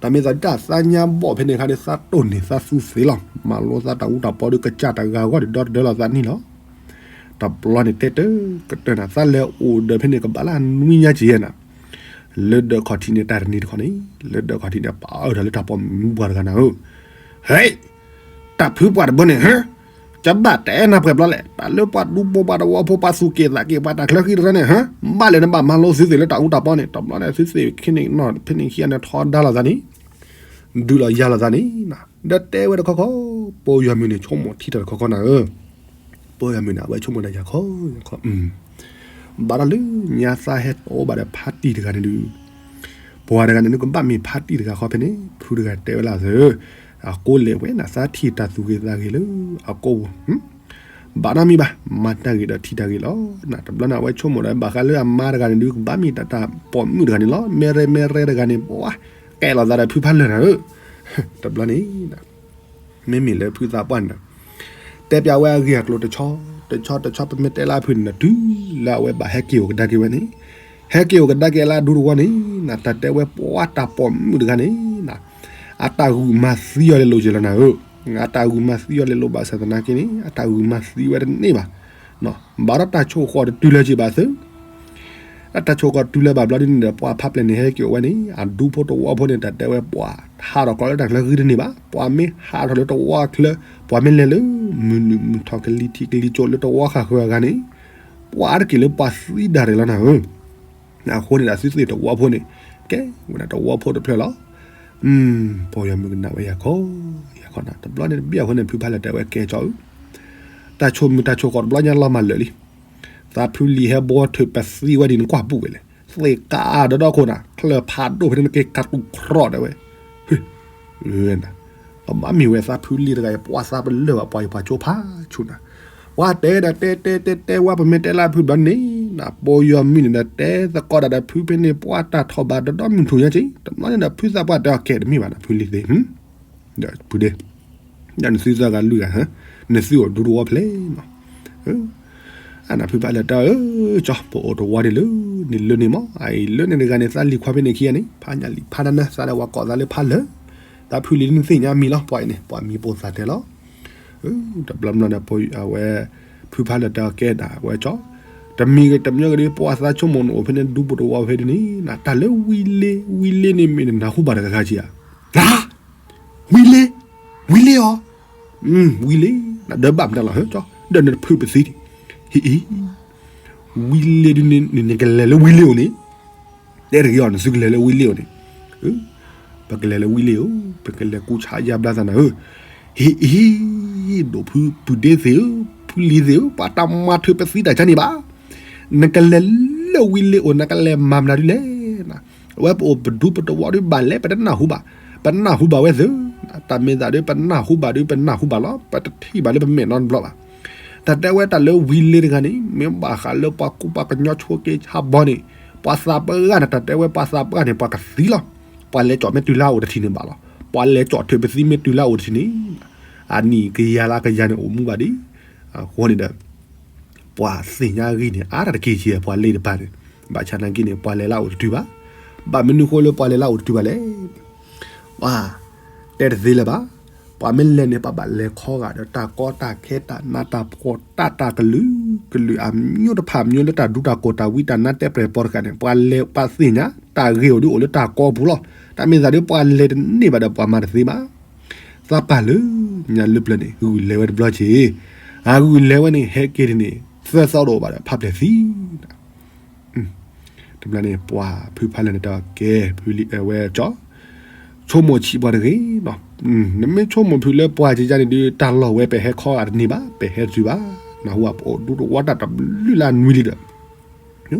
တၢ်မ့ၢ်သးဒ်တၢ်သးညါဘီၣ်ဖဲန့ၣ်အခါန့ၣ် သးတိၢ်န့ၢ်သးသူသ့လီၤ, မၤလိသးတၢ်အူတၢ်ပီဒုးကစၢ်တဂၤဂီၢ်ဒုးဒီတဒၢလီၤသးနံၣ်လီၤ, တဘျီန့ၣ်တဲတကတၢၢ်နၤ သးလဲၤအိၣ်ဒီးဖဲန့ၣ်ကဘၣ်လၢနွံညါက့ၤနၤ, လၢဒၢးခီၣ်ထံးန့ၣ် တၢ်တနံၤတခီန့ၣ် လၢဒၢးခီၣ်ထံးန့ၣ် ပာ်အၢၣ်ဒီးလၢတၢ်ပိာ်မုၣ်ပှၢ်တဂၤနၤဧၢ, ဟဲ တၢ်ဖုပှၢ်တဘိန့ၣ် ဟၢ ကဘၣ်တဲနၤပှဲၤဘျီလဲၣ်, တၢ်လၢပှၤဒူပှၤတဝီဖိ ပှၤသူၣ်က့ၣ်သးက့ၣ် ပှၤတၢ်ချၢဃံတရၢန့ၣ် ဟၢ ဘၣ်လဲၤနဘၣ်မၤလိသုသ့ၣ်လၢတၢ်အူတၢ်ပီန့ၣ်, တဘျီန့ၣ် သုသ့ၣ်ခံန့ၣ်နီၤ ဖဲန့ၣ်ခံဂၤန့ၣ် ထီဒါလိာ်သးန့ၣ် ဒုးလီၤယၤလိာ်သးန့ၣ်, ဒီးတဲဝဲတခီခီ, ပယီၤမုၣ်န့ၣ် ဆိကမိၣ်ထံတၢ်တခီခီနၤဧၢ, ပယီၤမုၣ်န့ၣ် အဝဲဆိကမိၣ်တၢ်ယၤခီယၤခီ ဘၣ်ဒီးလၢညါသးဟဲတိၢ်ဘၣ်ဒီးဖါတံၢ်တဂၤန့ၣ်ဒုး ပှၤတဂၤန့ၣ် နကဘၣ်မ့ၢ်ဖါတံၢ်တဂၤဃီဖဲန့ၣ် ဖုတဂၤတဲဝဲလၢအသၢ, အကိးလဲၤဝဲနၤ သးထံၣ်တၢ်သူၣ်ဂ့ၤသးဂ့ၤလၢအကိးပူၤ, ဘၣ်နီတမံၤဘၣ် မၤတၢ်ဂ့ၤဒီးထံၣ်တၢ်ဂ့ၤလီၤ, တဘျီန့ၣ် အဝဲဆိကမိၣ်ဒီး ဘၣ်ဃးလၢအမါတဂၤန့ၣ်ဒုး ကဘၣ်မ့ၢ်တၢ်ပိာ်မုၣ်တဂၤန့ၣ်လီၤ, မဲရဲမဲရဲတဂၤန့ၣ် ပှၤကဲလိာ်သးဒီးဖုဖါလၢာ်နၤဧၢ, တဘျီန့ၣ် မ့မ့ၢ်လၢဖုသးပှၢ်န့ၣ်ဒီး တဲပျးဝဲအဂ့ၢ်အကျိၤတဆီ, တဆီတဆီ ပမ့ၢ်တဲလၢအဖုၣ်န့ၣ်ဒီး တုၤလၢအဝဲဘၣ်ဟဲက့ၤအိၣ်ကဒါက့ၤဝဲန့ၣ်, ဟဲက့ၤအိၣ်ကဒါက့ၤလၢအဒူတဝီန့ၣ် နတၢ်တဲဝဲပှၤတၢ်ပိာ်မုၣ်တဂၤန့ၣ် အတၢ်ဂုာ်မၤသံအီၤလဲၤလိာ်က့ၤလီၤနၤဧၢ, အတၢ်ဂုာ်မၤသံအီၤလဲၤလိာ်ဘၣ်ဆၣ်သနာ်က့န့ၣ် အတၢ်ဂုာ်မၤသံဝဲတန့ၢ်ဘၣ်, ဘၣ်ဒီးတၢ်ဆိၣ်ဃီၤတတုၤလၢၤက့ၤဘၣ်သု တၢ်ဆိကီးတုၤလၢၤဘၣ်ဘျီဒ်န့ၣ်ဒီး ပှၢ်ဖးပျဲၢ်န့ၣ်ဟဲက့ၤအိၣ်ဝဲန့ၣ် အဒူဖိတဝီဖိန့ၣ် တၢ်တဲဝဲပှၤဟးထီၣ်ကျီလၢတၢ်ချၢဂ့ၤတန့ၢ်ဘၣ်. ပှၤမ့ၢ်ဟးထီၣ်လၢတဝီချၢ, ပှၤမ့ၢ်လဲၤလၢ မုၢ်နုာ်မုၢ်ထီၣ်ကလံၤထံးကလံၤကၠိးလၢတဝီဃၣ်ဃၢၤအဂၤန့ၣ်, ပှၤအါတက့ၢ်လၢပှၤသံဒၣ်ရဲၣ်လီၤနၤဧၢ. အဃိန့ၣ်ဒီး သုသ့ၣ်တဝီဖိန့ၣ် ကဲဝဲဒၣ်တဝီဖိတဖျၢၣ်လီၤ. ပီၢ်ယီၤမုၣ်ကနၣ်ဝဲယၤခီ, ယၤခီနၤ တဘျီန့ၣ်တဘ့ၣ်အဃိန့ၣ် ဖုဖးလၢာ်တဲဝဲကဲကၠီဧၢ, တၢ်ဆိကမိၣ်တၢ်ဆိကီးတဘျီညါလီၤမၢ်လၢာ်လံ. သးဖုလံၤဟဲဘှီထုးပသံဝဲဒ်န့ၣ် နကွၢ်ပူၤဝဲလဲၣ်, သ့ၣ်ကးအါဒီးဒီခိၣ်နၤ ချၢၣ်ဖးဒိၣ်ဖဲန့ၣ် နက့ၤကးတူၢ်ကြီတဲဝဲ အမ့ၢ်ဝဲသးဖုလံၤတဂၤအံၤ ပှၤသးပလၢၢ်ဘၣ် ပှၤအံၤပှၤကၠိဖးဆူၣ်နၤ, ပှၤတဲဒီးတဲတဲတဲတဲဝဲ ပမ့ၢ်တဲလၢဖုဘျီန့ၣ်နၤ ပီၢ်ယီၤမုၣ်န့ၣ်ဒီး တဲသကိးဒၣ်ဒီးဖုဖဲန့ၣ် ပှၤတၢ်ထီၣ်ဘးဒီးဒီမုၢ်ထူၣ်ညါက့ၤ တဘျီန့ၣ်ဒီး ဖုသးပှၢ်တဲအီၤကဲတမ့ၢ်ဘၣ်နၤ ဖုလံၤသ့ၣ် ဒီးဖုဒ့ ဒီးနသုသၢဂၤလွံၢ်ဂၤ နသုအိၣ်ဒူတဝီဖျဲၣ်နီၤ. အန့ၣ်ဖုဖးလၢာ်တဲအီၤ ကၠီ ပအိၣ်တဝီန့ၣ်လၢန့ၣ်လၢန့ၣ်မး အအံၤလၢန့ၣ်တဂၤန့ၣ် သးလံၤခွါဖဲန့ၣ်ခံဂၤန့ၣ် ဖးညၣ်လံၤဖးနၤနၤ သးဒီးဝဲကိးသးလၢဖးလၢာ်, သးဖုလံၤနသ့ၣ်ညါမံၤလီၤ ပှၤအံၤန့ၣ် ပှၤမံၤပိာ်သးတဲလီၤ. တဘျီဘျီန့ၣ် အဝဲ ဖုဖးလၢာ်တဲအီၤကဲဒၣ်ဝဲကၠီ, တမံၤဂ့ၤတမံၤဂ့ၤဒီး ပှၤသးဆိကမိၣ်နအိၣ်ဖဲန့ၣ် ဒူပတဝီဖဲဒ်န့ၣ်နၤ တၢ်လၢဝံလ့ ဝံလ့န့ၣ်မ့ၢ်နနၢ်ဟူဘၣ်တဂၤဂၤက့ၤဧါ. ဝံလ့, ဝံလ့အီၤ, ဝံလ့, နဒၢဘၣ်မတၤလီၤ ဟၢကၠီ ဒီးနတဖုပသံဒံး, ဟံၣ်အံၤ, ဝံလ့ဒ်န့ၣ် နကလဲၤလၢဝံလ့အိၣ်န့ၣ်, တဲတဂ့ၤအီၤ နသုကလဲၤလၢဝံလ့အိၣ်န့ၣ်, ပကလဲၤလၢဝံလ့အိၣ် ပကလဲၤကူစါယါဘျါသးနၤဧၢ, ဟံၣ်အံၤ, ဒိၣ်ဖုပူၤဒ့သ့ၣ်ဧၢ, ဖုလံၤသ့ၣ်ဧၢ ပှၤတၢ်မၤထုးပသံတၢ်ကါန့ၣ်ဘၣ် နကလဲၤလၢဝံလ့အိၣ် နကလဲၤမၤမနုၤဒ်လဲၣ်, အဝဲပအိၣ်ပဒူပတဝီဒီးဘၣ်လဲၣ် ပတနၢ်ဟူဘၣ်, ပနၢ်ဟူဘၣ်ဝဲသ့ၣ်, တၢ်မ့ၢ်သးဒီးပနၢ်ဟူဘၣ်ဒီးပနၢ်ဟူဘၣ်လီၤ ပတထံၣ်ဘၣ်လၢပမဲာ်နီတဘျီဘၣ်, တၢ်တဲဝဲတၢ်လၢဝံလ့တဂၤန့ၣ် မ့ၢ်ဘၣ်ဃးလၢပှၤကူပှၤကညီဆိက့ဆါဘီန့ၣ်, ပှၤသးပှၢ်ဂၤန့ၣ် တၢ်တဲဝဲပှၤသးပှၢ်ဂၤန့ၣ် ပှၤကသံလီၤ, ပှၤလဲၤကၠီၣ်မ့ၢ်တုၤလၢအအိၣ်တထံၣ်န့ၣ်ဘၣ်လီၤ, ပှၤလဲၤကၠီၣ်ထုးပသံမ့ၢ်တုၤလၢအအိၣ်တထံၣ်န့ၣ် အနံၣ်ကယၤလၢကယၤန့ၣ်အိၣ်မူဘၣ်ဒံး, အဃိန့ၣ်ဒီး ပှၤသ့ၣ်ညါဂ့ၤန့ၣ် အါတက့ၢ်က့ၤ ပှၤလ့တပၤန့ၣ်, ဘၣ်ဆၣ်သနာ်က့န့ၣ် ပှၤလဲၤလၢအအိၣ်တတုၤဘၣ်, ဘၣ်မနုၤဃိလၢပှၤလဲၤလၢအအိၣ်တတုၤဘၣ်လဲၣ်, ပှၤတဲတသ့လၢၤဘၣ်, ပှၤမ့ၢ်လဲၤန့ၣ် ပှၤဘၣ်လဲၤခီဂာ်ဒီးတၢ်ကီတၢ်ခဲတၢ်နးတၢ်ဖှီၣ်တၢ်တၢ်ကလုာ်ကလုာ်အမျိုးတဖၣ်မျိုးလၢ တၢ်ဒူတၢ်ကိၢ်တၢ်ဝံတၢ်နါတဲပျဲၢ်ပီတခါန့ၣ် ပှၤလဲၤပှၤသ့ၣ်ညါ တၢ်ဂ့ၤအိၣ်ဒုးအိၣ်လၢတၢ်ကီပူၤလီၤ, တၢ်မ့ၢ်သးဒီးပှၤလဲၤတန့ၢ်ဘၣ်ဒီးပှၤမၤတသ့ဘၣ် သးပာ်လၢညါလၢပျၢၤန့ၣ် ဂုာ်လဲၤဝဲတဘျီက့ၤ, အဂုာ်လဲၤဝဲန့ၣ် ဟဲက့ၤဒ်န့ၣ် သၢသီတအိၣ်ဘၣ်ဒီး ဖးပျဲၢ်သံ, တဘျီန့ၣ် ပှၤဖုဖးလၢာ်န့ၣ်တဲအီၤကဲ ဖုလံၤဝဲကၠီ, ဆိကမိၣ်ဆံးပှၤတဂ့ၤ, နမ့ၢ်ဆိကမိၣ်ဖုးလၢပှၤကယါန့ၣ်ဒုး တၢ်လီၢ်ဝဲပဟဲခီဂာ်တန့ၢ်ဘၣ်, ပဟဲတတုၤဘၣ်, နၢ်ဟူဧါ ပအိၣ်ဒူတဝီတၢ်တဘျုးလၢအနွံလံဒီး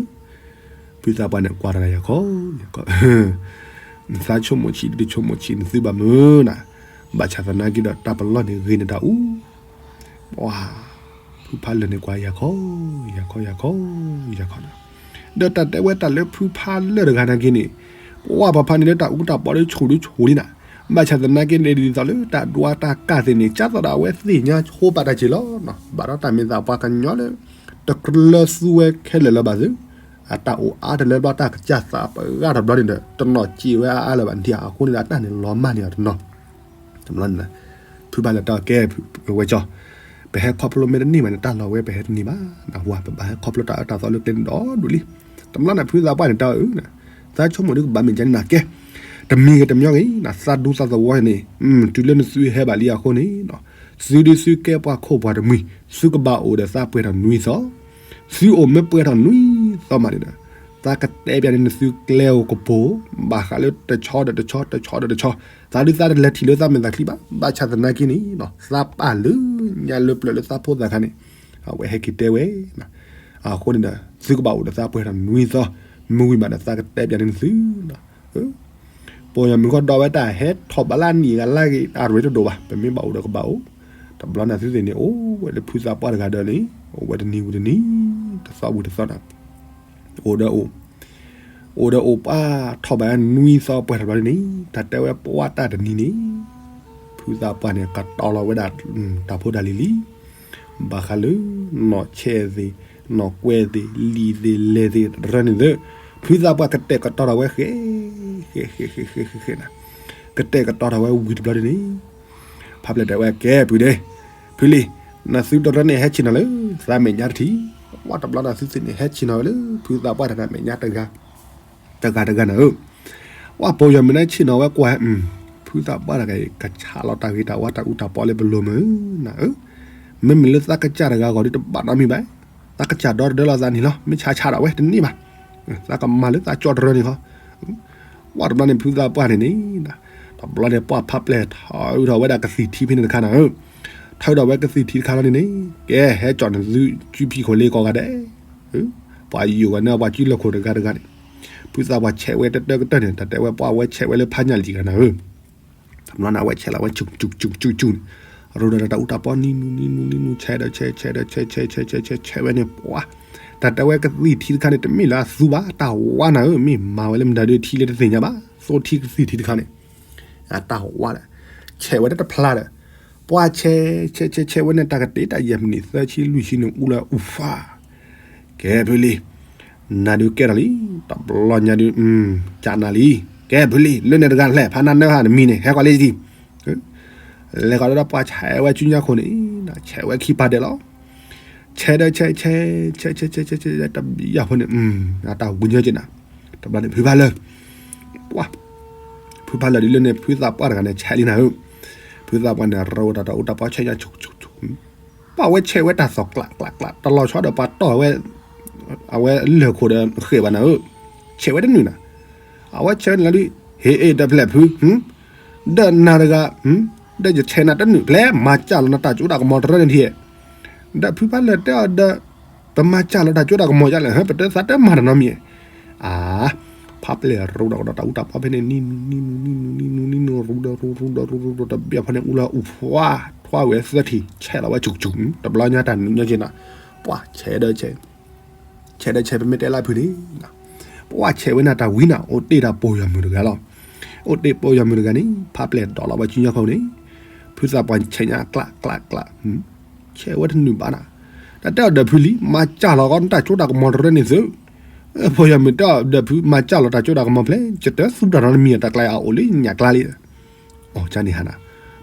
ဖုသးပှၢ်န့ၣ်ကွၢ်တဂၤယၤခီ, နသးဆိကမိၣ်ဆံးဒုးဆိကမိၣ်ဆံး နသုဘၣ်မုာ်နၤ, ဘၣ်ဆၣ်သနာ်က့ဒီး တၢ်ပလီၢ်န့ၣ်ဂ့ၤန့ၢ်တၢ်အူ, ပှၤဖုဖးလၢာ်န့ၣ်ကွၢ်ယၤခီ, ယၤခီယၤခီ, ယၤခီနၤ, ဒီးတၢ်တဲဝဲတၢ်လၢဖုဖးလၢာ်တဂၤနာ်က့န့ၣ်, ပှၤပှၤဖးန့ၣ်လၢတၢ်အူတၢ်ပီလၢဆိၣ်ဒုးဆိၣ်လံနၤ, ဘၣ်ဆၣ်သနာ်က့န့ၣ် ဒ်သိးလၢတၢ်ဒွးတၢ်ကၢ်သ့ၣ်န့ၣ် ကၢ်သိးဒီးအဝဲသ့ၣ်ညါဆိပာ်တၢ်က့ၤလီၤ, ဘၣ်ဒီးတၢ်မ့ၢ်သးပှၤကညီလၢ တကြၢးသူဝဲခဲလၢာ်လၢၤဘၣ်သု, အတၢ်အိၣ်အါတလၢဘျီ တၢ်ကစၢ်သးပှၢ်ဂၤတဘျီန့ၣ်ဒီး တနီၤစံးဝဲအါအါလၢၤဘၣ် နထံၣ်ဧါ, အဃိန့ၣ်ဒီးတၢ်န့ၣ်လီၤမၢ်န့ၢ်အီၤတနီၤ, တဘျီန့ၣ် ဖုဖးလၢာ်တဲအီၤကဲ ဝဲကၠီ, ပဟဲခီဖျိမ့ၢ်တန့ၢ်ဘၣ်န့ၣ် တၢ်လီၢ်ဝဲပဟဲတန့ၢ်ဘၣ်, နၢ်ဟူဧါ, ပဘၣ်ဟဲခီဖျိတၢ်အၢတၢ်သီလၢကျဲန့ၣ်ဒီးဒိၣ်လံ, တဘျီန့ၣ် ဖုသးပှၢ်န့ၣ်တဲအီၤ သးဆိကမိၣ်ဒုးကဘၣ်မ့ၢ်ကဲန့ၣ်နၤကဲ, တမံၤဂ့ၤတမံၤဂ့ၤ နသးဒူသးသဝီန့ၣ် တုၤလၢနသုဟဲဘၣ်လံအဃိန့ၣ်, သုဒုးသုကဲပှၤခိၣ်ပှၤတမှံၤ သုကဘၣ်အိၣ်ဒီးသးပှဲၤထီၣ်နွံသီ, သုအိၣ်မ့ၢ်ပှဲၤထီၣ်နွံသီမးန့ၣ်ဒီး သးကတဲပျးန့ၢ်နသုကျဲဧိၤကပူၤ, ဘၣ်ဃးလၢတဆီဒီးတဆီ တဆီဒီးတဆီ, သးဒုးသးတလဲၤထံၣ်လၢသးမဲာ်သးချံဘၣ်, ဘၣ်ဆၣ်သနာ်က့န့ၣ် သးပာ်လၢညါလၢပျၢၤလၢသးဖိသၣ်ခါန့ၣ်, အဝဲဟဲက့ၤတဲဝဲ အဃိန့ၣ်ဒီး သုကဘၣ်အိၣ်ဒီးသးပှဲၤထီၣ်နွံသီ, မုၢ်ဝံၤမးဒီးသးကတဲပျးန့ၢ်သု, ပီၢ်ယၤမုၣ်ဃီဒီးဝဲတၢ်ဟဲထီၣ်ဘးလၢအနံၣ်ဂၤလၢဂ့ၤ အရ့တဒိၣ်ဘၣ်, ပမ့ၢ်ဘၣ်အိၣ်ဒီးကဘၣ်အိၣ်, တဘျီန့ၣ်သုသ့ၣ်န့ၣ် အိၣ်ဝဲလၢဖုသးပှၢ်တဂၤဒီးန့ၣ် အိၣ်ဝဲတနံၤဝံၤတနံၤ, တသီဝံၤတသီနၤ, အိၣ်ဒီးအိၣ် အိၣ်ဒီးအိၣ်ပှၢ်ထီၣ်ဘးနွံသီပှဲၤထီၣ်ဘျီန့ၣ် တၢ်တဲဝဲပှၢ်တၢ်တနံၤန့ၣ် ဖုသးပှၢ်န့ၣ် ကတီၤလီၤဝဲဒၣ် တၢ်ဖိတၢ်လံၤလံ, ဘၣ်ဃးလၢ နီၢ်ဆဲးသ့ၣ် နီၢ်ကွဲးသ့ၣ် လံာ်သ့ၣ် လဲၢ်သ့ၣ် တရၢန့ၣ်သ့ၣ်, ဖုသးပှၢ်ကတဲာ်ကတီၤထီၣ်ဝဲဃဲ ဃဲ ဃဲ ဃဲ ဃဲ ဃဲ ဃဲ နၤ, ကတဲာ်ကတီၤထီၣ်ဝဲဝံၤတဘျီဒ်န့ၣ် ဖးပျဲၢ်တဲဝဲကဲ ဖုဒ့ ဖုလံၤ, နသုတရၢန့ၣ်ဟဲဆ့ၣ်နီၤလၢ သးမဲာ်ညါတထံၣ်, ဝဲတဘျီန့ၣ် အသုသ့ၣ်န့ၣ် ဟဲဆ့ၣ်နီၤဝဲလၢ ဖုသးပှၢ်တဂၤမဲာ်ညါတဂၤ တဂၤတဂၤနၤဧၢ, ဝဲပှၤယီၤမုၣ်န့ၣ်ဆ့ၣ်နီၤဝဲကွၢ်, ဖုသးပှၢ်တဂၤအံၤ ကဆးလီၤတၢ်ဂ့ၤတၢ်ဝါတၢ်အူတၢ်ပီလၢပလိၤမုၢ်နၤဧၢ, မ့မ့ၢ်လၢသးကစၢ်တဂၤဂီၤဒီးတဘၣ်နီတမံၤဘၣ်, သးကစၢ်ဒီတဒၢလီၤသးန့ၣ်လီၤ, မ့ၢ်ဆါဆါဒၣ်ဝဲတန့ၢ်ဘၣ်, သးကမၤလၢသးကၠီတရၢန့ၣ်လီၤ. ဝဲတဘျီန့ၣ် ဖုသးပှၢ်န့ၣ်န့ၣ်, တဘျီန့ၣ် ပှၢ်ဖးပျဲၢ်ထီၣ်ထီၣ်ဝဲဒၣ်ကသံၣ်ထံဖဲန့ၣ်တခါနၤဧၢ, ထီၣ်ထီၣ်ဝဲကသံၣ်ထံတခါလီၤန့ၣ်န့ၣ်, ကဲ ဟဲကၠီၣ်နသုကုဖံးခိၣ်လ့ကိးဂၤဒဲး, ပှၤယိၤဂၤန့ၣ် ပှၤကုလၢခိၣ်တဂၤတဂၤန့ၣ်, ဖုသးပှၢ်ဆဲးဝဲတတၢကတၢၢ်န့ၣ် တၢ်တဲဝဲပှၢ်ဝဲဆဲးဝဲလၢဖးညၣ်လံၤဂၤနၤဧၢ တဘျီန့ၣ် အဝဲဆဲးလီၤဝဲ ဆူၣ်ဆူၣ်ဆူၣ်ဆူၣ်န့ၣ်, ရူဒီးတၢ်အူတၢ်ပီနံၤနူနံၤနူနံၤနူ ဆဲးဒီးဆဲး ဆဲးဒီးဆဲး ဆဲးဆဲးဆဲးဆဲးဆဲးဆဲးဝဲန့ၣ် ပှၤ, တၢ်တဲဝဲကသံၣ်ထံတခါန့ၣ် တမ့ၢ်လၢအသူဘၣ် တၢ်ဝါနၤဧၢ, မ့ၢ်မၤဝဲလၢမတၤဒုးထံလၢတသ့ၣ်ညါဘၣ်, သိထံကသံၣ်ထံတခါန့ၣ်, အတၢ်ဝါဒီး, ဆဲးဝဲတတဖျါဒီး, ပှၤဆဲး, ဆဲးဆဲးဆဲးဝဲန့ၣ် တၢ်ကတ့တၢ်ယဲၢ်မံးနံးသၢဆံလွံၢ်ဆံန့ၣ် အူလၢအူဖး ကဲဖုလံ, နၤဒုးကဲထီၣ်လံ, တဘျီညါဒုး, ကနၤလံ, ကဲဖုလံ လၢန့ၣ်တဂၤလဲၣ် ဖးနၤနၢဟးနမံၤန့ၣ် ဟဲကွၢ်လၢယတံၤ, လဲၤဃီၤဒီးပှၤဆဲးဝဲဆူညါခိၣ်န့ၣ်, ဆဲးဝဲခံပၤဒဲးလီၤ, ဆဲးဒီးဆဲး ဆဲး ဆဲး ဆဲး ဆဲး ဆဲး တဘျီဖိန့ၣ်, အတၢ်ဝံၤညီက့နၤ, တဘျီန့ၣ် ဖုဖးလၢာ်, ပှၤ, ဖုဖးလၢာ်ဒ်လၢန့ၣ် ဖုသးပှၢ်တဂၤန့ၣ် ဆဲးလံနၤဧၢ, ဖုသးပှၢ်န့ၣ် ရူဒီးတၢ်အူတၢ်ပီဆဲးညါဆူၣ်ဆူၣ်ဆူၣ် ပှၤဝဲဆဲးဝဲတၢ်သီၣ်ကျးကျးကျး တလီၤဆီဒီးပှၤတီၢ်ဝဲ, အဝဲလၢၢ်ခိၣ်ဒီးဃဲၣ်ဘၣ်နၤဧၢ, ဆဲးဝဲတနုာ်နၤ, အဝဲဆဲးဝဲန့ၣ်လီၤဒုး, ဟ့ၣ်အ့ၣ် တဖျဲၣ်ဖု, ဒီးနၤတဂၤ, ဒီးယဆဲးနၤတနုာ်ဖျဲၣ် မၤစၢ်လီၤနတၢ်ကၠိတၢ်ကမီၤတရၢန့ၣ်ဒ်, ဒီးဖုဖးလၢာ်တဲအီၤဒီး, ပမၤစၢ်လီၤတၢ်ကၠိတၢ်ကမီၤယါလဲၣ် ဟၢ ပတသးတမၤတနီတမံၤ, အါ ဖးပျဲၢ်ရူဒီးကဒီးတၢ်အူတၢ်ပီဖဲန့ၣ် နံၤနူနံၤနူနံၤနူနံၤနူနံၤနူ ရူဒီးရူ ရူဒီးရူ ရူဒီးတဘျီဖိန့ၣ် အူလၢအူဖှါ ထွါဝဲသၢထံၣ် ဆဲးလီၤဝဲဆူၣ်ဆူၣ် တဘျီညါတၢ်နုာ်ညီက့နၤ, ပှၤဆဲးဒီးဆဲး, ဆဲးဒီးဆဲး ပမ့ၢ်တဲလၢဖုန့ၣ်, ပှၤဆဲးဝဲန့ၣ်တၢ်ဝံၤနၤ အိၣ်တ့ၢ်တၢ်ပိာ်ယီၤမုၣ်တဂၤလီၤ, အိၣ်တ့ၢ်ပိာ်ယီၤမုၣ်တဂၤန့ၣ် ဖးပျဲၢ်ဒိးလီၤဝဲစုညါခိၣ်န့ၣ်, ဖုသးပှၢ်ဆဲးညါကျးကျးကျး ဆဲးဝဲတနုာ်ဘၣ်နၤ, တၢ်တဲအီၤဒီးဖုလံ မၤစၢ်လီၤကီးနတၢ်ကၠိတၢ်ကမီၤတရၢန့ၣ်သု, ပိာ်ယီၤမုၣ်တဲအီၤဒီးဖု မၤစၢ်လီၤတၢ်ကၠိတၢ်ကမီၤဖျဲၣ် ယတသူတၢ်နီတမံၤ တၢ်ကျါအအိၣ်လၢညၣ်ကျါလံ, အီၤကန့ၣ်ဟါနၤ,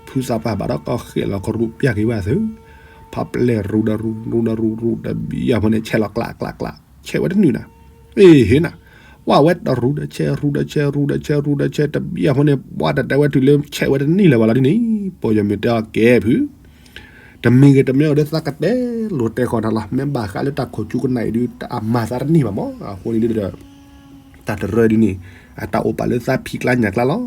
ဖုသးပှၢ်ဘၣ်ဒီးကီၢ်ဃဲးလီၤကရူၢ်ပျၢ်က့ၤဝဲသု, ဖးပျဲၢ်ရူဒီးရူ ရူဒီးရူ ရူတဘျီဖိန့ၣ် ဆဲးလီၤကျးကျးကျး ဆဲးဝဲတနုာ်နၤ, အ့ဟ့နၤ, ပှၤဝဲတရူဒီးဆဲး ရူဒီးဆဲး ရူဒီးဆဲး ရူဒီးဆဲး တဘျီဖိန့ၣ် ပှၤတၢ်တဲဝဲတုၤလၢဆဲးဝဲတနံၣ်လၢၤဘၣ်လီၤဒ်န့ၣ်, ပိာ်ယီၤမုၣ်တဲအီၤကဲဖု တမ့ၢ်ဂ့ၤတမ့ၢ်အီၤဒီးသးကတဲလိာ်တဲဃီၤနၤလီၤ, မ့ၢ်ဘၣ်ဃးလၢတၢ်ခိၣ်ကၠူကနၣ်အံၤဒုး တၢ်အမၤသးတန့ၢ်ဘၣ်မး, အဃိန့ၣ်ဒုးဒီး တၢ်တရၢဒ်န့ၣ် အတၢ်အိၣ်ပာ်လၢသးဖံးကျါညၣ်ကျါလီၤ,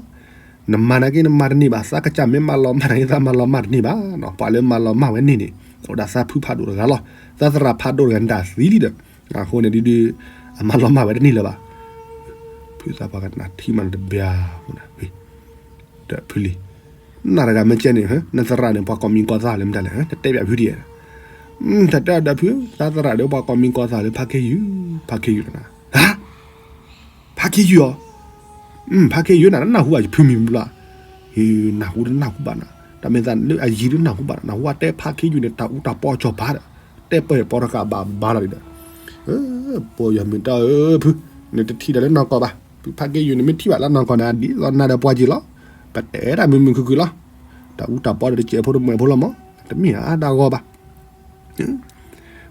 နမၤနာ်က့နမၤတန့ၢ်ဘၣ်, သးကစၢ်မ့ၢ်မၤလီၤမၢ်နာ်က့သးမၤလီၤမၢ်တန့ၢ်ဘၣ်, ပှၤလၢမၤလီၤမၢ်ဝဲန့ၣ်န့ၣ် အိၣ်ဒၣ်သးဖုဖးဒိၣ်တဂၤလီၤ, သးသရၣ်ဖးဒိၣ်တဂၤန့ၣ်တၢ်သံလံဒီး, အဃိန့ၣ်ဒုးဒုး အမၤလီၤမၢ်ဝဲတန့ၢ်လၢၤဘၣ်, ဖုသးပှၢ်ကနၣ်ထံမးတဘျီ ဒီးဖုလံ, နၤတဂၤမ့ၢ်ကဲန့ၣ် နသရၣ်န့ၣ် ပှၤကိးမံၤကိးသးလၢမတၤလဲၣ် တတဲဘၣ်ဖုဒံး, တတဲအီၤဒီးဖု သးသရၣ်ဒီးပှၤကိးမံၤကိးသးလၢဖးခ့ယုၢ်, ဖးခ့ယုၢ်လီၤနၤ, ဟါ, ဖးခ့ယုၢ်အီၤ, ဖးခ့ယုၢ်နၤ နနၢ်ဟူဘၣ်ယဖုမံၤဘျီ, နၢ်ဟူတနၢ်ဟူဘၣ်နၤ, တၢ်မ့ၢ်သးလၢအယံၤတနၢ်ဟူဘၣ်နၤ, နၢ်ဟူဘၣ်တဲဖးခ့ယုၢ်န့ၣ် တၢ်အူတၢ်ပီစီၤပၤဒီး, တဲပၢၢ်ပီတကးဘၣ်ဘၣ်လီၤဒံးဒီး, ပိာ်ယီၤမုၣ်တဲအီၤ ဖု, နတထံၣ်ဒီးလၢနီၢ်ကီၢ်ဘၣ်, ဖုဖးခ့ယုၢ်န့ၣ် မ့ၢ်ထံၣ်ဘၣ်လၢနီၢ်ကီၢ်န့ၣ် ဒ်သိးနၤဒီးပှၤက့ၤလီၤ, ပတဲတၢ်မုာ်မုာ်ခုၣ်ခုၣ်လီၤ, တၢ်အူတၢ်ပီဒီးတစဲးဖိတမှဲးဖိလီၤမး, တမ့ၢ်အါဒၣ်ဂီၢ်ဘၣ်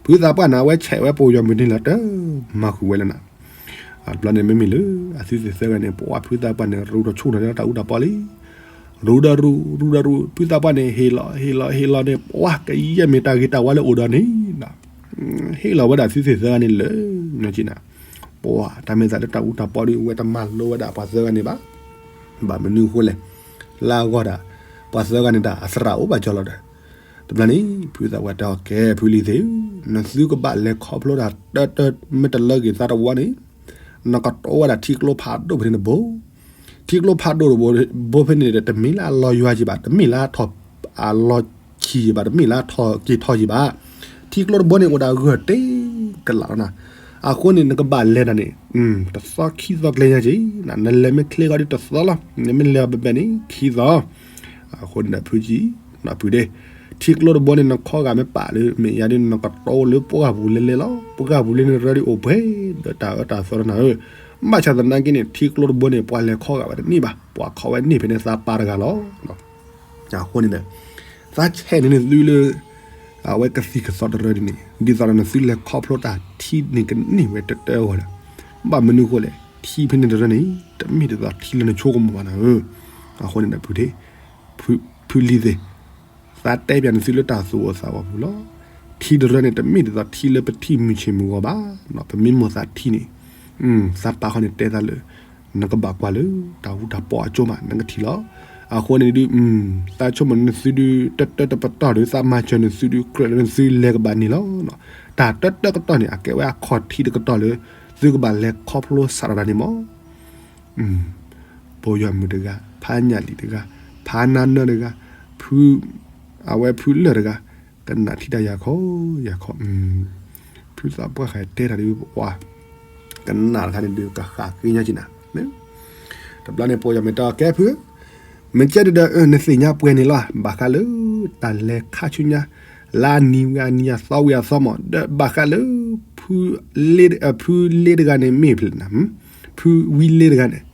ဖုသးပှၢ်န့ၣ် အဝဲဆဲးဝဲပိာ်ယီၤမုၣ်န့ၣ်လီၤ တမၤဃုာ်ဝဲလၢနၤ, တဘျီန့ၣ် မ့မ့ၢ်လၢအသုသ့ၣ်သၢဂၤန့ၣ် ပှၤဖုသးပှၢ်န့ၣ် ရူဒီးဆူၣ်ထီၣ်န့ၢ်တၢ်အူတၢ်ပီလံ, ရူဒီးရူ ရူဒီးရူ ဖုသးပှၢ်န့ၣ် ဟ့ၣ်လီၤ ဟ့ၣ်လီၤ ဟ့ၣ်လီၤန့ၣ် ပှၤကယဲၢ်မ့ၢ်တၢ်ဂ့ၤတၢ်ဝါလၢအိၣ်ဒီးန့ၣ် ဟ့ၣ်လီၤဝဲဒၣ်သုသ့ၣ်သၢဂၤန့ၣ်လၢ ညီက့နၤ, ပှၤတၢ်မ့ၢ်သးလၢတၢ်အူတၢ်ပီဒီး ဝဲတမၤလိဝဲဒၣ်ပှၤသၢဂၤန့ၣ်ဘၣ်, ဘၣ်မနုၤအဃိလဲၣ်, လၢအဂီၢ်ဒၣ် ပှၤသၢဂၤန့ၣ်တၢ် အသရၣ်အိၣ်ဘၣ်ကၠီလီၤဒီး, တဘျီန့ၣ် ဖုသးပှၢ်တဲအီၤ ကဲ ဖုလံၤသ့ၣ်ဧၢ, နသုကဘၣ်လဲၤခီဖျိတၢ်တၢတၢ မ့ၢ်တလၢဂ့ၤသးတဝီန့ၣ်, နကတိဝဲဒၣ်ထံကျိဖးဒိၣ်ဖဲန့ၣ်တဘိ, ထံကျိဖးဒိၣ်တဘိဖဲန့ၣ်ဒီး တမ့ၢ်လၢအလီၤယွၤက့ၤဘၣ်, တမ့ၢ်လၢအထီၣ် အလီၤဆံးက့ၤဘၣ်, တမ့ၢ်လၢအထီၣ်က့ၤထီၣ်က့ၤဘၣ်, ထံကျိတဘိန့ၣ် အိၣ်ဒၣ်ဂၢၢ်တ့ကလးလီၤနၤ, အဃိန့ၣ် နကဘၣ်လဲၤတၢ်န့ၣ် တသီခံသီကျဲညါက့ၤ, နလဲၤမ့ၢ်ချ့ဂီၤဒီးတသီလီၤ, နမ့ၢ်လဲၤအီၤဘဲဘဲန့ၣ် ခံသီ, အဃိန့ၣ်ဒီးဖုကံ နဖုဒ့, ထံကျိတဘိန့ၣ် နခီဂာ်မ့ၢ်ပာ်လၢမဲာ်ညါဒီး နကတိလၢပှၢ်ပူၤလဲလဲလီၤ, ပှၢ်ပူၤလဲန့ၣ် ရၢဒ်အိၣ်ပှဲၤဒီးတၢ်အၢတၢ်သီလီၤနၤဧၢ, ဘၣ်ဆၣ်သနာ်က့န့ၣ် ထံကျိတဘိန့ၣ် ပှၤလဲၤခီဂာ်ဝဲတန့ၢ်ဘၣ်, ပှၤခီဝဲန့ၢ်ဖဲန့ၣ်သးပၢ်တဂၤလီၤ. အဃိန့ၣ်ဒီး သးဆဲးန့ၢ်န့ၢ်သုလၢ အဝဲကသံၣ်ကသီတရၢဒ်န့ၣ် ဒ်သိးဒီးနသုလဲၤခီဖျိတၢ်ထံန့ၣ်ကန့ၢ်ဝဲတတၢအဂီၢ်ဒီး, ဘၣ်မနုၤအဃိလဲၣ်, ထံဖဲန့ၣ်တရၢန့ၣ် တမ့ၢ်ဒ်သိးထံလၢနဆိကမိၣ်ဘၣ်နၤဧၢ. အဃိန့ၣ်ဒီးဖုထံ, ဖုလံၤသ့ၣ်, သးတဲပၠးနသုလၢတၢ်သူၣ်အိၣ်သးအိၣ်ပူၤလီၤ. ထံတရၢန့ၣ် တမ့ၢ်ဒ်သိးထံလၢပထံၣ်မုၢ်ဆ့ၣ်မုၢ်ဂီၤဘၣ်, ပမ့ၢ်မိၣ်သးထံန့ၣ် သးပာ်ဃီန့ၣ်တဲသးလၢ နကဘၣ်ကွၢ်လၢတၢ်အူတၢ်ပီအကၠိမး နကထံၣ်လီၤ. အဃိန့ၣ်ဒုး သးဆိကမိၣ်နသုဒုး တၢတၢတပတီၢ်ဒီး သးမၤစၢၤနသုဒုး ကြၢးလၢနသုလဲၤကဘၣ်န့ၣ်လီၤ. တၢ်တၢတၢကတီၢ်န့ၣ် အကဲဝဲအခီၣ်ထံးတကတီၢ်လၢ သုကဘၣ်လဲၤခီဖျိစးထီၣ်တၢ်န့ၣ်မး. ပိာ်ယွၤမုၣ်တဂၤ, ဖးညၣ်လံာ်တဂၤ, ဖးနါနၢတဂၤ, ဖု, အဝဲဖုလၢၢ်တဂၤ, ကနၣ်ထံတၢ်ယၤခီ, ယၤခီ, ဖုသးပှၢ်ဃးတဲတၢ်ဒုးပှၤ ကနၣ်တခါန့ၣ်ဒုး ကဃၣ်က့ၤညါက့ၤနၤ. တဘျီန့ၣ် ပိာ်ယွၤမုၣ်တဲအီၤ ကဲဖု, မ့ၢ်ကဲဒုးဒီး နသ့ၣ်ညါပှဲၤန့ၣ်လီၤ. ဘၣ်ဃးလၢ တၢ်လဲၤခါဆူညါ လၢအနံၤဝံၤအနံၤ အသီဝံၤအသီမး ဒီးဘၣ်ဃးလၢ ဖုလ့တဂၤန့ၣ်မ့ၢ်ဖဲလဲၣ်နၤ, ဖုဝံလ့တဂၤန့ၣ်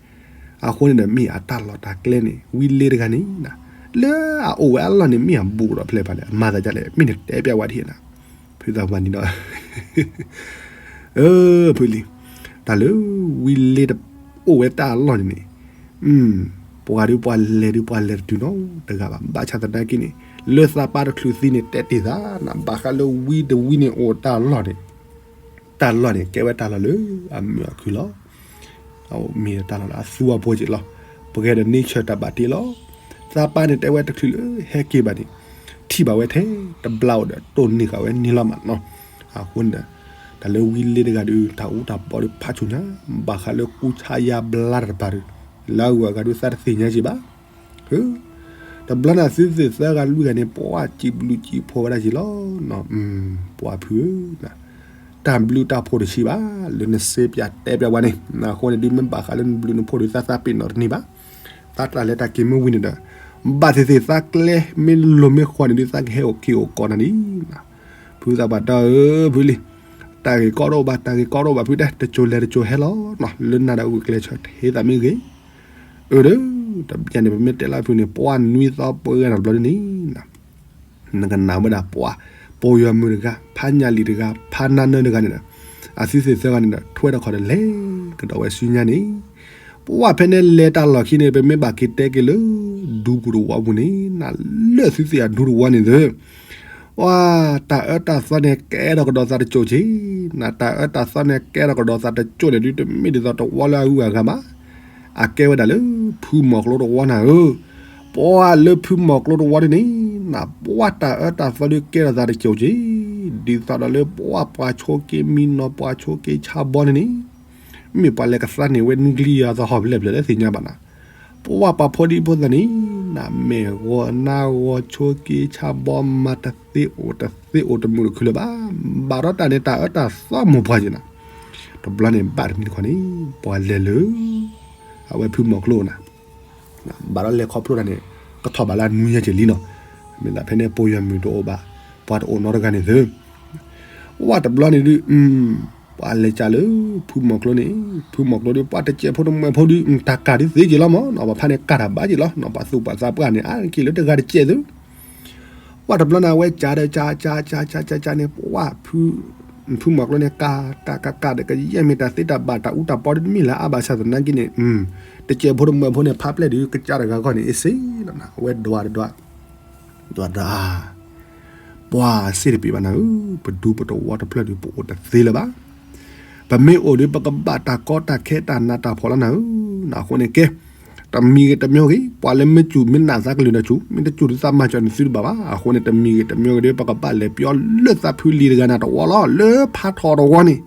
အဃိန့ၣ်ဒီး မ့ၢ်အတၢ်လီၢ်တၢ်ကျဲန့ၣ် ဝံလ့တဂၤန့ၣ် လၢအအိၣ်ဝဲအလီၢ်န့ၣ် မ့ၢ်အဘူးကဒီးဖဲလဲၣ်ဖဲလဲၣ် အမၤသးဒ်လဲၣ် မ့ၢ်နတဲပျးဝဲဒ်နၤ. ဖုသးပှၢ်န့ၣ်ဒီး ဖုလံၤ, တၢ်လၢဝံလ့တအိၣ်ဝဲတၢ်အလီၢ်န့ၣ်န့ၣ် ပှၤဒုးပှၤလဲၤဒုးပှၤလဲၤတတုၤနီတဂၤဘၣ်. ဘၣ်ဆၣ်သနာ်က့န့ၣ် လၢသးပၢ်တချုးသံန့ၣ် တဲတ့ၢ်သးနၤ ဘၣ်ဃးလၢဝံတဝံန့ၣ်အိၣ်တၢ်လီၢ်န့ၣ် တၢ်လီၢ်န့ၣ် ကဲဝဲတၢ်လီၢ်လၢအမုာ်အခုၣ်လီၤ. မ့ၢ်တၢ်လီၢ်လၢအသူအပှဲၤက့ၤလီၤ. ပှဲၤဒီး nature တၢ်ဘၣ်တ့လီၤ. သးပၢ်န့ၣ်တဲဝဲတချုးလၢဟဲက့ၤဘၣ်န့ၣ် ထံၣ်ဘၣ်ဝဲထဲတဘျီအိၣ်ဒီး တိၢ်န့ၢ်ဃာ်ဝဲန့ၣ်လီၤမးနီၤ. အဃိန့ၣ်ဒီး တၢ်လၢဝံလ့တဂၤဒုး တၢ်အူတၢ်ပီဒုးဖးဆူၣ်ညါ ဘၣ်ဃးလၢကူဆါယါဘျါတၢ်တဖၣ်ဒုး လၢအဂုၤအဂၤဒုးသးတသ့ၣ်ညါက့ၤဘၣ်. တဘျီန့ၣ် အသုသ့ၣ်သၢဂၤလွံၢ်ဂၤန့ၣ် ပှၤစံးဘျုးစံးဖှိၣ်ဝဲဒၣ်က့ၤလီၤ. ပှၤဖုဧၢ, တၢ်ဘျုးတၢ်ဖှိၣ်တဆံးဘၣ် လၢနစ့ပၠးတဲပျးဝဲန့ၣ်. အဃိန့ၣ်ဒုး မ့ၢ်ဘၣ်ဃးလၢနဘျုးနဖှိၣ်ဒုး သးသးပ့ၤနီၣ်တန့ၢ်ဘၣ်. သးတၢ်လဲၤတၢ်က့ၤမ့ၢ်ဝံၤန့ၣ်ဒီး ဘၣ်သ့ၣ်သ့ၣ်သးကျဲမ့ၢ်လိၤမ့ၢ်ဃီန့ၣ်ဒုး သးကဟဲအိၣ်က့ၤအိၣ်ကီးနၤလံ. ဖုသးပှၢ်တဲအီၤ ဖုလံၤ, တၢ်ဂ့ၢ်ကီတအိၣ်ဘၣ် တၢ်ဂ့ၢ်ကီတအိၣ်ဘၣ် ဖုတဲ တစိၤလဲၤတစိၤဟဲလီၤနီၤ လၢနၤဒီးဂုာ်ကျဲးစၢးထဲသးမ့ၢ်ဂ့ၤ. အၢဒီး တဘျီန့ၣ် ပမ့ၢ်တဲလၢဖုန့ၣ် ပှၤနွံသီပှဲၤဂၤတဘျီဒ်န့ၣ် နကနၣ်ဝဲဒၣ်ပှၤ ပိာ်ယွၤမုၣ်တဂၤ ဖးညၣ်လံာ်တဂၤ ဖးနါနၢတဂၤန့ၣ်ဒီး အသုသ့ၣ်သၢဂၤန့ၣ်ဒီး ထွဲထီၣ်ခီၣ်ဒီးလဲၤကဒီးဝဲဆူညါန့ၣ် ပှၤဖဲန့ၣ်လဲၤတၢ်လီၢ်ခံန့ၣ် ပမ့ၢ်ဘၣ်က့ၤတဲက့ၤလၢ ဒူပူၤတဝီပူၤန့ၣ် နလၢသုသ့ၣ်အဒူတဝီန့ၣ်သၢ ပှၤတၢ်အၢတၢ်သီန့ၣ် ကဲထီၣ်ကဒီးသးတစိၢ်က့ၤ, နတၢ်အၢတၢ်သီန့ၣ် ကဲထီၣ်ကဒီးသးတစိၢ်န့ၣ်ဒုး တမ့ၢ်ဒ်သိးတဝီလၢအဂုၤအဂၤဘၣ်. အကဲဝဲဒၣ်လၢ ဖုမီၤကျိတဝီနၤဧၢ, ပှၤလၢဖုမီၤကျိတဝီဒ်န့ၣ် နပှၤတၢ်အၢတၢ်သီဒုးကဲထီၣ်သးတစိၢ်က့ၤ, ဒ်သိးဒီးလၢပှၤပှၤဆိက့ၤမံနီၤ ပှၤဆိက့ၤဆါဘီန့ၣ်န့ၣ် မ့ၢ်ပှၤလဲၤကသါန့ၢ်ဝဲနူကလံယၤသီဟီၣ်ဖျဲၣ်ဖျဲၣ်လၢသ့ၣ်ညါဘၣ်နၤ, ပှၤပှၤဖိဒံဖိသၣ်န့ၣ် နမဲာ်ဂီၤနါဂီၤဆိက့ၤဆါဘီမၤတသ့အိၣ်တသ့အိၣ်တမုာ်တခုလၢၤဘၣ်, ဘၣ်ဒီးတၢ်န့ၣ်တၢ်အၢတၢ်သီမိၢ်ပှၢ်က့ၤနၤ, တဘျီန့ၣ်ဘၣ်တနံၤတခီန့ၣ် ပှၤလဲၤလၢ အဝဲဖုမီၤကျိနၤ ဘၣ်ဒီးလဲၤခီဖျိတၢ်န့ၣ် ကထီၣ်ဘၣ်လၢအနွံညါက့ၤလံနီၤ, မ့ၢ်ဒၣ်ဖဲန့ၣ်ပိာ်ယွၤမုၣ်တအိၣ်ဘၣ်, ပှၤတအိၣ်နီတဂၤန့ၣ်သၢ ဝဲတဘျီန့ၣ်ဒုး ပှၤလဲၤကၢ်လၢ ဖုမီၤကျိန့ၣ်, ဖုမီၤကျိဒုး ပှၤတစဲးဖိတမှဲၤဖိဒုး တၢ်ကၢ်ဒုးသ့က့ၤလီၤမးနီၤ, ပှၤဖးန့ၣ်ကၢ်တၢ်ဘၣ်က့ၤလီၤနီၤ, ပှၤသူၣ်ပှၤသးပှၢ်န့ၣ် အါက့ၤလၢတဂၤတစဲးသု ဝဲတဘျီန့ၣ် အဝဲကၢ်ဒီးကၢ်ကၢ်ကၢ်ကၢ်ကၢ်န့ၣ် ပှၤ ဖုမီၤကျိန့ၣ် ကၢ်ကၢ်ကၢ်ကၢ်ဒီး ကယဲၢ်မ့ၢ်တၢ်သ့တၢ်ဘၣ်တၢ်အူတၢ်ပီဒုးတမ့ၢ်လၢအါဘၣ်ဆၣ်သနာ်က့န့ၣ်, တစဲးဖိတမှဲၤဖိန့ၣ် ဖးပျဲၢ်ဒုး ကစၢ်တဂၤဂီၢ်န့ၣ် အ့ၣ်စ့လီၤနၤ, အဝဲဒွးတဒွး ဒွးဒွး ပှၤစ့တပ့ၤဘၣ်နၤဧၢ, ပဒူပတဝီတဖျၢၣ်ဒုး ပအိၣ်တသ့လၢၤဘၣ်. ပမ့ၢ်အိၣ်ဒုး ပကဘၣ်တၢ်ကီတၢ်ခဲတၢ်နးတၢ်ဖှီၣ်လီၤနၤဧၢ, အဃိန့ၣ်ကဲ, တမံၤဂ့ၤတမံၤဂ့ၤ ပှၤလၢမ့ၢ်စူၢ်မ့ၢ်နာ်သးကလုၢ်ဒီးစူၢ်, မ့ၢ်တစူၢ်ဒုးသးမၤစၢၤနသုတဘၣ်ဘၣ်, အဃိန့ၣ် တမံၤဂ့ၤတမံၤဂ့ၤဒုး ပကဘၣ်လဲၤပျီလၢသးဖုလံၤတဂၤနၤတဝီလီၤ, လၢဖးထီတဝီန့ၣ်,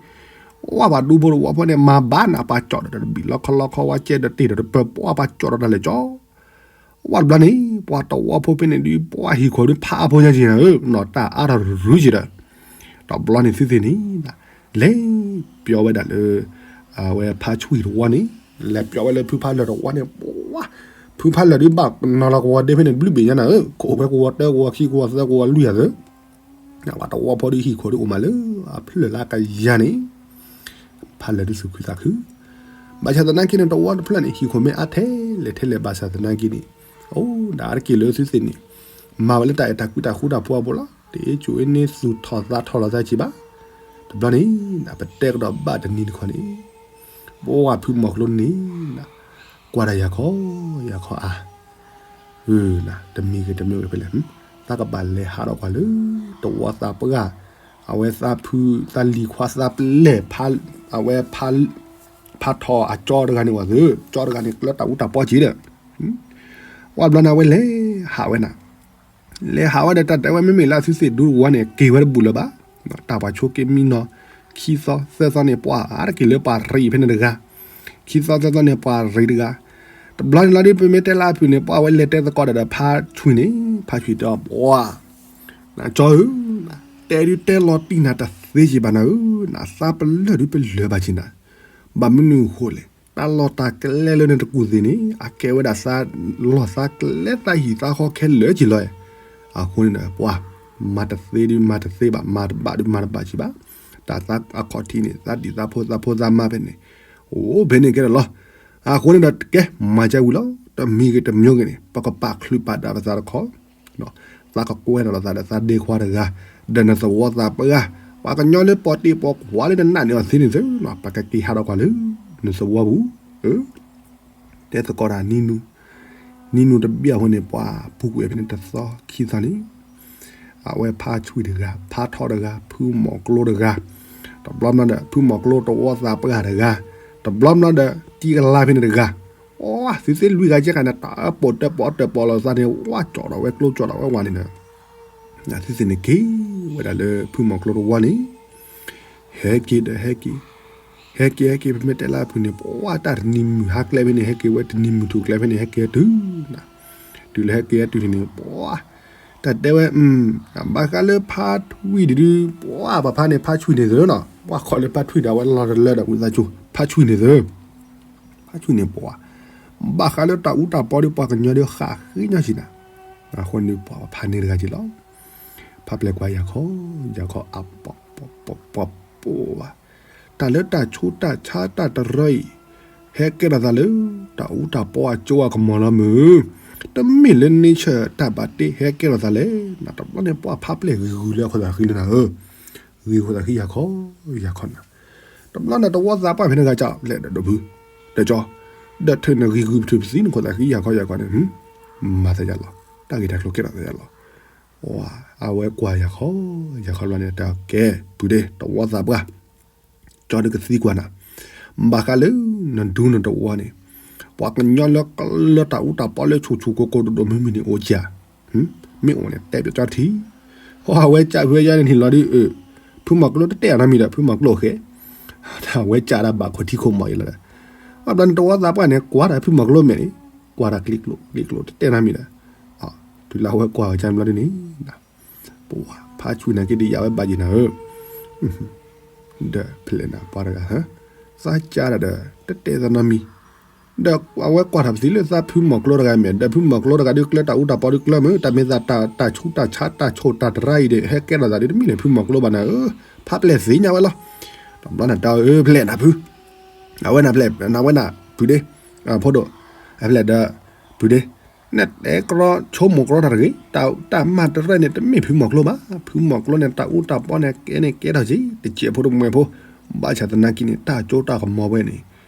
ဝဲပှၤဒူဖိတဝီဖိန့ၣ် မၤဘၣ်နၤပှၤကၠီၣ်ဒီးတဘံၣ်လီခီလီခီဝါကဲဒီးတ့ၢ်ဒီးတပၢၤ ပှၤပှၤကၠီၣ်ဒီးတၢ်လဲၤကၠီ ဝဲတဘျီန့ၣ် ပှၤတဝီဖိဖဲန့ၣ်ဒုး ပှၤဟံၣ်ခိၣ်ဒုးဖးအါဖိညါက့ၤနၤဧၢ, နီၢ်တၢ်အါထီၣ်ရုက့ၤဒီး, တဘျီန့ၣ်သုသ့ၣ်န့ၣ်, လဲၤပျီဝဲဒၣ်လၢ အဝဲဖးဆှံတဝီန့ၣ်, လဲၤပျီဝဲလၢဖုဖးလၢၢ်တဝီန့ၣ်, ပှၤ ဖုဖးလၢၢ်ဒုးဘၣ်နီၤလီၤကဝီၤဒ့ဖဲန့ၣ် ဘျုးဘ့ၣ်ညါနၤဧၢ, ကအိၣ်ဝဲကဝီၤတၢကဝီၤခံကဝီၤသၢကဝီၤလွံၢ်ယၤသၢ ပှၤတဝီဖိဒုးဟံၣ်ခိၣ်ဒုးအိၣ်မးလၢအဖျၢၣ်လၢကယၤန့ၣ်, ဖးလၢၢ်ဒုးသူၣ်ခုသးခု, ဘၣ်ဆၣ်သနာ်က့န့ၣ် တဝီတဖျၢၣ်န့ၣ် ဟံၣ်ခိၣ်မ့ၢ်အါထဲလဲၣ်ထဲလဲၣ်ဘၣ်ဆၣ်သနာ်က့န့ၣ်, အိၣ်ဒၣ်အါတက့ၢ်လၢသုသ့ၣ်န့ၣ်, မၤဝဲလၢတၢ်အဲၣ်တၢ်ကွံတၢ်ဃူတၢ်ဖိးအပူၤလီၤ. တအ့ၣ်ကူအ့ၣ်န့ၢ်သူၣ်ထီၣ်သးထီၣ်လီၤသးကံဘၣ်. တဘျီန့ၣ် ပတဲကဒီးဘၣ်တနံၤတခီန့ၣ် ပဝဲဖုမီၤကျိန့ၣ် ကွၢ်တၢ်ယၤခီ ယၤခီအါ တမံၤဂ့ၤတမံၤဂ့ၤဖဲလဲၣ် သးကဘၣ်လဲၤဟးထီၣ်ကွၢ်လၢ တဝီသးပှၢ် အဝဲသးဖု သးလံၤခွါသးပလဲၢ် အဝဲ ဖးထီၣ်အကၠီတဂၤန့ၣ်ဝဲသ့ၣ် ကၠီတဂၤန့ၣ် ကျၢတၢ်အူတၢ်ပီက့ၤဒီး ဝဲဘျီန့ၣ် အဝဲလဲၤဟးဝဲနၤ လဲၤဟးဝဲဒီးတၢ်တဲဝဲမ့မ့ၢ်လၢအသုသ့ၣ်ဒူတဝီန့ၣ် က့ၤဝဲတဘူၣ်လၢၤဘၣ်. တၢ်ပှၤဆိက့ၤမံနီၤ ခံသီသၢသီန့ၣ် ပှၤအါတက့ၢ်လၢပှၤရံးဖဲန့ၣ်တဂၤ ခံသီသၢသီန့ၣ် ပှၤရံးတဂၤ တဘျီန့ၣ်လီၤဒ်ပမ့ၢ်တဲလၢအဖုၣ်န့ၣ် ပှၤဝဲလဲၤတဲသကိးဒီးဖါဆွံန့ၣ် ဖါဆွံတဲအီၤ ပှၤ နကၠီဧၢ တဲဒုးတဲလီၤတံၢ်နၤတသ့က့ၤဘၣ်နၤဧၢ နသးပလၢၢ်ဒုးပလၢၢ်ဘၣ်က့ၤနၤ ဘၣ်မနုၤအဃိလဲၣ် တၢ်လီၢ်တၢ်ကျဲလၢနတကူၣ်သ့ၣ်န့ၣ် အကဲဝဲဒၣ်သးလီၢ်သးကျဲသးဟံၣ်သးဃီခဲလၢာ်က့ၤလီၤ. အဃိန့ၣ်ဒီး ပှၤ မၤတသ့ဒုးမၤတသ့ဘၣ် မၤတဘၣ်ဒုးမၤတဘၣ်က့ၤဘၣ်. တၢ်သးအခီၣ်ထံးန့ၣ် သးဒံၣ်သးဖိသးဖိသးမါဖဲန့ၣ် အိၣ်ဖဲန့ၣ်ကဲဒီးလီၤ. အဃိန့ၣ်ဒီး ကဲ မၤကဝံၤလီၤ တမံၤဂ့ၤတမံၤဂ့ၤန့ၣ် ပကပာ်ချုးပာ်ဒၣ်ပသးတခီ သးကကွဲထီၣ်လိာ်သးဒီးသးဒ့ခွါတဂၤ ဒီးနသဝီသးပှၢ် ပှၤကညီလၢပီၣ်တ့ၢ်ပီၣ်ကွၢ်လၢနနာ်န့ၣ်အီၤသ့န့ၣ်သု ပကက့ၤဟးထီၣ်ကွၢ်လၢ နသဝီပူၤ တဲသကိးတၢ်နံၤနူၤ နံၤနူၤတဘျီအဃိန့ၣ် ပှၤပူၤကွံာ်ဖဲန့ၣ်တသီခံသီန့ၣ် အဝဲဖါဆွံတဂၤ ဖါထီတဂၤ ဖုမီၤကျိတဂၤ တဘျီဘျီဒီး ဖုမီၤကျိတဝီသးပှၢ်တဂၤ တဘျီဘျီဒီး တံကလါဖဲန့ၣ်တဂၤ အိ သုသ့ၣ်လွံၢ်ဂၤကဲခါန့ၣ် တၢ်ပိာ်တၢ်ပီတၢ်ပီလိာ်သးန့ၣ် ဝဲကၠီၣ်ဒီးဝဲကျိကၠီၣ်ဒီးဝဲဝၤန့ၣ်ဒီး သုသ့ၣ်န့ၣ်က့ၤဝဲဒၣ်လၢဖုမီၤကျိတဝီန့ၣ် ဟဲက့ၤဒီးဟဲက့ၤ ဟဲက့ၤဟဲက့ၤ ပမ့ၢ်တဲလၢအဖုၣ်န့ၣ် ပှၤတၢ်တနံၤမုၢ်ဟါကျဲဖဲန့ၣ် ဟဲက့ၤဝဲတနံၤမုၢ်ထူၣ်ကျဲဖဲန့ၣ် ဟဲက့ၤတုၤ တုၤလၢဟဲက့ၤတုၤန့ၣ် ပှၤ တၢ်တဲဝဲ ဘၣ်ဃးလၢဖါထွံၣ်ဒုး ပှၤပဖါန့ၣ် ဖါဆွံန့ၣ်သၢနီၤ ပှၤခီလၢဖါထွံၣ်ဒီး အဝဲလီၤတလၢဒီးဝံသးစူၤ ဖါဆွံန့ၣ်သၢ ဖါဆွံန့ၣ်ပှၤ ဘၣ်ဃးလၢတၢ်အူတၢ်ပီဒီး ပှၤကညီဒီးဃးဃ့ညီဆံးနၤ အဃိန့ၣ်ပှၤပဖါန့ၣ်တဂၤက့ၤလီၤ ဖါပျဲၢ်ကွၢ်ယၤခီ ယၤခီအပှၤပှၤပှၤပှၤပှၤ တၢ်လၢတၢ်ဆူးတၢ်ဆါတၢ်တရၢအံၤ ဟဲကဲထီၣ်သးလၢ တၢ်အူတၢ်ပီအကၠိအကမီၤလီၤမုၢ်, တမ့ၢ်လၢ nature တၢ်ဘၣ်တ့ဟဲကဲထီၣ်သးလဲၣ်. တဘျီန့ၣ် ပှၤဖးပျဲၢ်ဂုၤလၢအခိၣ်သးဃံလၢနၤဧၢ, ဂံၤခိၣ်သးဃံယၤခီယၤခီနၤ, တဘျီန့ၣ် တဝီသးပှၢ်ဖဲန့ၣ်ဂၤကလဲၣ်ဒီးဒိးဖု, ဒီးကၠီ, ဒီးထုးနဂံၤဂုၤပထုးပသံနခိၣ်သးဃံယၤခီယၤခီန့ၣ်, မၤသးယၤလီၤ, တၢ်ဂ့ၢ်တၢ်ကျိၤကဲထီၣ်သးယၤလီၤ. အဝဲကွၢ်ယၤခီယၤခီဘျီန့ၣ် တၢ်ကဲ ပုၢ်ဒ့ တဝီသးပှၢ် ကၠီဒုးကသံကွၢ်နၤ, ဘၣ်ဃးလၢ နဒူနတဝီန့ၣ်, ပှၤကညီလၢ လၢတၢ်အူတၢ်ပီလၢဆူၣ်ဆူၣ်ကိၢ်ကိၢ်ဒိၣ်ဒိၣ်မုၢ်မုၢ်န့ၣ်အိၣ်ကၠး, မ့ၢ်အိၣ်န့ၣ် တဲပျီကၠီထံ, အဝဲကၠးဖုယါန့ၣ်လီၤဒုး, ဖုမီၤကျိတတဲအနီတမံၤဒီး ဖုမီၤကျိဃဲ, အဝဲကၠးဒၣ်ဘၣ်ခိၣ်ထံခိၣ်မီၤအံၤလီၤဒီး, ဘၣ်ဘျီန့ၣ် တဝီသးပှၢ်န့ၣ် ကွၢ်တၢ်ဖုမီၤကျိမဲာ်န့ၣ်, ကွၢ်တၢ်ကျံကျိၤကျံကျိၤတတဲနီတမံၤဒီး, တုၤလၢအဝဲကွၢ်ဝဲကၠးဘျီဒုးန့ၣ် ပဝဲဖးဆူၣ်န့ၣ်က့ၤဒုးယၤဝဲဘၣ်ယံၤနၤဧၢ, ဒီးဖဲလဲၣ်နၤပှၤတဂၤ, သးကၠးဒၣ်ဒီး တတဲသးနီတမံၤ, ဒီးအဝဲကွၢ်ထီၣ်ပသံလၢသးဖုမီၤကျိတဂၤမဲာ်, ဒီးဖုမီၤကျိတဂၤဒုးကျၢတၢ်အူတၢ်ပီဒုးကျၢမုၢ်, တၢ်မ့ၢ်သးတၢ်ဆူးတၢ်ဆါတၢ်ဆိၣ်တၢ်တရါအံၤဒီး ဟဲကဲထီၣ်သးဒုးတမ့ၢ်လၢဖုမီၤကျိဘၣ်နၤဧၢ, ဖးပျဲၢ်သ့ၣ်ညါဝဲလီၤ. တဘျီနၤတၢ်ဧၢဖဲလဲၣ်နၤဖု, အဝဲနၤဖဲလဲၣ်နၤဝဲနၤဖုဒ့, ဖိဒိၣ်, အဖဲလဲၣ်ဒီး, ဖုဒ့ နတဲကြီဆိကမိၣ်ကြီတၢ်တဂ့ၤ, တၢ်မၤတရၢန့ၣ် တမ့ၢ်ဖုမီၤကျိဘၣ်, ဖုမီၤကျိန့ၣ် တၢ်အူတၢ်ပီန့ၣ် ကဲန့ၣ်ကဲထီၣ်က့ၤ တစဲးဖိတမှဲၤဖိ, ဘၣ်ဆၣ်သနာ်က့န့ၣ် တၢ်ကၠိတၢ်ကမီၤဝဲန့ၣ်,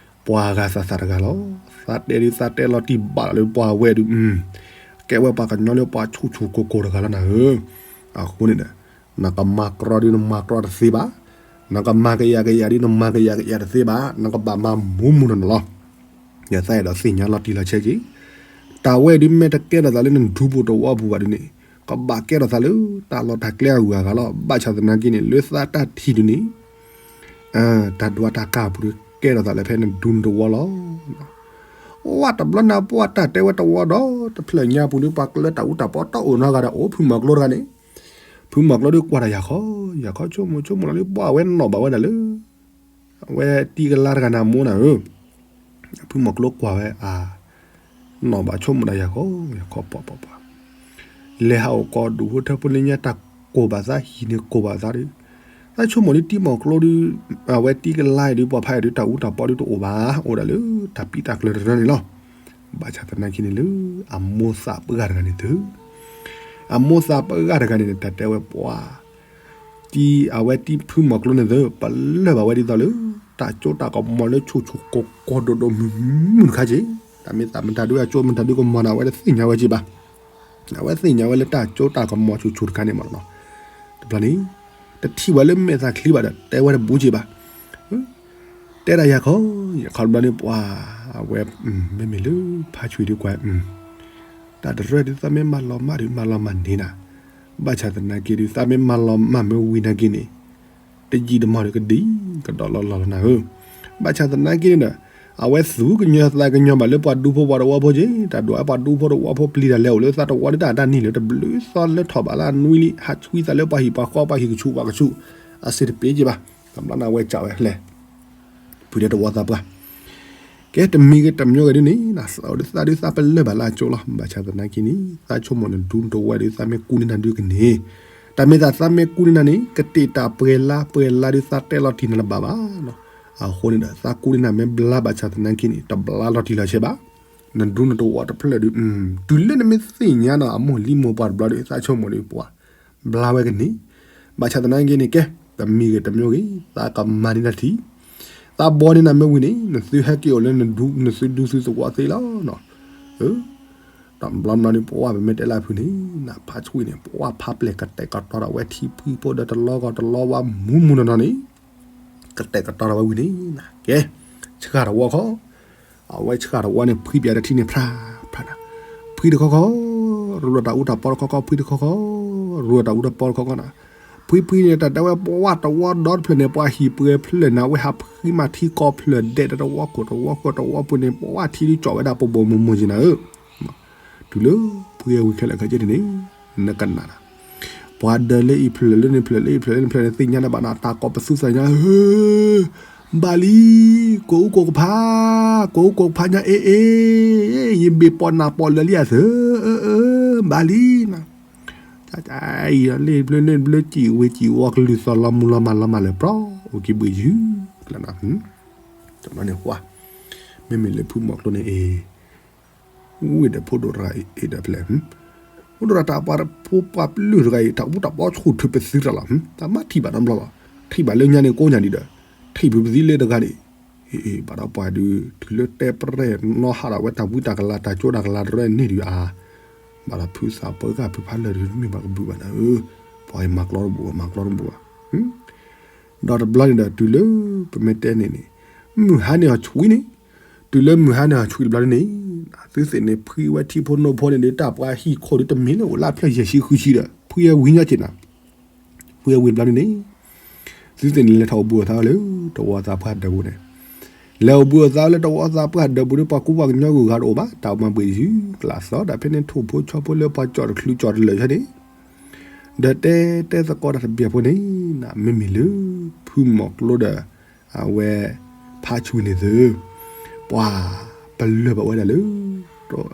ပှၤဂၤသးသးတဂၤလီၤ. သးတဲဒုးသးတဲလီၤတံၢ်ဘၣ်လီၤလၢပှၤဝဲဒုး, ကဲဝဲပှၤကညီလၢပှၤဆူၣ်ဆူၣ်ကိၢ်ကိၢ်တဂၤလီၤနၤဧၢ, အဃိန့ၣ်ဒီး, နကမၤကြီဒုးနမၤကြီတသ့ဘၣ်, နကမၤကယၤကယၤဒုးနမၤကယၤကယၤတသ့ဘၣ်, နကဘၣ်မၤမူမူနီၢ်နီၢ်လီၤ. ယသးအဲၣ်ဒိးသ့ၣ်ညါလီၤတံၢ်လီၤဆဲးက့ၤ, တၢ်ဝဲဒုးမ့ၢ်တကဲထီၣ်သးလၢနဒူပူၤတဝီပူၤဘၣ်ဒုးန့ၣ်, ကဘၣ်ကဲထီၣ်သးလၢတၢ်လီၢ်တၢ်ကျဲအဂုၤအဂၤလီၤ. ဘၣ်ဆၣ်သနာ်က့န့ၣ် လၢသးတၢ်ထံၣ်ဒုးန့ၣ်, တၢ်ဒွးတၢ်ကၢ်ပူၤဒုးကဲထီၣ်သးလၢဖဲနဒူနတဝီလီၤ. ဝဲတဘျီနၤပှၤတၢ်တဲဝဲတဝီဒီး တဖျၢၣ်ညါပူၤလၢပှၤကျၢတၢ်အူတၢ်ပီတီၢ်အိၣ်နီတဂၤဒီးအိၣ်ဖုမီၤကျိတဂၤန့ၣ်, ဖုမီၤကျိဒုးကွၢ်တၢ်ယၤခီ, ယၤခီဆိကမိၣ်ဆိကမိၣ်လီၤလၢပှၤအဝဲနီၣ်ဘၣ်ဝဲဒၣ်လၢ အဝဲတံကလါတဂၤန့ၣ်အမိၢ်နၤဧၢ, ဖုမီၤကျိကွၢ်ဝဲအါ, နီၣ်ဘၣ်ဆိကမိၣ်တၢ်ယၤခီ, ယၤခီပှၤပှၤပှၤ, လဲၤဟးအိၣ်ကီၢ်ဒူၣ်ဖိထၢဖိလၢညါတၢ်ကိၢ်ဘၣ်သးဟံၣ်န့ၣ်ကိၢ်ဘၣ်သးဒီး, သးဆိကမိၣ်ဒုးတံမီၤကျိဒုး, အဝဲတံကလါအံၤဒုးပှၤဖးအံၤဒုးတၢ်အူတၢ်ပီဒုးတအိၣ်ဘၣ်, အိၣ်ဒၣ်လၢတၢ်ပံတၢ်ကျၢၤတရၢန့ၣ်လီၤ. ဘၣ်ဆၣ်သနာ်က့န့ၣ်လၢအမိၢ်သးပှၢ်တဂၤန့ၣ်သု အမိၢ်သးပှၢ်တဂၤန့ၣ် တၢ်တဲဝဲပှၤ တံၤအဝဲတံၤဖုမီၤကျိန့ၣ်သ့ ပလၢၢ်ဘၣ်ဝဲဒ်သိးလၢ တၢ်ကၠိတၢ်ကမီၤလၢဆူၣ်ဆူၣ်ကိၢ်ကိၢ်ဒိၣ်ဒိၣ်မုၢ်မုၢ်တခါက့ၤ, တၢ်မ့ၢ်သးမတၤဒုးအကၠိမတၤဒုးကမီၤန့ၣ် အဝဲတသ့ၣ်ညါဝဲက့ၤဘၣ်. အဝဲသ့ၣ်ညါဝဲလၢတၢ်ကၠိတၢ်ကမီၤဆူၣ်ဆူၣ်တခါန့ၣ်မးနီၤ. တဘျီန့ၣ် တထံၣ်ဝဲလၢမဲာ်သးချံဘၣ်ဒီး တဲဝဲတဘူးက့ၤဘၣ်. တဲဒၣ်ယၤခီ, ယခီတဘျီန့ၣ် ပှၤ အဝဲ မ့မ့ၢ်လၢဖါဆွံဒုးကွၢ် တၢ်တရၢၢ်ဒုးသးမ့ၢ်မၤလီၤမၢ်ဒုး မၤလီၤမၢ်န့ၢ်နၤ, ဘၣ်ဆၣ်သနာ်က့ဒုး သးမ့ၢ်မၤလီၤမၢ်မ့ၢ်ဝံၤနာ်က့န့ၣ် တယံာ်တမီၢ်ဒီးကဒံကဒီးလီၤလီၤလီၤနၤဧၢ. ဘၣ်ဆၣ်သနာ်က့န့ၣ်ဒီး အဝဲသူၣ်ကညီၤသးကညီၤဘၣ်လၢပှၤဒူဖိပှၤသဝီဖိက့ၤ, တၢ်ဒိးဝဲပှၤဒူဖိသဝီဖိပျံၤတၢ်လဲၤအိၣ်လၢသးတဝီဒုးတၢ်တၢ်နံၣ်လၢတဘျုးသီလၢထီၣ်ဘးလၢအနွံလံ ဟးဆှံသးလၢပှၤဟံၣ်ပှၤဃီပှၤဟံၣ်ကဆူးပှၤကဆူး အစ့တပ့ၤက့ၤဘၣ်. တဘျီန့ၣ်အဝဲစံးဝဲလဲၣ် ဖုဒဲသဝီသးပှၢ် ကဲတမံၤဂ့ၤတမံၤဂ့ၤဒုးန့ၣ် သးဒုးသးဒုးသးပလၢၢ်ဘၣ်လၢအကၠိလီၤ. ဘၣ်ဆၣ်သနာ်က့န့ၣ် သးဆိကမိၣ်န့ၣ်ဒူတဝီဒုးသးမ့ၢ်ကူန့ၢ်နၤဒုးကန့ၢ်, တၢ်မ့ၢ်သးသးမ့ၢ်ကူန့ၢ်နၤန့ၣ် ကတ့ၢ်တၢ်ပှဲၤလါပှဲၤလါဒုးသးတဲလီၤတံၢ်နၤလၢၤဘၣ်ဘၣ်နီၤ. အဃိန့ၣ်ဒီး သးကူန့ၢ်နၤမ့ၢ်ဘျါဘၣ်ဆၣ်သနာ်က့န့ၣ် တဘျါလီၤတံၢ်လီၤဆဲးဘၣ်. နဒူနတဝီတဖျၢၣ်ဒုး တုၤလၢနမ့ၢ်သ့ၣ်ညါနီၤ အမိၢ်လံမိၢ်ပှၢ်တဘျီဒုး သးဆိကမိၣ်ဒုးပှၤ ဘျါဝဲကန့ၢ်, ဘၣ်ဆၣ်သနာ်က့န့ၣ် ကဲ တမံၤဂ့ၤတမံၤဂ့ၤ သးကမၤန့ၢ်နၤထံၣ်, သးဘှီန့ၢ်နၤမ့ၢ်ဝံၤန့ၣ် နသုဟဲက့ၤအိၣ်လၢ နသုဒူသုသဝီသ့လီၤနီၤ. တဘျီဘျီန့ၣ် ပှၤပမ့ၢ်တဲလၢဖုန့ၣ် နဖါဆွံန့ၣ် ပှၤဖးပျဲၢ်ကတဲာ်ကတီၤဒီးဝဲထံဖှံဖိဒီးတလီကီၢ်တလီဝါမူမူနီၢ်နီၢ်န့ၣ် ကတဲာ်ကတီၤဒီးဝဲဝံၤန့ၣ် ကဲ ဆှၣ်တဝီခီ အဝဲဆှၣ်တဝီန့ၣ် ဖှံပၠးတထံၣ်န့ၣ် ဖြၣ်ဖြၣ်နၤ, ဖှံတခီခီ ရူၢ်တၢ်အူတၢ်ပီတခီခီ ဖှံတခီခီ ရူၢ်တၢ်အူတၢ်ပီတခီခီနၤ, ဖှံဖှံန့ၣ် တၢ်တဲဝဲပှၤတဝီဒီတဖျၢၣ်န့ၣ် ပှၤဟံၣ်ပှဲၤဖျၢၣ်နၤ အဝဲဟးဖှံမးထံကီၢ်ဖျၢၣ်ဒဲး တဝီခိၣ်တဝီခိၣ်တဝီပူၤန့ၣ် ပှၤထံဒုးကၠီၣ်ဝဲဒၣ်ပဘိၣ်မိၢ်မိၢ်က့ၤနၤဧၢ တုၤလၢဖှံဝဲဝံၤခဲလၢာ်ခဲဆ့န့ၣ် နကနၣ်နၤ, ပှၤဒၢးလၢအံၤဖျၢၣ်လၢန့ၣ်ဖျၢၣ်လၢအံၤဖျၢၣ်လၢန့ၣ်ဖျၢၣ်န့ၣ် သ့ၣ်ညါနၤဘၣ်နၤ တၢ်ကိးပသူသးညါဧၢ, ဘၣ်လံ, ကိးအူကိးကဖါ, ကိးအူကိးကဖါညါအ့ၣ်အ့ၣ်, ယဘ့ၣ်ပိာ်နၢ်ပိာ်လၢာ်လံဧါသၢ, အၢ အၢ ဘၣ်လံနၤ, အံၤလၢဘျၢလၢဘျၢစံၣ်ဝ့စံၣ်ဝီ ကလုၢ်သီလီၤမူလီၤမၢ်လီၤမၢ်လၢပျီ အိၣ်က့ၤဘှံးယုၢ်ကျါနၤ, တဘျီန့ၣ်ကွၢ်, မ့မ့ၢ်လၢဖုမီၤကျိန့ၣ်အ့ၣ် ဝ့ၢ်ဒီးဖိဒိၣ်တဂၤအံၤဒီးဖဲလဲၣ်, ဖိဒိၣ်တဂၤတၢ်ပှၤဖိပှၤပျုၢ်တဂၤအံၤ တၢ်အိၣ်ဖှိၣ်တၢ်ဘီဆူၣ်ထုးပသံတၢ်လီၤ, တၢ်မၤထံၣ်ဘၣ်တဘျီလီၤ, ထံၣ်ဘၣ်လၢညါန့ၣ်ကိးညါဒံးဒီး, ထံၣ်ဖုပသံလၢတဂၤန့ၣ်, အ့ၣ် ဘၣ်ဒီးပှၤဒုး တုၤလၢတဲပရဲၣ်နီၣ်ဟးထီၣ်ဝဲတၢ်ဝံတၢ်ကလၤတၢ်ကၠိတၢ်ကလၤတရဲၣ်န့ၣ်ဒုးအါ, ဘၣ်ဒီးဖုသးပှၢ်ဂၤဖုဖးလၢာ်ဒုး မ့ၢ်ဘၣ်ကဘုးဘၣ်နၤဧၢ, ပှၤအံၤမၤကျီတဘူၣ် မၤကျီတဘူၣ်ဘၣ် ဒီးတဘျီန့ၣ်ဒီး တုၤလၢပမ့ၢ်တဲန့ၣ်န့ၣ်, မုၢ်ဟါန့ၣ်အီၤဆွံန့ၣ်, တုၤလၢမုၢ်ဟါန့ၣ်အီၤဆွံတဘျီန့ၣ်, သုသ့ၣ်န့ၣ် ဖှံဝဲထံဖိနိဖိန့ၣ်ဒုး တၢ်ပှၤဟံၣ်ခိၣ်ဒုးတမံၤလၢအိၣ်လၢဖျၢၣ်ယဲၢ်ဆံဃုဆံဒီး ဖှံဝဲဝံၤညီက့ၤနၤ, ဖှံဝဲဝံၤတဘျီန့ၣ်န့ၣ်, သုသ့ၣ်န့ၣ် လဲၤထီၣ်အိၣ်ဘှံးအိၣ်သါဝဲလၢတဝီသးပှၢ်ဒၢးပူၤန့ၣ်, လဲၤအိၣ်ဘှံးအိၣ်သါလၢတဝီသးပှၢ်ဒၢးပူၤန့ၣ် ပှၤကူပှၤကညီဂုၤဂၤတအိၣ်ဘၣ် တၢ်အိၣ်မၤဘှံးယုၢ်ကျါသီ ဒီးဖဲန့ၣ်ထိၣ်ဖိဆီဖိလၢပှၤကၠီၣ်တချုးကၠီၣ်တလၢာ်ဆၢန့ၣ် ဒီးတဲတဲသကိးတၢ်တဘျီဖိန့ၣ်, မ့မ့ၢ်လၢဖုမီၤကျိဒီး အဝဲ ဖါဆွံန့ၣ်သု, ပှၤပလၢၢ်ဘၣ်ဝဲဒၣ်လၢ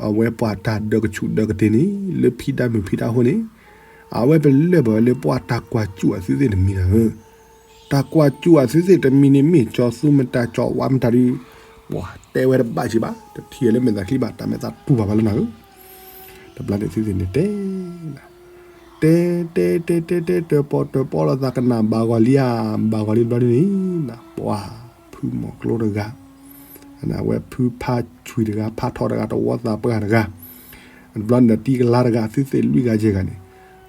အဝဲပှၤတၢ်ဒၢးကဆူၣ်ဒၢးကတ့ၢ်န့ၣ် လၢဖံတၢ်မုၢ်ဖံတၢ်ဟိန့ၣ်, အဝဲပလၢၢ်ဘၣ်ဝဲလၢပှၤတၢ်ကွၢ်စူၣ်အသုသ့ၣ်တမံၤနၤဧၢ, တၢ်ကွၢ်စူၣ်အသုသ့ၣ်တမံၤန့ၣ် မ့ၢ်ကၠီၤသူမတၤကၠီၤဝါမတၤဒုး, ပှၤတဲဝဲတဘၣ်က့ၤဘၣ် တထံၣ်လၢမဲာ်သးချံဘၣ် တၢ်မဲာ်သးတူၢ်ဘၣ်ဖဲလၢနၤဧၢ, တဘျီန့ၣ်သုသ့ၣ်န့ၣ်တဲ တဲတဲတဲတဲတဲ တၢၢ်ပီၣ်တၢၢ်ပီၣ်လိာ်သးကနၣ်ဘၣ်ဂီၤလံဧါ, ဘၣ်ဂီၤလံတဘျီန့ၣ်န့ၣ်, ပှၤဖုမီၤကျိတဂၤ, အဝဲဖုဖါဆွံတဂၤ ဖါထီတဂၤ တဝီသးပှၢ်တဂၤ, တဘျီန့ၣ်ဒီးတံၤကလါတဂၤ သုသ့ၣ်လွံၢ်ဂၤယဲၢ်ဂၤန့ၣ်,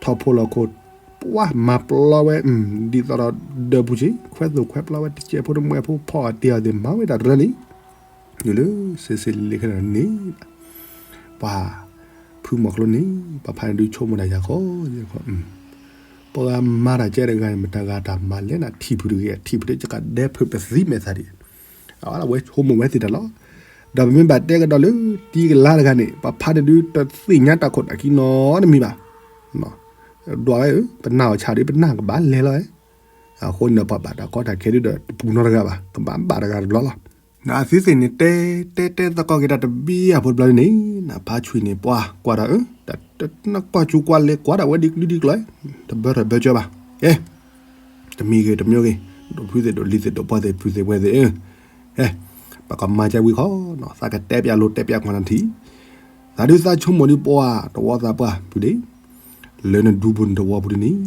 ထီၣ်ဖိလီၤခိၣ်, ပှၤမၤပျီဝဲ, ဒ်သိးဒီးဒၢးပူၤစ့ၢ် ခွဲသိၣ်ခွဲပျီဝဲ တစဲးဖိတမှဲဖိဖီအီၣ်တ့ၢ်အီၤသ့ၣ် မၤဝဲဒၣ်တရၢန့ၣ် ယလၢစ့စ့လ့လ့ခဲလၢာ်န့ၣ်, ပှၤဖုမီၤကျိန့ၣ် ပှၤဖးန့ၣ်ဒုးဆိကမိၣ်တၢ်ယၤခီ, ပှၤဂၤမၤတၢ်ကဲတဂၤန့ၣ် မတၤဂၤတၢ်မၤလဲၣ်နၤ ထံၣ်ဖုတဂ့ၤ ထံၣ်ဖုတဂ့ၤ ယကဒဲဖုပသံမဲာ်သးဒံး, အဝဲဆိကမိၣ်ဝဲသ့ၣ်တၢ်လီၤ. ဒီးပမ့ၢ်ဘၣ်တဲကဒီးလၢ တံၤကလါတဂၤန့ၣ် ပှၤဖးန့ၣ်ဒုးတသ့ၣ်ညါတၢ်ခိၣ်တၢ်ခံနီတမံၤဘၣ် ဒွးဝဲဧၢ ပနာ်အီၤဆၣ်ဒုး ပနာ်ကဘၣ်လဲၤလီၤဧဲ, အဃိန့ၣ်ဒီး ပှၤဘၣ်တၢ်ကီတၢ်ခဲဒုးဒီး တပူၤနီတဂၤဘၣ် ကဘၣ်ဘၣ်တဂၤတဘျီလီၤ. အသုသ့ၣ်န့ၣ် တဲ တဲတဲသကိးက့ၤတၢ်တဘျီအဖိတဘျီန့ၣ် နဖါဆွံန့ၣ် ပှၤကွၢ်ဒီး နကွၢ်စူၤကွၢ်လဲၤကွၢ်ဒၣ်ဝဲဒ်ကလုာ်ဒ်ကျိၤ တဘၢထီၣ်ဘၢကၠီဘၣ်. ကဲ တမံၤဂ့ၤတမံၤဂ့ၤ ဒိၣ်ဖုသ့ၣ်ဒိၣ်လံၤသ့ၣ်ဒိၣ်ပှၢ်သ့ၣ်ဖုသ့ၣ်ဝဲသ့ၣ်ဧၢ, ပကမၤကဲဝံၤခီနီၤ သးကတဲပျးလိၤတဲပျးကွၢ်နၤထံၣ်, သးဒုးသးဆိကမိၣ်ဒုးပှၤ တဝီသးပှၢ်ဖုဒ့ၣ်, လၢနဒူပူၤနတဝီပူၤဒ်န့ၣ်,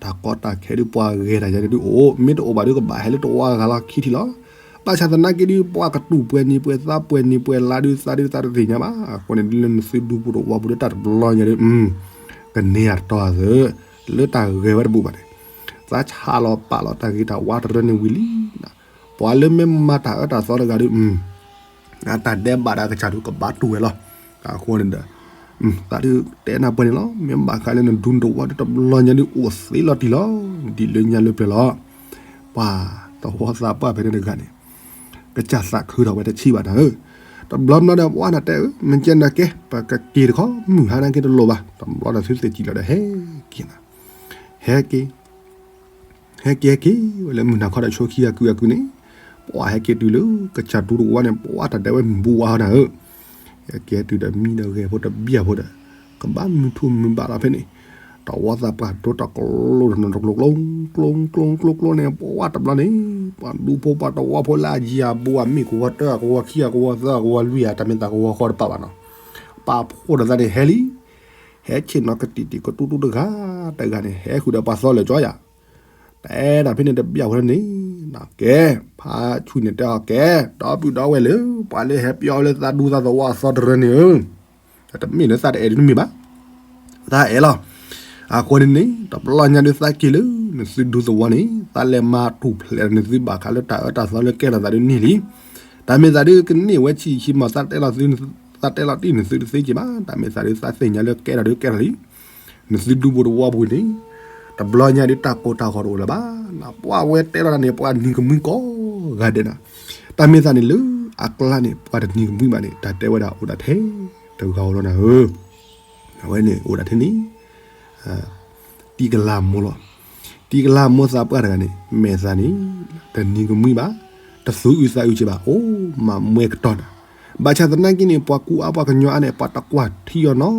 တၢ်ကီတၢ်ခဲဒုးပှၤဂဲၤတၢ်ယါန့ၣ်ဒုးအိၣ်, မ့ၢ်တအိၣ်ဘၣ်ဒုးကဘၣ်ဟဲလၢတဝီဂၤလီၤခံထံၣ်လီၤ. ဘၣ်ဆၣ်သနာ်က့ဒုး ပှၤကတူၢ်ပှဲၤနံၤပှဲၤသးပှဲၤနံၤပှဲၤလါဒုး သးဒုးသးတသ့ၣ်ညါဘၣ်. အဃိန့ၣ်ဒုးလၢနသုဒူပူၤတဝီပူၤဒုးတၢ်တဘျီညါဒုး ကန့ၢ်အတတီၤသၢ လၢတၢ်ဂဲၤဝဲတဘူးဘၣ်န့ၣ်, သးဆးလီၤပာ်လီၤတၢ်ဂ့ၤတၢ်ဝါတရၢန့ၣ်ဝံၤလံ. ပှၤလၢမ့ၢ်မၤတၢ်အၢတၢ်သီတဂၤဒုး အတၢ်ဒဲးဘးဒီးအကစၢ်ဒုးကဘၣ်တူၢ်ဝဲလီၤ. အဃိန့ၣ်ဒီး သးဒုးတဲနၢ်ပှဲၤန့ၣ်လီၤ. မ့ၢ်ဘၣ်ဃးလၢနဒူနတဝီဒုးတဘျီညါဒုးအိၣ်သ့လီၤတံၢ်လီၤ, ဒ်လၢညါလၢပျၢၤလီၤ. ပှၤသဝီသးပှၢ်ဖဲန့ၣ်တဂၤန့ၣ် ကစၢ်သးခုထီၣ်ဝဲတဆံးဘၣ်နၤဧၢ, တဘျီဘျီဒီးပှၤနတဲဧၢ မ့ၢ်ကဲနၤကဲ ပကက့ၤတခီ မုၢ်ဟါနၤက့တလိၣ်ဘၣ်. တဘျီဒီးသုသ့ၣ်ကံၣ်လီၤဒီးဟဲက့ၤနၤ, ဟဲက့ၤ ဟဲက့ၤဟဲက့ၤ ဝဲလၢမုၢ်နၤခီဒီးဆိခံဂၤကုၢ်ဂၤကုၢ်န့ၣ်, ပှၤဟဲက့ၤတုၤလၢကစၢ်ဒူတဝီန့ၣ် ပှၤတၢ်ဒဲးဝဲမုၢ်ဘူဝါဟီနၤဧၢ, ဟဲက့ၤတုၤဒီးမံဒီးဂဲၤဖိတဘျီဖိဒီး ကဘၣ်မုၢ်ထူၣ်မုၢ်ဘၣ်လီၤဖဲန့ၣ်, တဝီသးပှၢ်ဒိတကျိတနီၤတကျိ ကျိကျိကျိကျိန့ၣ် ပှၤတဘျီန့ၣ် ပှၤဒူဖိပှၤတဝီဖိလၢအယံၤအဘူးအမ့ၢ်ကဝီၤတၢ ကဝီၤခံ ကဝီၤသၢကဝီၤလွံၢ်ဧါ တၢ်မ့ၢ်သးကဝီၤဃီတပာ်ဘၣ်နီၤ, ပာ်ဖှိၣ်ဒီးသးန့ၣ်ဟဲလံ ဟဲဆ့ၣ်နီၤကတံၢ်တံၢ်ကတူတူတဂၤတဂၤန့ၣ် ဟဲဃုာ်ဒီးပှၤသီလၢာ်ကၠီယၤ, တဲဒၣ်ဖဲန့ၣ်တဘျီဖိန့ၣ်, ကဲ ဖးဆူၣ်န့ၣ်တဲအီၤ ကဲ ဒီပုၢ်ဒီဝဲၢ်လၢ ပှၤလၢဟဲပျီလၢသးဒူသးသဝီအသီတရၢန့ၣ်ဧၢ, တမ့ၢ်လၢသးတအဲၣ်ဒ်တမ့ၢ်ဘၣ်, သးအဲၣ်လီၤ. အဃိန့ၣ်န့ၣ် တဘျီညါဒုးသးက့ၤလၢ နသုဒူသဝီန့ၣ် သးလဲၤမၤထူၣ်ဖျဲးဒီးနသုဘၣ်ဃးလၢတၢ်အၢတၢ်သီလၢကဲထီၣ်သးဒုးန့ၢ်လံ, တၢ်မ့ၢ်သးဒုးကန့ၢ်ဝဲဆံးဆံးမး သးတဲလီၤသု သးတဲလီၤတံၢ်နသုတသ့က့ၤဘၣ်, တၢ်မ့ၢ်သးဒုးသးသ့ၣ်ညါလၢကဲထီၣ်ဒုးကဲထီၣ်လံ, နသုဒူပူၤတဝီပူၤန့ၣ် တဘျီညါဒုးတၢ်ကိၢ်တၢ်ဂီၤတအိၣ်လၢၤဘၣ်, ပှၤဝဲတဲလီၤတၢ်န့ၣ် ပှၤနံၤကမှံကိးဂၤဒဲးနၤ, တၢ်မ့ၢ်သးန့ၣ်လၢအကျါန့ၣ် ပှၤတနံၤကမှံဘၣ်န့ၣ် တၢ်တဲဝဲဒၣ်အိၣ်ဒၣ်ထဲတဂၤဧိၤလီၤနၤဧၢ, အဝဲန့ၣ်အိၣ်ဒၣ်ထဲန့ၣ် တံၤကလၤမိၢ်လီၤ. တံၤကလၤမိၢ်သးပှၢ်တဂၤန့ၣ် မဲာ်သးန့ၣ် တနံၤကမှံဘၣ်, တသူၣ်အုးသးအုးက့ဘၣ် အိၣ်မးမွဲကတီၢ်နၤ, ဘၣ်ဆၣ်သနာ်က့န့ၣ် ပှၤကူအါပှၤကညီအါန့ၣ် ပှၤတကွၢ်ထံအီၤန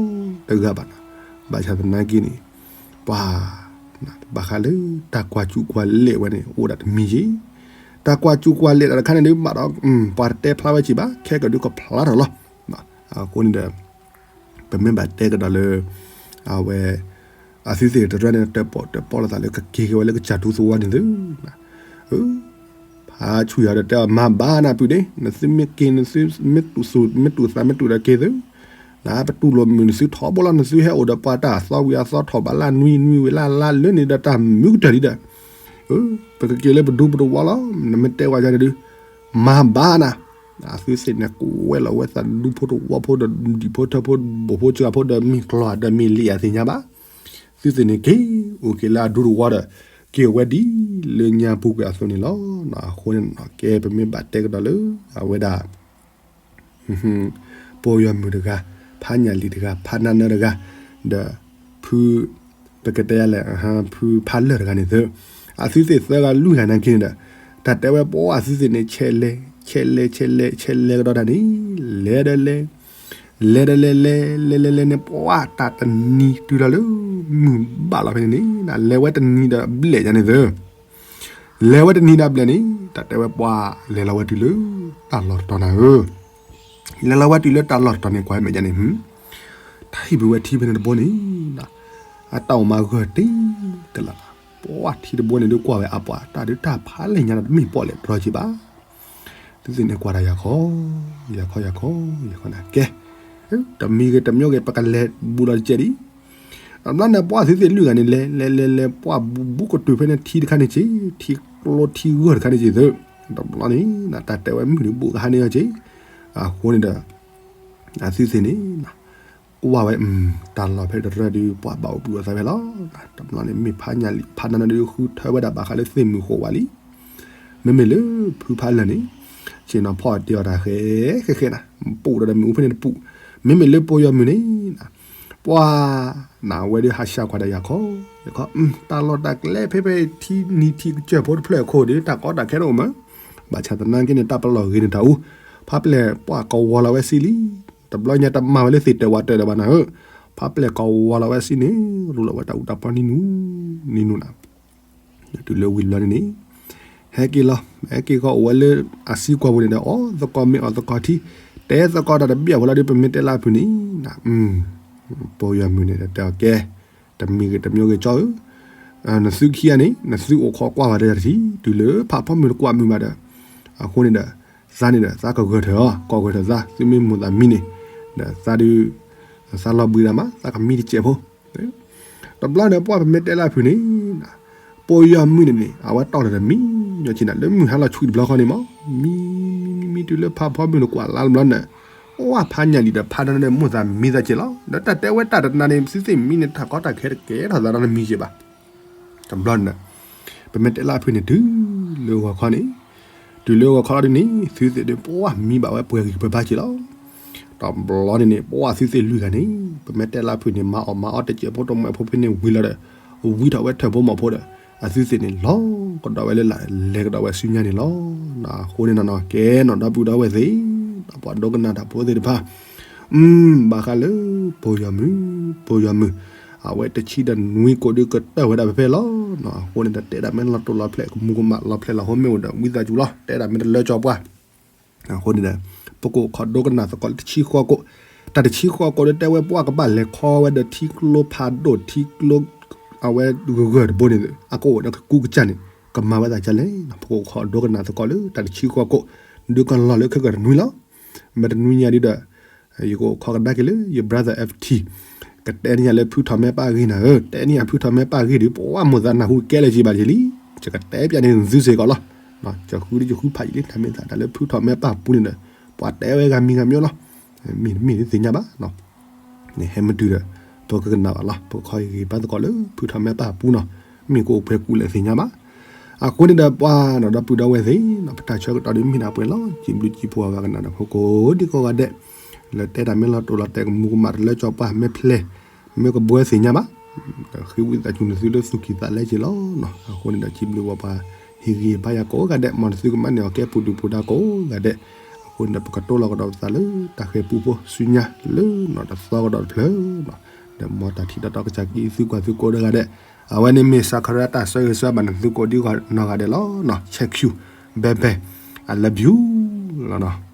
ီတဂၤဘၣ်နၤ, ဘၣ်ဆၣ်သနာ်က့န့ၣ် ပှၤ ဘၣ်ဃးလၢတၢ်ကွၢ်ကူကွၢ်လဲၢ်ဝဲန့ၣ် အိၣ်ဒၣ်တမံၤက့, တၢ်ကွၢ်ကူကွၢ်လဲၢ်တခါန့ၣ်ဒုးဘၣ်ဒီး ပှၤတတဲဖျါဝဲက့ဘၣ် ခဲကဒုးကဖျါထီၣ်လီၤ. အဃိန့ၣ်ဒီး ပမ့ၢ်ဘၣ်တဲကဒီးလၢ အဝဲ အသုသ့ၣ်တရၢန့ၣ် တၢၣ်ပီၣ်တၢၣ်ပီၣ်လိာ်သးလၢကက့ၤက့ၤဝဲလၢကစၢ်ဒူသဝီန့ၣ်သု, ဖးဆူၣ်ယၤဒီးတဲအီၤ မၤဘၣ်နၤပုၢ်ဒ့, နသုမ့ၢ်က့ၤ နသုမ့ၢ်တူၢ်သးမ့ၢ်တူၢ်ဒီးက့ၤသု, နပတူၢ်လိာ်မုာ်နသုထီဘိလီၤ နသုဟဲအိၣ်ဒီးပှၤတၢ်သီဝံၤအသီထီၣ်ဘးလၢနွံနွံဝံၤလၢ်လၢ်လၢန့ၣ်ဒီးတၢ်မုာ်ကတၢၢ်ဒံးဒီး, ပကက့ၤလၢပဒူပတဝီလီၤ နမ့ၢ်တဲဝဲယၤန့ၣ်ဒုး မၤဘၣ်နၤ, အသုသ့ၣ်န့ၣ် ကွဲးလီၤဝဲသးဒူဖိတဝီဖိဒီးဒံၣ်ဖိထၢဖိဒီးဘိၣ်ဖိစှၤဖိဒီးမ့ၢ်ကျီၤဒီးမ့ၢ်လံာ်အသ့ၣ်ညါဘၣ်, သုသ့ၣ်န့ၣ်က့ၤအိၣ်က့ၤလၢအဒူတဝီဒီး က့ၤဝဲဒ်လၢညါပူၤကွံာ်အသိးန့ၣ်လီၤ. အဃိန့ၣ် ကဲပမ့ၢ်ဘၣ်တဲကဒီးလၢ အဝဲဒၣ် ပီၢ်ယီၤမုၢ်တဂၤ, ဖးညၣ်လံာ်တဂၤ, ဖးနါနၢတဂၤ, ဒီး ဖု ပကတဲယၤလဲၣ်, ဖုဖးလၢၢ်တဂၤန့ၣ်သု, အသုသ့ၣ်သၢဂၤလွံၢ်ဂၤနာ်က့န့ၣ်ဒီး တၢ်တဲဝဲပှၤအသုသ့ၣ်န့ၣ် ဆဲးလဲၤ ဆဲးလဲၤ ဆဲးလဲၤ ဆဲးလဲၤကဒီးတၢ်န့ၣ် လဲၤဒီးလဲၤ လဲၤဒီးလဲၤလဲၤ လဲၤလဲၤလဲၤန့ၣ် ပှၤတၢ်တနံၤတုၤလီၤလၢ မုၢ်ဘၣ်လီၤဖဲန့ၣ်န့ၣ် လဲၤဝဲတနံၤဒီးဘျဲၣ်ညါန့ၣ်သု လဲၤဝဲတနံၤဒီးဘျဲၣ်န့ၣ် တၢ်တဲဝဲပှၤလဲၤလီၤဝဲတုၤလၢ တၢ်လီၢ်တတီၤနၤဧၢ, လဲၤလီၤဝဲတုၤလၢတၢ်လီၢ်တတီၤန့ၣ် ကွၢ်ဟဲမဲာ်ညါန့ၣ် တၢ်ဟံၣ်ပူၤဝဲထံဖဲန့ၣ်တဘိန့ၣ် အတၢ်အိၣ်မးဂၢၢ်တ့ၢ်ကလး, ပှၤထံတဘိန့ၣ်ဒုးကွၢ်ဝဲအပှၤ တၢ်ဒုးတၢ်ဖးလဲၢ်ညါဒီးတမ့ၢ်ပီၣ်လဲၣ်တြီက့ဘၣ်, သုသ့ၣ်န့ၣ်ကွၢ်တၢ်ယၤခီ, ယၤခီယၤခီယၤခီနၤကဲ, တမံၤဂ့ၤတမံၤဂ့ၤ ပကလဲၤဘူးလီၤတကဲးဒံး, တဘျီန့ၣ်ပှၤသုသ့ၣ်လွံၢ်ဂၤန့ၣ် လဲၤလဲၤလဲၤလဲၤ ပှၤဘူးဘူးကတုၤဖဲန့ၣ်ထံတခါန့ၣ်က့, ထံကျိထံဂၢၢ်တခါန့ၣ်က့သု, တဘျီန့ၣ် တၢ်တဲဝဲမုၢ်ဒုးဘူးကဟါန့ၢ်အီၤက့, အဃိန့ၣ်ဒီး အသုသ့ၣ်န့ၣ် ကွၢ်ဝဲ တၢ်လီၢ်ဖဲတရၢဒုး ပှၤဘၣ်အိၣ်ဘှံးအိၣ်သါဖဲလီၤ, တဘျီန့ၣ် မ့ၢ်ဖးညၣ်လံာ် ဖးနါနၢဒုးဃုထၢဝဲဒၣ်ဘၣ်ဃးလၢသ့ၣ်မုၢ်ဃိးဝါလံ, မ့မ့ၢ်လၢဖုဖးလၢၢ်န့ၣ် ဆ့ၣ်နီၤဖီၣ်တ့ၢ်အီၤတၢ်ဃဲဃဲဃဲနၤ, ပူၣ်ဒီးမ့ၣ်အူဖဲန့ၣ်တပူၣ်, မ့မ့ၢ်လၢပီၢ်ယီၤမုၢ်န့ၣ် ပှၤ နဝဲဒုးဟးဆှၢကွၢ်ဒီးယၤခီ, ယခီ, တၢ်လီၢ်တၢ်ကျဲဖဲဖဲထံနံၤထံကစၢၢ်ဖိတဖျၢၣ်အခိၣ်ဒီး တၢ်ကီတၢ်ခဲတအိၣ်မး, ဘၣ်ဆၣ်သနာ်က့န့ၣ် တၢ်ပလီၢ်ဂ့ၤန့ၣ်တၢ်အူ, ဖးပျဲၢ်ပှၤကဝီၤလီၤဝဲစံလံ, တဘျီညါတမၤဝဲလၢသ့ၣ်တၢးဝးတၢးဒီးဘၣ်နၤဧၢ, ဖးပျဲၢ်ကဝီၤလီၤဝဲစံန့ၣ် ရူလီၤဝဲတၢ်အူတၢ်ပီနံၤနူနံၤနူနၤ တုၤလၢဝံၤတဘျီန့ၣ်န့ၣ် ဟဲက့ၤလီၤ, ဟဲက့ၤဃီအိၣ်ဝဲလၢအစံကွၢ်ပူၤန့ၣ်ဒီး အီၣ်သကိးမ့ၢ်အီၣ်သကိးထံ, တဲသကိးတၢ်တဘျီဖိလီၤဒီး ပမ့ၢ်တဲလၢအဖုၣ်န့ၣ် ပီၢ်ယီၤမုၢ်န့ၣ်ဒီးတဲအီၤကဲ, တမံၤဂ့ၤတမံၤဂ့ၤကၠီဧၢ, နသုခံဂၤန့ၣ် နသုအိၣ်ခိးကွၢ်ဝဲဒီးတထံၣ် တုၤလၢဖးဖီမုၢ်တကွၢ်မုၢ်ဘၣ်ဒီး, အဃိန့ၣ်ဒီး သးန့ၣ်ဒီး သးကဂၢၢ်ထၢၣ်အီၤ ကိးဂၢၢ်ထၢၣ်သး သုမ့ၢ်မိၣ်သးမံန့ၣ်, ဒီးသးဒုး သးလီၤဘှံးဒၣ်မး သးကမံတစဲးဖိ တဘျီန့ၣ် ပှၢ်ပမ့ၢ်တဲလၢအဖုၣ်န့ၣ်, ပိာ်ယီၤမုၢ်န့ၣ်န့ၣ် အဝဲတီၢ်လၢတမံၤညီက့နၤ လၢမုၢ်ဟါလီၤဆူၣ်တဘျီဃီန့ၣ်မး, မံ မံ မံ မံ တုၤလၢဖးဖီမုၢ်နကွၢ်လါတဘျီန့ၣ်, အိၣ်ဖးညၣ်လံဒီးဖးဒီးမိၣ်သးမံသးက့လီၤ. ဒီးတၢ်တဲဝဲတၢ်တနၤန့ၣ် သုသ့ၣ်မံန့ၣ် တၢ်ကီတၢ်ခဲတကဲထီၣ်သးဒီးနမံက့ဘၣ်. တဘျီန့ၣ် ပမ့ၢ်တဲလၢအဖုၣ်န့ၣ် တုၤလၢဂီၤခီန့ၣ်, တုၤလၢဂီၤခီလီၤဒ်န့ၣ် သုသ့ၣ်န့ၣ်ပှၢ်ဂံၢ်ပှဲၤဘါက့လီၤ. တဘျီန့ၣ်န့ၣ် ပှၢ်သုသ့ၣ်လွံၢ်ဂၤန့ၣ် ပမ့ၢ်တဲလၢအဖုၣ်န့ၣ် မၤအီၣ်မၤအီတစဲးဖိတမံၤဖိဖဲန့ၣ်ဝံၤလီၤဒီး, ဝံထီၣ်ဝဲထၢၣ်ဖိမီၢ်ဖိဒီး, အသုသ့ၣ်န့ၣ် လီၤကဒီးဝဲလၢလာ် လဲၤကဒီးဝဲဆူညါန့ၣ်လီၤ. အဃိန့ၣ်နီၤ ကဲနီၤ ဒီပုၢ်ဒီဝဲၢ်သ့ၣ်, ပှၤဒိကနၣ်တၢ်ဖိသ့ၣ်တဖၣ်, ဘၣ်ဃးလၢ ပိာ်ယီၤမုၢ်, ပိာ်ယီၤမုၢ်, အဝဲတဆံဒီးနွံကိးဒုကတၢၢ်ဝဲဒၣ်ဖဲဖဲလီၤ. အဃိန့ၣ်ဒီး တဲဒၣ်မ့ၢ်လီၤတိၢ်လီၤဖျဲး ကမူၤကမၣ်လီၤဖျဲးလီၤဟိမ့ၢ်အိၣ်ဒီး ဝံသးစူၤလီၤ တဲဒၣ်မ့ၢ်တလၢကၠီပှၢ်. အဃိန့ၣ်ဒီး ပကအိၣ်ခိးဒိကနၣ်သကိးလၢတဆံဃိးကိး, တၢ်တဆံဃိးကိးဒီးတဲဝဲပှၢ်ကဘၣ်လဲၤခီဝဲဒီးထံကျိဖးဒိၣ်ထံကျိ အဝဲဂၢၢ်ဂၢၢ်တဘိန့ၣ် အကအိၣ်ဒီးကကူကစၢ်န့ၣ် ကမၤဝဲသးဒ်လဲၣ်. ပကအိၣ်ခိးဒိကနၣ်သကိးလၢတၢ်တဆံဃိးကိး, ဒုးကလီၤလၢခဲကတနွံလီၤ. မ့ၢ်တနွံညါဒ်ဒီး ယကအိၣ်ခိးကဒါက့ၤလၢယ brother F T, ကတဲန့ၢ်ယၤလၢဖုထီၣ်မဲပၢ်ဂ့ၢ်နၤဧၢ, တဲန့ၢ်ယၤဖုထီၣ်မဲပၢ်ဂ့ၢ်ဒီး ပှၤမိၢ်သးနၢ်ဟူကဲလၢၤက့ဘၣ်က့လံ. ယကတဲပျးန့ၢ်သုစ့ၢ်ကီးလီၤ. ယဃုဒ်ယဃုဖးယံာ်လံ တၢ်မ့ၢ်သးတၢ်လၢဖုထီၣ်မဲပၢ်ပူၤန့ၣ်ဒီး ပှၤတဲဝဲဂၤမံၤဂၤမံၤလီၤ. မ့ၢ်တမ့ၢ်တသ့ၣ်ညါဘၣ်. နဟဲမ့ၢ်တုၤဒီး ပကကနၣ်ဘၣ်လီၤ. ပကခီဂ့ၤဘါသကိးလၢဖုထီၣ်မဲပၢ်ပူၤနီၤ, မ့ၢ်ကအိၣ်ပှဲၤကူလဲၣ်သ့ၣ်ညါဘၣ်. အဃိန့ၣ်ဒီး ပှၤနီၤ ဒီပုၢ်ဒီဝဲၢ်သ့ၣ်နီၤ, ပတၢ်ဆၢကတီၢ်ဒ်မ့ၢ်ဒၣ်ပှဲၤလီၤ. စံးဘျုးစံးဖှိၣ်အဝဲကနၣ်တၢ်ဖိကိးဒံကိးဂၤဒဲး, လၢတဲတၢ်မ့ၢ်လီၤတိၢ်လီၤတဲာ် ကမူၤကမၣ်တလၢကၠီပှၢ် မ့ၢ်ဖျဲး မ့ၢ်ကဘှီသ့ၣ်ညါဘၣ်. ဒီးဃ့ဝံသးစူၤနသုလၢသူၣ်ကံၢ်သးလဲက့ၤလီၤ. အဃိန့ၣ်ဒီး စံးဘျုးဝဲပှၤဟ့ၣ်ဂံၢ်ဟ့ၣ်ဘါယၤကိးဂၤဒဲး, မ်နသုကမၤန့ၢ်အီၤကဲပူၤဒုၣ်ပူၤဒါကိးဂၤဒဲး. အဃိန့ၣ်ဒီး ပကတိၢ်လီၤကဒီးပသးလၢတၢ်ဃဲၤပူဖိဆူညါလၢနီၤ တသီကဒီးတဖျၢၣ်နီၤ, ဒီးမ်တၢ်ထံၣ်တၢ်တီကစၢ်ကံသုကွၢ်သုကိးတဂၤဒဲး. အဝဲန့ၣ်မ့ၢ်စးခရၢတၢ်ဆၢဂ့ၤဆၢဝါဘၣ်နသုကိးဒံနီၢ်ဂၤဒဲးလီၤ. Check you, bye bye, I love you လီၤနီၤ.